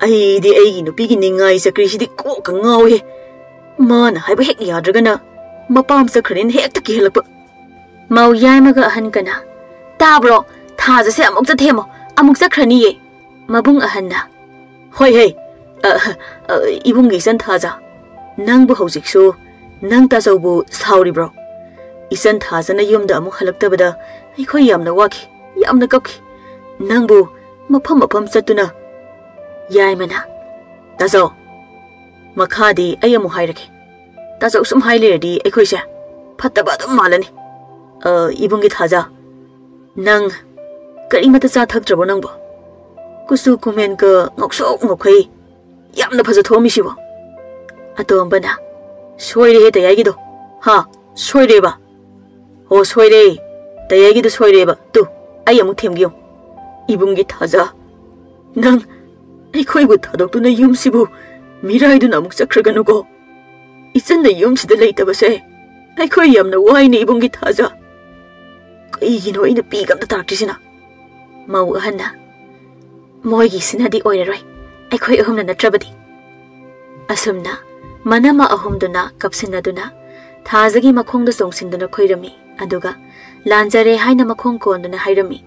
ꯑꯩꯗꯤ ꯑꯩꯒꯤ ꯅꯨꯄꯤꯒꯤ ꯅꯤꯡꯉꯥꯏ ꯆꯀ꯭ꯔꯤꯁꯤꯗꯤ ꯀꯣꯛꯀ ꯉꯥꯎꯏꯍꯦ꯫ ꯃꯥꯅ ꯍꯥꯏꯕ ꯍꯦꯛ ꯌꯥꯗ꯭ꯔꯒꯅ ꯃꯄꯥꯝ ꯆꯠꯈ꯭ꯔꯅꯤꯅ ꯍꯦꯛꯇ ꯀꯤꯍꯜꯂꯛꯄ!" ꯃꯧ ꯌꯥꯏꯃꯒ ꯑꯍꯟꯒꯅ, "ꯇꯥꯕ꯭ꯔꯣ? ꯊꯥꯖꯁꯦ ꯑꯃꯨꯛ ꯆꯠꯊꯦꯝꯃꯣ, ꯑꯃꯨꯛ ꯆꯠꯈ꯭ꯔꯅꯤꯌꯦ!" ꯃꯕꯨꯡ ꯑꯍꯟꯅ, "ꯍꯣꯏ ꯍꯦ, ꯑ, ꯑ, ꯏꯕꯨꯡꯒꯤ ꯏꯆꯟ ꯊꯥꯖ, ꯅꯪꯕꯨ ꯍꯧꯖꯤꯛꯁꯨ ꯅꯪ ꯇꯥꯆꯧꯕꯨ ꯁꯥꯎꯔꯤꯕ꯭ꯔꯣ? ꯏꯆꯟ ꯊꯥꯖꯅ ꯌꯨꯝꯗ ꯑꯃꯨꯛ ꯍꯜꯂꯛꯇꯕꯗ ꯑꯩꯈꯣꯏ ꯌꯥꯝꯅ ꯋꯥꯈꯤ, ꯌꯥꯝꯅ ꯀꯞꯈꯤ꯫ ꯅꯪꯕꯨ ꯃꯐꯝ ꯃꯐꯝ ꯆꯠꯇꯨꯅ"꯫ ꯌꯥꯏꯃꯅ, "ꯇꯥꯆꯧ, ꯃꯈꯥꯗꯤ ꯑꯩ ꯑꯃꯨꯛ ꯍꯥꯏꯔꯒꯦ꯫ ꯇꯥꯆꯧ ꯁꯨꯝ ꯍꯥꯏ ꯂꯩꯔꯗꯤ ꯑꯩꯈꯣꯏꯁꯦ ꯐꯠꯇꯕ ꯑꯗꯨꯝ ꯃꯥꯜꯂꯅꯤ꯫ ꯑ, ꯏꯕꯨꯡꯒꯤ ꯊꯥꯖ, ꯅꯪ ꯀꯔꯤꯃꯠꯇ ꯆꯥ ꯊꯛꯇ꯭ꯔꯕꯣ ꯅꯪꯕꯣ? ꯀꯨꯆꯨ ꯀꯨꯃꯦꯟꯒ ꯉꯧꯁꯣꯛ ꯉꯧꯈꯩ ꯌꯥꯝꯅ ꯐꯖꯊꯣꯛꯑꯝꯃꯤꯁꯤꯕꯣ?" ꯑꯇꯣꯝꯕꯅ, "ꯁꯣꯏꯔꯦꯍꯦ ꯇꯌꯥꯏꯒꯤꯗꯣ, ꯍꯥ? ꯁꯣꯏꯔꯦꯕ? ꯑꯣ, ꯁꯣꯏꯔꯦ꯫ ꯇꯌꯥꯏꯒꯤꯗꯣ ꯁꯣꯏꯔꯦꯕ꯫ ꯇꯨ, ꯑꯩ ꯑꯃꯨꯛ ꯊꯦꯝꯒꯦ ꯌꯦꯡꯉꯨ꯫ ꯏꯕꯨꯡꯒꯤ ꯊꯥꯖ, ꯅꯪ ꯑꯩꯈꯣꯏꯕꯨ ꯊꯥꯗꯣꯛꯇꯨꯅ ꯌꯨꯝꯁꯤꯕꯨ ꯃꯤꯔꯥꯏꯗꯨꯅ ꯑꯃꯨꯛ ꯆꯠꯈ꯭ꯔꯒꯅꯨꯀꯣ꯫ ꯏꯆꯟꯅ ꯌꯨꯝꯁꯤꯗ ꯂꯩꯇꯕꯁꯦ ꯑꯩꯈꯣꯏ ꯌꯥꯝꯅ ꯋꯥꯏꯅꯦ, ꯏꯕꯨꯡꯒꯤ ꯊꯥꯖ꯫ ꯀꯩꯒꯤꯅꯣ ꯑꯩꯅ ꯄꯤꯒ ꯑꯝꯇ ꯇꯥꯔꯛꯇ꯭ꯔꯤꯁꯤꯅ? ꯃꯧ ꯑꯍꯟꯅ, ꯃꯣꯏꯒꯤꯁꯤꯅꯗꯤ ꯑꯣꯏꯔꯔꯣꯏ, ꯑꯩꯈꯣꯏ ꯑꯍꯨꯝꯅ ꯅꯠꯇ꯭ꯔꯕꯗꯤ꯫ ꯑꯁꯨꯝꯅ ꯃꯅꯝꯃ ꯑꯍꯨꯝꯗꯨꯅ ꯀꯞꯁꯤꯟꯅꯗꯨꯅ ꯊꯥꯖꯒꯤ ꯃꯈꯣꯡꯗ ꯆꯣꯡꯁꯤꯟꯗꯨꯅ ꯈꯨꯏꯔꯝꯃꯤ, ꯑꯗꯨꯒ ꯂꯥꯟꯖꯔꯦ ꯍꯥꯏꯅ ꯃꯈꯣꯡ ꯀꯣꯟꯗꯨꯅ ꯍꯥꯏꯔꯝꯃꯤ꯫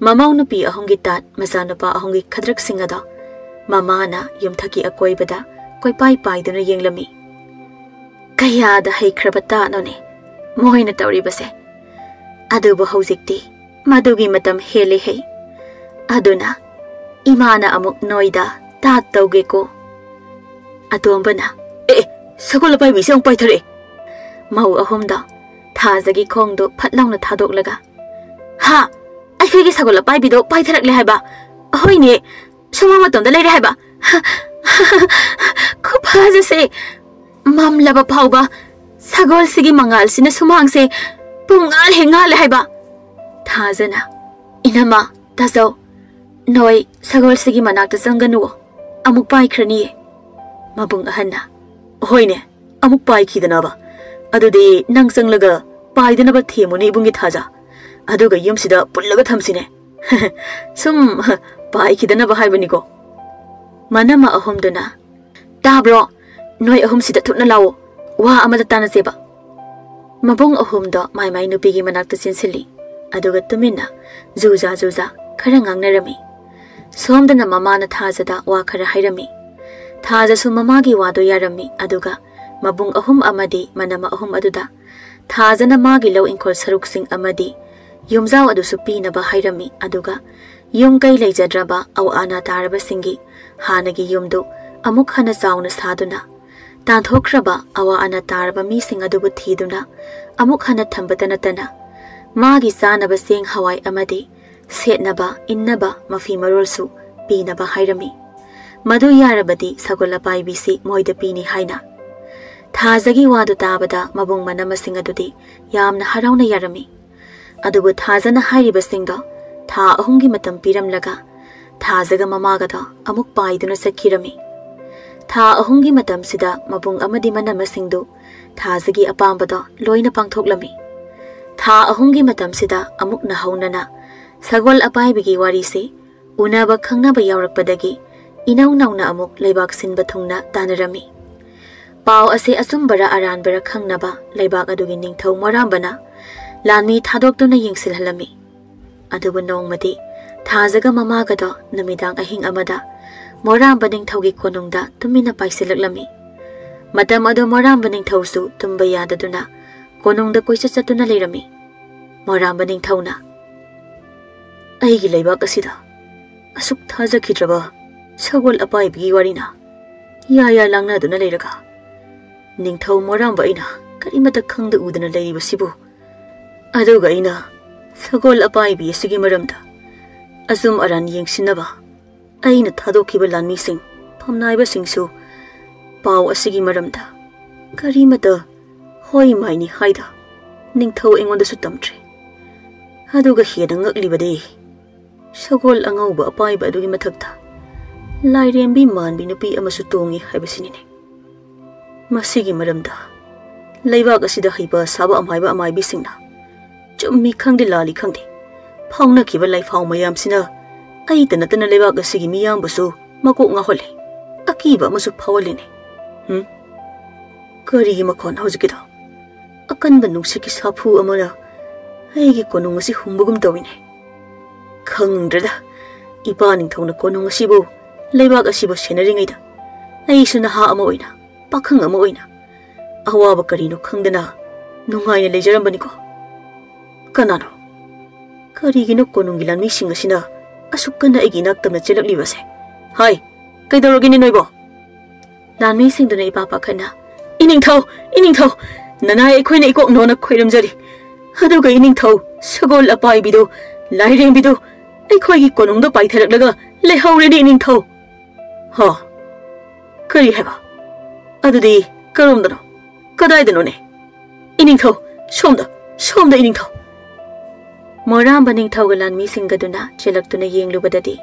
ꯃꯃꯧ ꯅꯨꯄꯤ ꯑꯍꯨꯝꯒꯤ ꯇꯥꯠ, ꯃꯆꯥꯅꯨꯄꯥ ꯑꯍꯨꯝꯒꯤ ꯈꯗ꯭ꯔꯛꯁꯤꯡ ꯑꯗꯣ ꯃꯃꯥꯅ ꯌꯨꯝꯊꯛꯀꯤ ꯑꯀꯣꯏꯕꯗ ꯀꯣꯏꯄꯥꯏ ꯄꯥꯏꯗꯨꯅ ꯌꯦꯡꯂꯝꯃꯤ꯫ ꯀꯌꯥꯗ ꯍꯩꯈ꯭ꯔꯕ ꯇꯥꯠꯅꯣꯅꯦ ꯃꯣꯏꯅ ꯇꯧꯔꯤꯕꯁꯦ! ꯑꯗꯨꯕꯨ ꯍꯧꯖꯤꯛꯇꯤ ꯃꯗꯨꯒꯤ ꯃꯇꯝ ꯍꯦꯜꯂꯦ ꯍꯩ꯫ ꯑꯗꯨꯅ ꯏꯃꯥꯅ ꯑꯃꯨꯛ ꯅꯣꯏꯗ ꯇꯥꯠ ꯇꯧꯒꯦꯀꯣ꯫ ꯑꯇꯣꯝꯕꯅ, "ꯑꯦ, ꯑꯦ, ꯁꯒꯣꯜ ꯑꯄꯥꯏꯕꯤꯁꯦ ꯑꯃꯨꯛ ꯄꯥꯏꯊꯔꯛꯑꯦ!" ꯃꯧ ꯑꯍꯨꯝꯗꯣ ꯊꯥꯖꯒꯤ ꯈꯣꯡꯗꯣ ꯐꯠ ꯂꯥꯎꯅ ꯊꯥꯗꯣꯛꯂꯒ, "ꯍꯥ? ꯑꯩꯈꯣꯏꯒꯤ ꯁꯒꯣꯜ ꯑꯄꯥꯏꯕꯤꯗꯣ ꯄꯥꯏꯊꯔꯛꯂꯦ ꯍꯥꯏꯕ?" "ꯍꯣꯏꯅꯦ, ꯁꯨꯃꯥꯡ ꯃꯇꯣꯟꯗ ꯂꯩꯔꯦ ꯍꯥꯏꯕ?" "ꯈꯨꯐꯖꯁꯦ! ꯃꯝꯂꯕ ꯐꯥꯎꯕ ꯁꯒꯣꯜꯁꯤꯒꯤ ꯃꯉꯥꯜꯁꯤꯅ ꯁꯨꯃꯥꯡꯁꯦ ꯄꯨꯡꯉꯥꯜ ꯍꯦꯛ ꯉꯥꯜꯂꯦ ꯍꯥꯏꯕ!" ꯊꯥꯖꯅ, "ꯏꯅꯝꯃ, ꯇꯥꯖꯧ, ꯅꯣꯏ ꯁꯒꯣꯜꯁꯤꯒꯤ ꯃꯅꯥꯛꯇ ꯆꯪꯒꯅꯨꯋꯣ, ꯑꯃꯨꯛ ꯄꯥꯏꯈ꯭ꯔꯅꯤꯌꯦ꯫" ꯃꯕꯨꯡ ꯑꯍꯟꯅ, "ꯍꯣꯏꯅꯦ, ꯑꯃꯨꯛ ꯄꯥꯏꯈꯤꯗꯅꯕ꯫ ꯑꯗꯨꯗꯤ ꯅꯪ ꯆꯪꯂꯒ ꯄꯥꯏꯗꯅꯕ ꯊꯦꯝꯃꯨꯅꯦ, ꯏꯕꯨꯡꯒꯤ ꯊꯥꯖ꯫ ꯑꯗꯨꯒ ꯌꯨꯝꯁꯤꯗ ꯄꯨꯜꯂꯒ ꯊꯝꯁꯤꯅꯦ꯫ ꯁꯨꯝ ꯄꯥꯏꯈꯤꯗꯅꯕ ꯍꯥꯏꯕꯅꯤꯀꯣ꯫" ꯃꯅꯝꯃ ꯑꯍꯨꯝꯗꯨꯅ, "ꯇꯥꯕ꯭ꯔꯣ? ꯅꯣꯏ ꯑꯍꯨꯝꯁꯤꯗ ꯊꯨꯅ ꯂꯥꯛꯑꯣ, ꯋꯥ ꯑꯃꯗ ꯇꯥꯟꯅꯁꯦꯕ꯫" ꯃꯕꯨꯡ ꯑꯍꯨꯝꯗꯣ ꯃꯥꯏ ꯃꯥꯏ ꯅꯨꯄꯤꯒꯤ ꯃꯅꯥꯛꯇ ꯆꯦꯟꯁꯤꯜꯂꯤ, ꯑꯗꯨꯒ ꯇꯨꯃꯤꯟꯅ ꯖꯨꯖꯥ ꯖꯨꯖꯥ ꯈꯔ ꯉꯥꯡꯅꯔꯝꯃꯤ꯫ ꯁꯣꯝꯗꯅ ꯃꯃꯥꯅ ꯊꯥꯖꯗ ꯋꯥ ꯈꯔ ꯍꯥꯏꯔꯝꯃꯤ꯫ ꯊꯥꯖꯁꯨ ꯃꯃꯥꯒꯤ ꯋꯥꯗꯣ ꯌꯥꯔꯝꯃꯤ, ꯑꯗꯨꯒ ꯃꯕꯨꯡ ꯑꯍꯨꯝ ꯑꯃꯗꯤ ꯃꯅꯝꯃ ꯑꯍꯨꯝ ꯑꯗꯨꯗ ꯊꯥꯖꯅ ꯃꯥꯒꯤ ꯂꯧ ꯏꯪꯈꯣꯜ ꯁꯔꯨꯛꯁꯤꯡ ꯑꯃꯗꯤ ꯌꯨꯝꯖꯥꯎ ꯑꯗꯨꯁꯨ ꯄꯤꯅꯕ ꯍꯥꯏꯔꯝꯃꯤ, ꯑꯗꯨꯒ ꯌꯨꯝ ꯀꯩ ꯂꯩꯖꯗ꯭ꯔꯕ ꯑꯋꯥ ꯑꯅꯥ ꯇꯥꯔꯕꯁꯤꯡꯒꯤ ꯍꯥꯟꯅꯒꯤ ꯌꯨꯝꯗꯨ ꯑꯃꯨꯛ ꯍꯟꯅ ꯆꯥꯎꯅ ꯁꯥꯗꯨꯅ, ꯇꯥꯟꯊꯣꯛꯈ꯭ꯔꯕ ꯑꯋꯥ ꯑꯅꯥ ꯇꯥꯔꯕ ꯃꯤꯁꯤꯡ ꯑꯗꯨꯕꯨ ꯊꯤꯗꯨꯅ ꯑꯃꯨꯛ ꯍꯟꯅ ꯊꯝꯕꯇ ꯅꯠꯇꯅ, ꯃꯥꯒꯤ ꯆꯥꯅꯕ ꯆꯦꯡ ꯍꯋꯥꯏ ꯑꯃꯗꯤ ꯁꯦꯠꯅꯕ ꯏꯟꯅꯕ ꯃꯐꯤ ꯃꯔꯣꯜꯁꯨ ꯄꯤꯅꯕ ꯍꯥꯏꯔꯝꯃꯤ꯫ ꯃꯗꯨ ꯌꯥꯔꯕꯗꯤ ꯁꯒꯣꯜ ꯑꯄꯥꯏꯕꯤꯁꯤ ꯃꯣꯏꯗ ꯄꯤꯅꯤ ꯍꯥꯏꯅ꯫ ꯊꯥꯖꯒꯤ ꯋꯥꯗꯨ ꯇꯥꯕꯗ ꯃꯕꯨꯡ ꯃꯅꯝꯃꯁꯤꯡ ꯑꯗꯨꯗꯤ ꯌꯥꯝꯅ ꯍꯔꯥꯎꯅ ꯌꯥꯔꯝꯃꯤ꯫ ꯑꯗꯨꯕꯨ ꯊꯥꯖꯅ ꯍꯥꯏꯔꯤꯕꯁꯤꯡꯗꯣ ꯊꯥ ꯑꯍꯨꯝꯒꯤ ꯃꯇꯝ ꯄꯤꯔꯝꯂꯒ ꯊꯥꯖꯒ ꯃꯃꯥꯒꯗꯣ ꯑꯃꯨꯛ ꯄꯥꯏꯗꯨꯅ ꯆꯠꯈꯤꯔꯝꯃꯤ꯫ ꯊꯥ ꯑꯍꯨꯝꯒꯤ ꯃꯇꯝꯁꯤꯗ ꯃꯕꯨꯡ ꯑꯃꯗꯤ ꯃꯅꯝꯃꯁꯤꯡꯗꯨ ꯊꯥꯖꯒꯤ ꯑꯄꯥꯝꯕꯗꯣ ꯂꯣꯏꯅ ꯄꯥꯡꯊꯣꯛꯂꯝꯃꯤ꯫ ꯊꯥ ꯑꯍꯨꯝꯒꯤ ꯃꯇꯝꯁꯤꯗ ꯑꯃꯨꯛ ꯅꯧꯍꯧꯅꯅ ꯁꯒꯣꯜ ꯑꯄꯥꯏꯕꯤꯒꯤ ꯋꯥꯔꯤꯁꯤ ꯎꯅꯕ ꯈꯪꯅꯕ ꯌꯥꯎꯔꯛꯄꯗꯒꯤ ꯏꯅꯧ ꯅꯧꯅ ꯑꯃꯨꯛ ꯂꯩꯕꯥꯛ ꯁꯤꯟꯕ ꯊꯨꯡꯅ ꯇꯥꯟꯅꯔꯝꯃꯤ꯫ ꯄꯥꯎ ꯑꯁꯤ ꯑꯆꯨꯝꯕꯔ ꯑꯔꯥꯟꯕꯔ ꯈꯪꯅꯕ ꯂꯩꯕꯥꯛ ꯑꯗꯨꯒꯤ ꯅꯤꯡꯊꯧ ꯃꯣꯔꯥꯝꯕꯅ ꯂꯥꯟꯃꯤ ꯊꯥꯗꯣꯛꯇꯨꯅ ꯌꯦꯡꯁꯤꯜꯍꯜꯂꯝꯃꯤ꯫ ꯑꯗꯨꯕꯨ ꯅꯣꯡꯃꯗꯤ ꯊꯥꯖꯒ ꯃꯃꯥꯒꯗꯣ ꯅꯨꯃꯤꯗꯥꯡ ꯑꯍꯤꯡ ꯑꯃꯗ ꯃꯣꯔꯥꯝꯕ ꯅꯤꯡꯊꯧꯒꯤ ꯀꯣꯅꯨꯡꯗ ꯇꯨꯃꯤꯟꯅ ꯄꯥꯏꯁꯤꯜꯂꯛꯂꯝꯃꯤ꯫ ꯃꯇꯝ ꯑꯗꯨ ꯃꯣꯔꯥꯝꯕ ꯅꯤꯡꯊꯧꯁꯨ ꯇꯨꯝꯕ ꯌꯥꯗꯗꯨꯅ ꯀꯣꯅꯨꯡꯗ ꯀꯣꯏꯆꯠ ꯆꯠꯇꯨꯅ ꯂꯩꯔꯝꯃꯤ꯫ ꯃꯣꯔꯥꯝꯕ ꯅꯤꯡꯊꯧꯅ, "ꯑꯩꯒꯤ ꯂꯩꯕꯥꯛ ꯑꯁꯤꯗ ꯑꯁꯨꯛ ꯊꯥꯖꯈꯤꯗ꯭ꯔꯕ ꯁꯒꯣꯜ ꯑꯄꯥꯏꯕꯤꯒꯤ ꯋꯥꯔꯤꯅ ꯌꯥ ꯌꯥ ꯂꯥꯡꯅꯗꯨꯅ ꯂꯩꯔꯒ ꯅꯤꯡꯊꯧ ꯃꯣꯔꯥꯝꯕ ꯑꯩꯅ ꯀꯔꯤꯃꯠꯇ ꯈꯪꯗ ꯎꯗꯅ ꯂꯩꯔꯤꯕꯁꯤꯕꯨ? ꯑꯗꯨꯒ ꯑꯩꯅ ꯁꯒꯣꯜ ꯑꯄꯥꯏꯕꯤ ꯑꯁꯤꯒꯤ ꯃꯔꯝꯗ ꯑꯆꯨꯝ ꯑꯔꯥꯟ ꯌꯦꯡꯁꯤꯟꯅꯕ ꯑꯩꯅ ꯊꯥꯗꯣꯛꯈꯤꯕ ꯂꯥꯟꯃꯤꯁꯤꯡ, ꯐꯝꯅꯥꯏꯕꯁꯤꯡꯁꯨ ꯄꯥꯎ ꯑꯁꯤꯒꯤ ꯃꯔꯝꯗ ꯀꯔꯤꯃꯠꯇ ꯍꯣꯏ ꯃꯥꯏꯅꯤ ꯍꯥꯏꯗ ꯅꯤꯡꯊꯧ ꯑꯩꯉꯣꯟꯗꯁꯨ ꯇꯝꯗ꯭ꯔꯦ꯫ ꯑꯗꯨꯒ ꯍꯦꯟꯅ ꯉꯛꯂꯤꯕꯗꯤ ꯁꯒꯣꯜ ꯑꯉꯧꯕ ꯑꯄꯥꯏꯕ ꯑꯗꯨꯒꯤ ꯃꯊꯛꯇ ꯂꯥꯏꯔꯦꯝꯕꯤ ꯃꯥꯟꯕꯤ ꯅꯨꯄꯤ ꯑꯃꯁꯨ ꯇꯣꯡꯉꯤ ꯍꯥꯏꯕꯁꯤꯅꯤꯅꯦ꯫ ꯃꯁꯤꯒꯤ ꯃꯔꯝꯗ ꯂꯩꯕꯥꯛ ꯑꯁꯤꯗ ꯍꯩꯕ ꯁꯥꯕ ꯑꯃꯥꯏꯕ ꯑꯃꯥꯏꯕꯤꯁꯤꯡꯅ ꯆꯨꯝꯃꯤ ꯈꯪꯗꯦ ꯂꯥꯜꯂꯤ ꯈꯪꯗꯦ ꯐꯥꯎꯅꯈꯤꯕ ꯂꯥꯏꯐꯥꯎ ꯃꯌꯥꯝꯁꯤꯅ ꯑꯩꯇ ꯅꯠꯇꯅ ꯂꯩꯕꯥꯛ ꯑꯁꯤꯒꯤ ꯃꯤꯌꯥꯝꯕꯨꯁꯨ ꯃꯀꯣꯛ ꯉꯥꯎꯍꯜꯂꯦ, ꯑꯀꯤꯕ ꯑꯃꯁꯨ ꯐꯥꯎꯍꯜꯂꯤꯅꯦ꯫ ꯍꯨꯝ? ꯀꯔꯤꯒꯤ ꯃꯈꯣꯟ ꯍꯧꯖꯤꯛꯀꯤꯗꯣ? ꯑꯀꯟꯕ ꯅꯨꯡꯁꯤꯠꯀꯤ ꯁꯥꯐꯨ ꯑꯃꯅ ꯑꯩꯒꯤ ꯀꯣꯅꯨꯡ ꯑꯁꯤ ꯍꯨꯝꯕꯒꯨꯝ ꯇꯧꯏꯅꯦ꯫ ꯈꯪꯗ꯭ꯔꯦꯗ, ꯏꯄꯥ ꯅꯤꯡꯊꯧꯅ ꯀꯣꯅꯨꯡ ꯑꯁꯤꯕꯨ, ꯂꯩꯕꯥꯛ ꯑꯁꯤꯕꯨ ꯁꯦꯟꯅꯔꯤꯉꯩꯗ ꯑꯩꯁꯨ ꯅꯍꯥ ꯑꯃ ꯑꯣꯏꯅ, ꯄꯥꯈꯪ ꯑꯃ ꯑꯣꯏꯅ ꯑꯋꯥꯕ ꯀꯔꯤꯅꯣ ꯈꯪꯗꯅ ꯅꯨꯡꯉꯥꯏꯅ ꯂꯩꯖꯔꯝꯕꯅꯤꯀꯣ꯫ ꯀꯅꯥꯅꯣ? ꯀꯔꯤꯒꯤꯅꯣ ꯀꯣꯅꯨꯡꯒꯤ ꯂꯥꯟꯃꯤꯁꯤꯡ ꯑꯁꯤꯅ ꯑꯁꯨꯛ ꯀꯟꯅ ꯑꯩꯒꯤ ꯏꯅꯥꯛ ꯇꯝꯅ ꯆꯦꯜꯂꯛꯂꯤꯕꯁꯦ? ꯍꯥꯏ, ꯀꯩꯗꯧꯔꯒꯦꯅꯦ ꯅꯣꯏꯕꯣ? ꯂꯥꯟꯃꯤꯁꯤꯡꯗꯨꯅ ꯏꯄꯥ ꯄꯥꯈꯠꯅ, "ꯏꯅꯤꯡꯊꯧ, ꯏꯅꯤꯡꯊꯧ, ꯅꯅꯥꯏ ꯑꯩꯈꯣꯏꯅ ꯏꯀꯣꯛ ꯅꯣꯟꯅ ꯈꯣꯏꯔꯝꯖꯔꯤ꯫ ꯑꯗꯨꯒ ꯏꯅꯤꯡꯊꯧ, ꯁꯒꯣꯜ ꯑꯄꯥꯏꯕꯤꯗꯨ, ꯂꯥꯏꯔꯦꯝꯕꯤꯗꯨ ꯑꯩꯈꯣꯏꯒꯤ ꯀꯣꯅꯨꯡꯗ ꯄꯥꯏꯊꯔꯛꯂꯒ ꯂꯩꯍꯧꯔꯦꯅꯦ ꯏꯅꯤꯡꯊꯧ!" ꯍꯥ? ꯀꯔꯤ ꯍꯥꯏꯕ? ꯑꯗꯨꯗꯤ ꯀꯔꯣꯝꯗꯅꯣ? "ꯀꯗꯥꯏꯗꯅꯣꯅꯦ? ꯏꯅꯤꯡꯊꯧ, ꯁꯣꯝꯗ, ꯁꯣꯝꯗ ꯏꯅꯤꯡꯊꯧ!" ꯃꯣꯔꯥꯝꯕ ꯅꯤꯡꯊꯧꯒ ꯂꯥꯟꯃꯤꯁꯤꯡꯒꯗꯨꯅ ꯆꯦꯜꯂꯛꯇꯨꯅ ꯌꯦꯡꯂꯨꯕꯗꯗꯤ,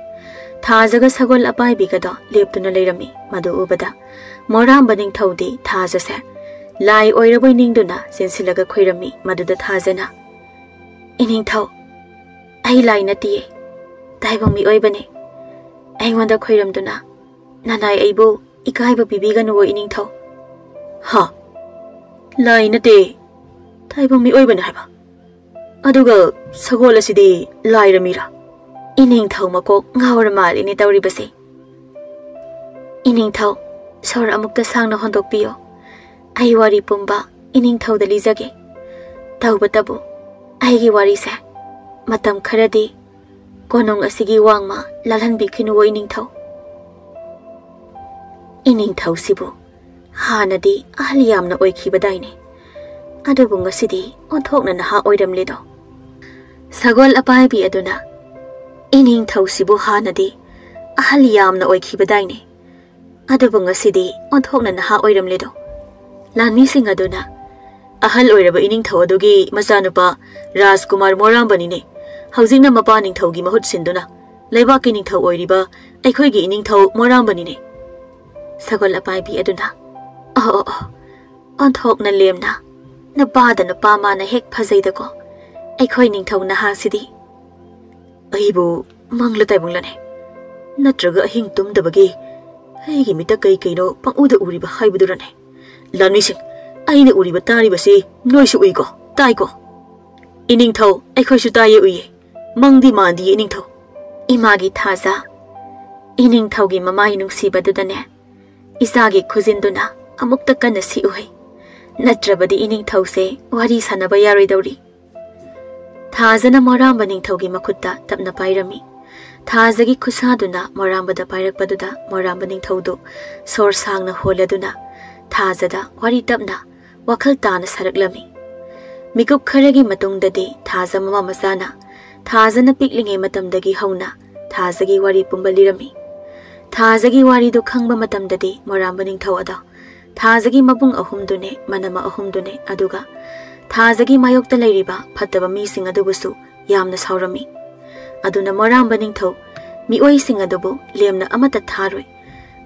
ꯊꯥꯖꯒ ꯁꯒꯣꯜ ꯑꯄꯥꯏꯕꯤꯒꯗꯣ ꯂꯦꯞꯇꯨꯅ ꯂꯩꯔꯝꯃꯤ꯫ ꯃꯗꯨ ꯎꯕꯗ ꯃꯣꯔꯥꯝꯕ ꯅꯤꯡꯊꯧꯗꯤ ꯊꯥꯖꯁꯦ ꯂꯥꯏ ꯑꯣꯏꯔꯕꯣꯏ ꯅꯤꯡꯗꯨꯅ ꯆꯦꯟꯁꯤꯜꯂꯒ ꯈꯣꯏꯔꯝꯃꯤ꯫ ꯃꯗꯨꯗ ꯊꯥꯖꯅ, "ꯏꯅꯤꯡꯊꯧ, ꯑꯩ ꯂꯥꯏ ꯅꯠꯇꯤꯌꯦ, ꯇꯥꯏꯕꯪ ꯃꯤꯑꯣꯏꯕꯅꯦ꯫ ꯑꯩꯉꯣꯟꯗ ꯈꯣꯏꯔꯝꯗꯨꯅ ꯅꯅꯥꯏ ꯑꯩꯕꯨ ꯏꯀꯥꯏꯕ ꯄꯤꯕꯤꯒꯅꯨꯋꯣ ꯏꯅꯤꯡꯊꯧ꯫" "ꯍꯥ? ꯂꯥꯏ ꯅꯠꯇꯦ, ꯇꯥꯏꯕꯪ ꯃꯤꯑꯣꯏꯕꯅꯦ ꯍꯥꯏꯕ꯫ ꯑꯗꯨꯒ ꯁꯒꯣꯜ ꯑꯁꯤꯗꯤ ꯂꯥꯏꯔ ꯃꯤꯔ?" ꯏꯅꯤꯡꯊꯧ ꯃꯀꯣꯛ ꯉꯥꯎꯔ ꯃꯥꯜꯂꯤꯅꯦ ꯇꯧꯔꯤꯕꯁꯦ꯫ "ꯏꯅꯤꯡꯊꯧ, ꯁꯣꯔ ꯑꯃꯨꯛꯇ ꯁꯥꯡꯅ ꯍꯣꯟꯗꯣꯛꯄꯤꯌꯣ꯫ ꯑꯩ ꯋꯥꯔꯤ ꯄꯨꯝꯕ ꯏꯅꯤꯡꯊꯧꯗ ꯂꯤꯖꯒꯦ꯫ ꯇꯧꯕꯇꯕꯨ ꯑꯩꯒꯤ ꯋꯥꯔꯤꯁꯦ ꯃꯇꯝ ꯈꯔꯗꯤ ꯀꯣꯅꯨꯡ ꯑꯁꯤꯒꯤ ꯋꯥꯡꯃ ꯂꯥꯜꯍꯟꯕꯤꯈꯤꯅꯨꯋꯣ ꯏꯅꯤꯡꯊꯧ꯫" ꯏꯅꯤꯡꯊꯧꯁꯤꯕꯨ ꯍꯥꯟꯅꯗꯤ ꯑꯍꯜ ꯌꯥꯝꯅ ꯑꯣꯏꯈꯤꯕꯗꯥꯏꯅꯦ, ꯑꯗꯨꯕꯨ ꯉꯁꯤꯗꯤ ꯑꯣꯟꯊꯣꯛꯅ ꯅꯍꯥ ꯑꯣꯏꯔꯝꯂꯦꯗꯣ꯫ ꯁꯒꯣꯜ ꯑꯄꯥꯏꯕꯤ ꯑꯗꯨꯅ, "ꯏꯅꯤꯡꯊꯧꯁꯤꯕꯨ ꯍꯥꯟꯅꯗꯤ ꯑꯍꯜ ꯌꯥꯝꯅ ꯑꯣꯏꯈꯤꯕꯗꯥꯏꯅꯦ, ꯑꯗꯨꯕꯨ ꯉꯁꯤꯗꯤ ꯑꯣꯟꯊꯣꯛꯅ ꯅꯍꯥ ꯑꯣꯏꯔꯝꯂꯦꯗꯣ꯫" ꯂꯥꯟꯃꯤꯁꯤꯡ ꯑꯗꯨꯅ, "ꯑꯍꯜ ꯑꯣꯏꯔꯕ ꯏꯅꯤꯡꯊꯧ ꯑꯗꯨꯒꯤ ꯃꯆꯥꯅꯨꯄꯥ ꯔꯥꯖꯀꯨꯃꯥꯔ ꯃꯣꯔꯥꯝꯕꯅꯤꯅꯦ꯫ ꯍꯧꯖꯤꯛꯅ ꯃꯄꯥ ꯅꯤꯡꯊꯧꯒꯤ ꯃꯍꯨꯠ ꯁꯤꯟꯗꯨꯅ ꯂꯩꯕꯥꯛꯀꯤ ꯅꯤꯡꯊꯧ ꯑꯣꯏꯔꯤꯕ ꯑꯩꯈꯣꯏꯒꯤ ꯏꯅꯤꯡꯊꯧ ꯃꯣꯔꯥꯝꯕꯅꯤꯅꯦ꯫" ꯁꯒꯣꯜ ꯑꯄꯥꯏꯕꯤ ꯑꯗꯨꯅ, "ꯑꯣ, ꯑꯣ, ꯑꯣ, ꯑꯣꯟꯊꯣꯛꯅ ꯂꯦꯝꯅ, ꯅꯨꯄꯥꯗ ꯅꯨꯄꯥ ꯃꯥꯅ ꯍꯦꯛ ꯐꯖꯩꯗꯀꯣ, ꯑꯩꯈꯣꯏ ꯅꯤꯡꯊꯧ ꯅꯍꯥꯁꯤꯗꯤ꯫" "ꯑꯩꯕꯨ ꯃꯪꯂ ꯇꯥꯏꯕꯪꯂꯅꯦ? ꯅꯠꯇ꯭ꯔꯒ ꯑꯍꯤꯡ ꯇꯨꯝꯗꯕꯒꯤ ꯑꯩꯒꯤ ꯃꯤꯠꯇ ꯀꯩ ꯀꯩꯅꯣ ꯄꯪꯎꯗ ꯎꯔꯤꯕ ꯍꯥꯏꯕꯗꯨꯔꯅꯦ? ꯂꯥꯟꯃꯤꯁꯤꯡ, ꯑꯩꯅ ꯎꯔꯤꯕ ꯇꯥꯔꯤꯕꯁꯤ ꯅꯣꯏꯁꯨ ꯎꯏꯀꯣ, ꯇꯥꯏꯀꯣ?" "ꯏꯅꯤꯡꯊꯧ, ꯑꯩꯈꯣꯏꯁꯨ ꯇꯥꯏꯌꯦ ꯎꯏꯌꯦ꯫ ꯃꯪꯗꯤ ꯃꯥꯟꯗꯤꯌꯦ ꯏꯅꯤꯡꯊꯧ꯫" ꯏꯃꯥꯒꯤ ꯊꯥꯖ, ꯏꯅꯤꯡꯊꯧꯒꯤ ꯃꯃꯥꯏ ꯅꯨꯡꯁꯤꯕꯗꯨꯗꯅꯦ ꯏꯆꯥꯒꯤ ꯈꯨꯖꯤꯟꯗꯨꯅ ꯑꯃꯨꯛꯇ ꯀꯟꯅ ꯁꯤꯛꯎꯍꯩ꯫ ꯅꯠꯇ꯭ꯔꯕꯗꯤ ꯏꯅꯤꯡꯊꯧꯁꯦ ꯋꯥꯔꯤ ꯁꯥꯟꯅꯕ ꯌꯥꯔꯣꯏꯗꯧꯔꯤ꯫ ꯊꯥꯖꯅ ꯃꯣꯔꯥꯝꯕ ꯅꯤꯡꯊꯧꯒꯤ ꯃꯈꯨꯠꯇ ꯇꯞꯅ ꯄꯥꯏꯔꯝꯃꯤ꯫ ꯊꯥꯖꯒꯤ ꯈꯨꯠꯁꯥꯗꯨꯅ ꯃꯣꯔꯥꯝꯕꯗ ꯄꯥꯏꯔꯛꯄꯗꯨꯗ ꯃꯣꯔꯥꯝꯕ ꯅꯤꯡꯊꯧꯗꯨ ꯁꯣꯔ ꯁꯥꯡꯅ ꯍꯣꯜꯂꯗꯨꯅ ꯊꯥꯖꯗ ꯋꯥꯔꯤ ꯇꯞꯅ ꯋꯥꯈꯜ ꯇꯥꯅ ꯁꯥꯔꯛꯂꯝꯃꯤ꯫ ꯃꯤꯀꯨꯞ ꯈꯔꯒꯤ ꯃꯇꯨꯡꯗꯗꯤ ꯊꯥꯖ ꯃꯃꯥ ꯃꯆꯥꯅ ꯊꯥꯖꯅ ꯄꯤꯛꯂꯤꯉꯩ ꯃꯇꯝꯗꯒꯤ ꯍꯧꯅ ꯊꯥꯖꯒꯤ ꯋꯥꯔꯤ ꯄꯨꯝꯕ ꯂꯤꯔꯝꯃꯤ꯫ ꯊꯥꯖꯒꯤ ꯋꯥꯔꯤꯗꯨ ꯈꯪꯕ ꯃꯇꯝꯗꯗꯤ ꯃꯣꯔꯥꯝꯕ ꯅꯤꯡꯊꯧ ꯑꯗꯣ ꯊꯥꯖꯒꯤ ꯃꯕꯨꯡ ꯑꯍꯨꯝꯗꯨꯅꯦ, ꯃꯅꯝꯃ ꯑꯍꯨꯝꯗꯨꯅꯦ, ꯑꯗꯨꯒ ꯊꯥꯖꯒꯤ ꯃꯥꯌꯣꯛꯇ ꯂꯩꯔꯤꯕ ꯐꯠꯇꯕ ꯃꯤꯁꯤꯡ ꯑꯗꯨꯕꯨꯁꯨ ꯌꯥꯝꯅ ꯁꯥꯎꯔꯝꯃꯤ꯫ ꯑꯗꯨꯅ ꯃꯣꯔꯥꯝꯕ ꯅꯤꯡꯊꯧ ꯃꯤꯑꯣꯏꯁꯤꯡ ꯑꯗꯨꯕꯨ ꯂꯦꯝꯅ ꯑꯃꯠꯇ ꯊꯥꯔꯣꯏ,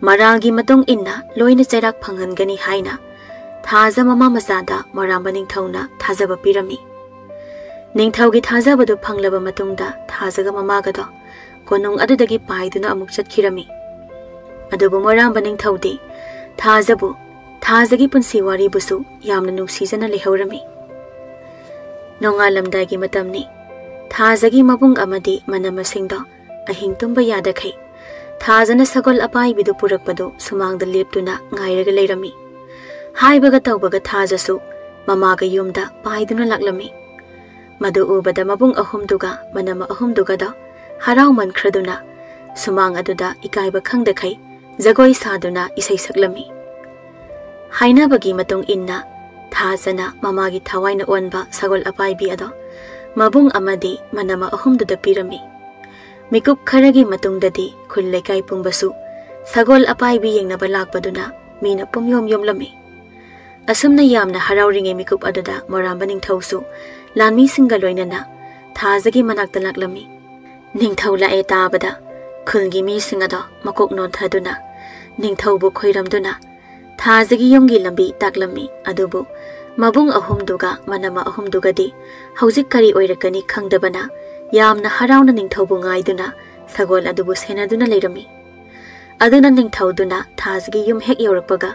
ꯃꯔꯥꯜꯒꯤ ꯃꯇꯨꯡ ꯏꯟꯅ ꯂꯣꯏꯅ ꯆꯩꯔꯥꯛ ꯐꯪꯍꯟꯒꯅꯤ ꯍꯥꯏꯅ ꯊꯥꯖ ꯃꯃꯥ ꯃꯆꯥꯗ ꯃꯣꯔꯥꯝꯕ ꯅꯤꯡꯊꯧꯅ ꯊꯥꯖꯕ ꯄꯤꯔꯝꯃꯤ꯫ ꯅꯤꯡꯊꯧꯒꯤ ꯊꯥꯖꯕꯗꯨ ꯐꯪꯂꯕ ꯃꯇꯨꯡꯗ ꯊꯥꯖꯒ ꯃꯃꯥꯒꯗꯣ ꯀꯣꯅꯨꯡ ꯑꯗꯨꯗꯒꯤ ꯄꯥꯏꯗꯨꯅ ꯑꯃꯨꯛ ꯆꯠꯈꯤꯔꯝꯃꯤ꯫ ꯑꯗꯨꯕꯨ ꯃꯣꯔꯥꯝꯕ ꯅꯤꯡꯊꯧꯗꯤ ꯊꯥꯖꯕꯨ, ꯊꯥꯖꯒꯤ ꯄꯨꯟꯁꯤ ꯋꯥꯔꯤꯕꯨꯁꯨ ꯌꯥꯝꯅ ꯅꯨꯡꯁꯤꯖꯅ ꯂꯩꯍꯧꯔꯝꯃꯤ꯫ ꯅꯣꯡꯉꯥꯜꯂꯝꯗꯥꯏꯒꯤ ꯃꯇꯝꯅꯤ꯫ ꯊꯥꯖꯒꯤ ꯃꯕꯨꯡ ꯑꯃꯗꯤ ꯃꯅꯝꯃꯁꯤꯡꯗꯣ ꯑꯍꯤꯡ ꯇꯨꯝꯕ ꯌꯥꯗꯈꯩ ꯊꯥꯖꯅ ꯁꯒꯣꯜ ꯑꯄꯥꯏꯕꯤꯗꯨ ꯄꯨꯔꯛꯄꯗꯨ ꯁꯨꯃꯥꯡꯗ ꯂꯦꯞꯇꯨꯅ ꯉꯥꯏꯔꯒ ꯂꯩꯔꯝꯃꯤ꯫ ꯍꯥꯏꯕꯒ ꯇꯧꯕꯒ ꯊꯥꯖꯁꯨ ꯃꯃꯥꯒ ꯌꯨꯝꯗ ꯄꯥꯏꯗꯨꯅ ꯂꯥꯛꯂꯝꯃꯤ꯫ ꯃꯗꯨ ꯎꯕꯗ ꯃꯕꯨꯡ ꯑꯍꯨꯝꯗꯨꯒ ꯃꯅꯝꯃ ꯑꯍꯨꯝꯗꯨꯒꯗꯣ ꯍꯔꯥꯎꯃꯟꯈ꯭ꯔꯗꯨꯅ ꯁꯨꯃꯥꯡ ꯑꯗꯨꯗ ꯏꯀꯥꯏꯕ ꯈꯪꯗꯈꯩ ꯖꯒꯣꯏ ꯁꯥꯗꯨꯅ ꯏꯁꯩ ꯁꯛꯂꯝꯃꯤ꯫ ꯍꯥꯏꯅꯕꯒꯤ ꯃꯇꯨꯡ ꯏꯟꯅ ꯊꯥꯖꯅ ꯃꯃꯥꯒꯤ ꯊꯋꯥꯏꯅ ꯑꯣꯟꯕ ꯁꯒꯣꯜ ꯑꯄꯥꯏꯕꯤ ꯑꯗꯣ ꯃꯕꯨꯡ ꯑꯃꯗꯤ ꯃꯅꯝꯃ ꯑꯍꯨꯝꯗꯨꯗ ꯄꯤꯔꯝꯃꯤ꯫ ꯃꯤꯀꯨꯞ ꯈꯔꯒꯤ ꯃꯇꯨꯡꯗꯗꯤ ꯈꯨꯜ ꯂꯩꯀꯥꯏ ꯄꯨꯝꯕꯁꯨ ꯁꯒꯣꯜ ꯑꯄꯥꯏꯕꯤ ꯌꯦꯡꯅꯕ ꯂꯥꯛꯄꯗꯨꯅ ꯃꯤꯅ ꯄꯨꯝꯌꯣꯝ ꯌꯣꯝꯂꯝꯃꯤ꯫ ꯑꯁꯨꯝꯅ ꯌꯥꯝꯅ ꯍꯔꯥꯎꯔꯤꯉꯩ ꯃꯤꯀꯨꯞ ꯑꯗꯨꯗ ꯃꯣꯔꯥꯝꯕ ꯅꯤꯡꯊꯧꯁꯨ ꯂꯥꯟꯃꯤꯁꯤꯡꯒ ꯂꯣꯏꯅꯅ ꯊꯥꯖꯒꯤ ꯃꯅꯥꯛꯇ ꯂꯥꯛꯂꯝꯃꯤ꯫ ꯅꯤꯡꯊꯧ ꯂꯥꯛꯑꯦ ꯇꯥꯕꯗ ꯈꯨꯜꯒꯤ ꯃꯤꯁꯤꯡ ꯑꯗꯣ ꯃꯀꯣꯛ ꯅꯣꯟꯊꯗꯨꯅ ꯅꯤꯡꯊꯧꯕꯨ ꯈꯣꯏꯔꯝꯗꯨꯅ ꯊꯥꯖꯒꯤ ꯌꯨꯝꯒꯤ ꯂꯝꯕꯤ ꯇꯥꯛꯂꯝꯃꯤ꯫ ꯑꯗꯨꯕꯨ ꯃꯕꯨꯡ ꯑꯍꯨꯝꯗꯨꯒ ꯃꯅꯝꯃ ꯑꯍꯨꯝꯗꯨꯒꯗꯤ ꯍꯧꯖꯤꯛ ꯀꯔꯤ ꯑꯣꯏꯔꯛꯀꯅꯤ ꯈꯪꯗꯕꯅ ꯌꯥꯝꯅ ꯍꯔꯥꯎꯅ ꯅꯤꯡꯊꯧꯕꯨ ꯉꯥꯏꯗꯨꯅ ꯁꯒꯣꯜ ꯑꯗꯨꯕꯨ ꯁꯦꯟꯅꯗꯨꯅ ꯂꯩꯔꯝꯃꯤ꯫ ꯑꯗꯨꯅ ꯅꯤꯡꯊꯧꯗꯨꯅ ꯊꯥꯖꯒꯤ ꯌꯨꯝ ꯍꯦꯛ ꯌꯧꯔꯛꯄꯒ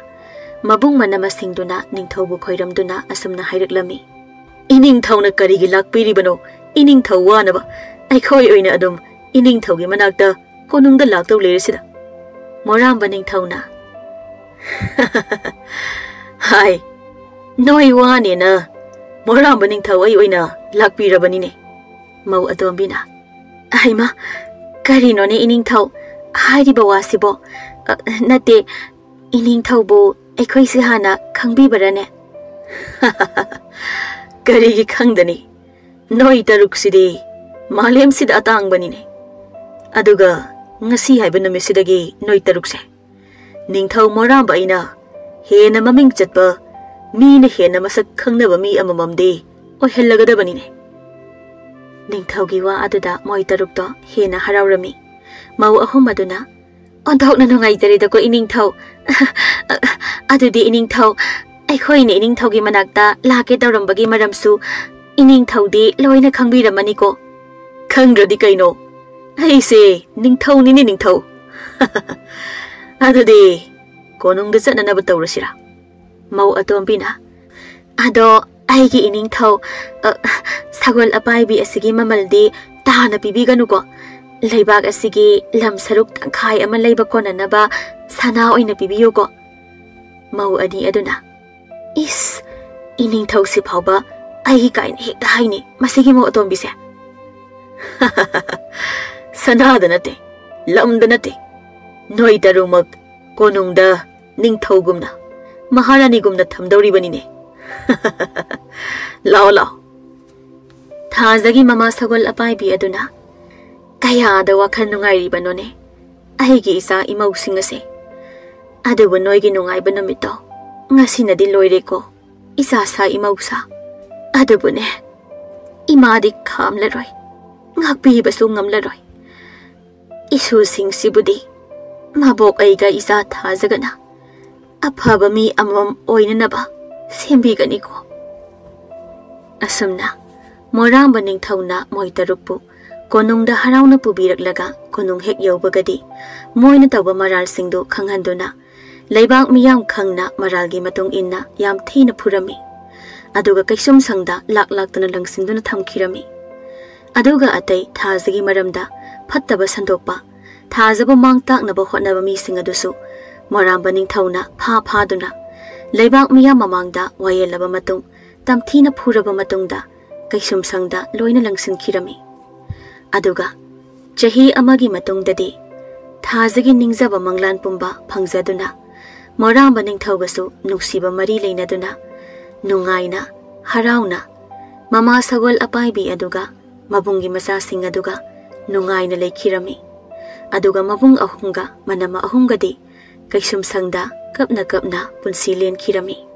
ꯃꯕꯨꯡ ꯃꯅꯝꯃꯁꯤꯡꯗꯨꯅ ꯅꯤꯡꯊꯧꯕꯨ ꯈꯣꯏꯔꯝꯗꯨꯅ ꯑꯁꯨꯝꯅ ꯍꯥꯏꯔꯛꯂꯝꯃꯤ꯫ "ꯏꯅꯤꯡꯊꯧꯅ ꯀꯔꯤꯒꯤ ꯂꯥꯛꯄꯤꯔꯤꯕꯅꯣ? ꯏꯅꯤꯡꯊꯧ ꯋꯥꯅꯕ ꯑꯩꯈꯣꯏ ꯑꯣꯏꯅ ꯑꯗꯨꯝ ꯏꯅꯤꯡꯊꯧꯒꯤ ꯃꯅꯥꯛꯇ ꯀꯣꯅꯨꯡꯗ ꯂꯥꯛꯇꯧ ꯂꯩꯔꯤꯁꯤꯗ?" ꯃꯣꯔꯥꯝꯕ ꯅꯤꯡꯊꯧꯅ, "ꯍꯥꯏ, ꯅꯣꯏ ꯋꯥꯅꯦꯅ ꯃꯣꯔꯥꯝꯕ ꯅꯤꯡꯊꯧ ꯑꯩ ꯑꯣꯏꯅ ꯂꯥꯛꯄꯤꯔꯕꯅꯤꯅꯦ?" ꯃꯧ ꯑꯇꯣꯝꯕꯤꯅ, "ꯍꯩꯃꯥ, ꯀꯔꯤꯅꯣꯅꯦ ꯏꯅꯤꯡꯊꯧ ꯍꯥꯏꯔꯤꯕ ꯋꯥꯁꯤꯕꯣ? ꯑ, ꯅꯠꯇꯦ, ꯏꯅꯤꯡꯊꯧꯕꯨ ꯑꯩꯈꯣꯏꯁꯦ ꯍꯥꯟꯅ ꯈꯪꯕꯤꯕꯔꯅꯦ?" "ꯀꯔꯤꯒꯤ ꯈꯪꯗꯅꯤ? ꯅꯣꯏ ꯇꯔꯨꯛꯁꯤꯗꯤ ꯃꯥꯂꯦꯝꯁꯤꯗ ꯑꯇꯥꯡꯕꯅꯤꯅꯦ꯫ ꯑꯗꯨꯒ ꯉꯁꯤ ꯍꯥꯏꯕ ꯅꯨꯃꯤꯠꯁꯤꯗꯒꯤ ꯅꯣꯏ ꯇꯔꯨꯛꯁꯦ ꯅꯤꯡꯊꯧ ꯃꯣꯔꯥꯝꯕ ꯑꯩꯅ ꯍꯦꯟꯅ ꯃꯃꯤꯡ ꯆꯠꯄ, ꯃꯤꯅ ꯍꯦꯟꯅ ꯃꯁꯛ ꯈꯪꯅꯕ ꯃꯤ ꯑꯃꯃꯝꯗꯤ ꯑꯣꯏꯍꯜꯂꯒꯗꯕꯅꯤꯅꯦ꯫ ꯅꯤꯡꯊꯧꯒꯤ ꯋꯥ ꯑꯗꯨꯗ ꯃꯣꯏ ꯇꯔꯨꯛꯇꯣ ꯍꯦꯟꯅ ꯍꯔꯥꯎꯔꯝꯃꯤ꯫ ꯃꯧ ꯑꯍꯨꯝ ꯑꯗꯨꯅ, "ꯑꯣꯟꯊꯣꯛꯅ ꯅꯨꯡꯉꯥꯏꯖꯔꯦꯗꯀꯣ ꯏꯅꯤꯡꯊꯧ꯫ ꯑꯗꯨꯗꯤ ꯏꯅꯤꯡꯊꯧ, ꯑꯩꯈꯣꯏꯅ ꯏꯅꯤꯡꯊꯧꯒꯤ ꯃꯅꯥꯛꯇ ꯂꯥꯛꯀꯦ ꯇꯧꯔꯝꯕꯒꯤ ꯃꯔꯝꯁꯨ ꯏꯅꯤꯡꯊꯧꯗꯤ ꯂꯣꯏꯅ ꯈꯪꯕꯤꯔꯝꯃꯅꯤꯀꯣ?" "ꯈꯪꯗ꯭ꯔꯗꯤ ꯀꯩꯅꯣ? ꯑꯩꯁꯦ ꯅꯤꯡꯊꯧꯅꯤꯅꯦ, ꯅꯤꯡꯊꯧ!" "ꯑꯗꯨꯗꯤ ꯀꯣꯅꯨꯡꯗ ꯆꯠꯅꯅꯕ ꯇꯧꯔꯁꯤꯔꯥ?" ꯃꯧ ꯑꯇꯣꯝꯕꯤꯅ, "ꯑꯗꯣ ꯑꯩꯒꯤ ꯏꯅꯤꯡꯊꯧ, ꯑ, ꯁꯒꯣꯜ ꯑꯄꯥꯏꯕꯤ ꯑꯁꯤꯒꯤ ꯃꯃꯜꯗꯤ ꯇꯥꯅ ꯄꯤꯕꯤꯒꯅꯨꯀꯣ꯫ ꯂꯩꯕꯥꯛ ꯑꯁꯤꯒꯤ ꯂꯝ ꯁꯔꯨꯛ ꯇꯪꯈꯥꯏ ꯑꯃ ꯂꯩꯕ ꯀꯣꯟꯅꯅꯕ ꯁꯅꯥ ꯑꯣꯏꯅ ꯄꯤꯕꯤꯌꯨꯀꯣ꯫" ꯃꯧ ꯑꯅꯤ ꯑꯗꯨꯅ, "ꯏꯁ, ꯏꯅꯤꯡꯊꯧꯁꯤ ꯐꯥꯎꯕ ꯑꯩꯒꯤ ꯀꯥꯏꯅ ꯍꯦꯛꯇ ꯍꯥꯏꯅꯦ ꯃꯁꯤꯒꯤ ꯃꯧ ꯑꯇꯣꯝꯕꯤꯁꯦ꯫" "ꯁꯅꯥꯗ ꯅꯠꯇꯦ, ꯂꯝꯗ ꯅꯠꯇꯦ, ꯅꯣꯏ ꯇꯔꯨꯃꯛ ꯀꯣꯅꯨꯡꯗ ꯅꯤꯡꯊꯧꯒꯨꯝꯅ, ꯃꯍꯥꯔꯥꯅꯤꯒꯨꯝꯅ ꯊꯝꯗꯧꯔꯤꯕꯅꯤꯅꯦ꯫ ꯂꯥꯛꯑꯣ, ꯂꯥꯛꯑꯣ꯫" ꯊꯥꯖꯒꯤ ꯃꯃꯥ ꯁꯒꯣꯜ ꯑꯄꯥꯏꯕꯤ ꯑꯗꯨꯅ, "ꯀꯌꯥꯗ ꯋꯥꯈꯜ ꯅꯨꯡꯉꯥꯏꯔꯤꯕꯅꯣꯅꯦ, ꯑꯩꯒꯤ ꯏꯆꯥ ꯏꯃꯧꯁꯤꯡ ꯑꯁꯦ꯫ ꯑꯗꯨꯕꯨ ꯅꯣꯏꯒꯤ ꯅꯨꯡꯉꯥꯏꯕ ꯅꯨꯃꯤꯠꯇꯣ ꯉꯁꯤꯅꯗꯤ ꯂꯣꯏꯔꯦꯀꯣ, ꯏꯆꯥ ꯁꯥ ꯏꯃꯧ ꯁꯥ꯫ ꯑꯗꯨꯕꯨꯅꯦ, ꯏꯃꯥꯗꯤ ꯈꯥꯝꯂꯔꯣꯏ, ꯉꯥꯛꯄꯤꯕꯁꯨ ꯉꯝꯂꯔꯣꯏ꯫ ꯏꯁꯨꯁꯤꯡꯁꯤꯕꯨꯗꯤ ꯃꯕꯣꯛ ꯑꯩꯒ ꯏꯆꯥ ꯊꯥꯖꯒꯅ ꯑꯐꯕ ꯃꯤ ꯑꯃꯃꯝ ꯑꯣꯏꯅꯅꯕ ꯁꯦꯝꯕꯤꯒꯅꯤꯀꯣ꯫" ꯑꯁꯨꯝꯅ ꯃꯣꯔꯥꯝꯕ ꯅꯤꯡꯊꯧꯅ ꯃꯣꯏ ꯇꯔꯨꯛꯄꯨ ꯀꯣꯅꯨꯡꯗ ꯍꯔꯥꯎꯅ ꯄꯨꯕꯤꯔꯛꯂꯒ ꯀꯣꯅꯨꯡ ꯍꯦꯛ ꯌꯧꯕꯒꯗꯤ ꯃꯣꯏꯅ ꯇꯧꯕ ꯃꯔꯥꯜꯁꯤꯡꯗꯨ ꯈꯪꯍꯟꯗꯨꯅ ꯂꯩꯕꯥꯛ ꯃꯤꯌꯥꯝ ꯈꯪꯅ ꯃꯔꯥꯜꯒꯤ ꯃꯇꯨꯡ ꯏꯟꯅ ꯌꯥꯝ ꯊꯤꯅ ꯐꯨꯔꯝꯃꯤ꯫ ꯑꯗꯨꯒ ꯀꯩꯁꯨꯝꯁꯪꯗ ꯂꯥꯛ ꯂꯥꯛꯇꯅ ꯂꯪꯁꯤꯟꯗꯨꯅ ꯊꯝꯈꯤꯔꯝꯃꯤ꯫ ꯑꯗꯨꯒ ꯑꯇꯩ ꯊꯥꯖꯒꯤ ꯃꯔꯝꯗ ꯐꯠꯇꯕ ꯁꯟꯗꯣꯛꯄ, ꯊꯥꯖꯕꯨ ꯃꯥꯡ ꯇꯥꯛꯅꯕ ꯍꯣꯠꯅꯕ ꯃꯤꯁꯤꯡ ꯑꯗꯨꯁꯨ ꯃꯣꯔꯥꯝꯕ ꯅꯤꯡꯊꯧꯅ ꯐꯥ ꯐꯥꯗꯨꯅ ꯂꯩꯕꯥꯛ ꯃꯤꯌꯥꯝ ꯃꯃꯥꯡꯗ ꯋꯥꯌꯦꯜꯂꯕ ꯃꯇꯨꯡ, ꯇꯝꯊꯤꯅ ꯐꯨꯔꯕ ꯃꯇꯨꯡꯗ ꯀꯩꯁꯨꯝꯁꯪꯗ ꯂꯣꯏꯅ ꯂꯪꯁꯤꯟꯈꯤꯔꯝꯃꯤ꯫ ꯑꯗꯨꯒ ꯆꯍꯤ ꯑꯃꯒꯤ ꯃꯇꯨꯡꯗꯗꯤ ꯊꯥꯖꯒꯤ ꯅꯤꯡꯖꯕ ꯃꯪꯂꯥꯟ ꯄꯨꯝꯕ ꯐꯪꯖꯗꯨꯅ ꯃꯣꯔꯥꯝꯕ ꯅꯤꯡꯊꯧꯒꯁꯨ ꯅꯨꯡꯁꯤꯕ ꯃꯔꯤ ꯂꯩꯅꯗꯨꯅ ꯅꯨꯡꯉꯥꯏꯅ, ꯍꯔꯥꯎꯅ ꯃꯃꯥ ꯁꯒꯣꯜ ꯑꯄꯥꯏꯕꯤ ꯑꯗꯨꯒ ꯃꯕꯨꯡꯒꯤ ꯃꯆꯥꯁꯤꯡ ꯑꯗꯨꯒ ꯅꯨꯡꯉꯥꯏꯅ ꯂꯩꯈꯤꯔꯝꯃꯤ꯫ ꯑꯗꯨꯒ ꯃꯕꯨꯡ ꯑꯍꯨꯝꯒ ꯃꯅꯝꯃ ꯑꯍꯨꯝꯒꯗꯤ ꯀꯩꯁꯨꯝꯁꯪꯗ ꯀꯞꯅ ꯀꯞꯅ ꯄꯨꯟꯁꯤ ꯂꯦꯟꯈꯤꯔꯝꯃꯤ꯫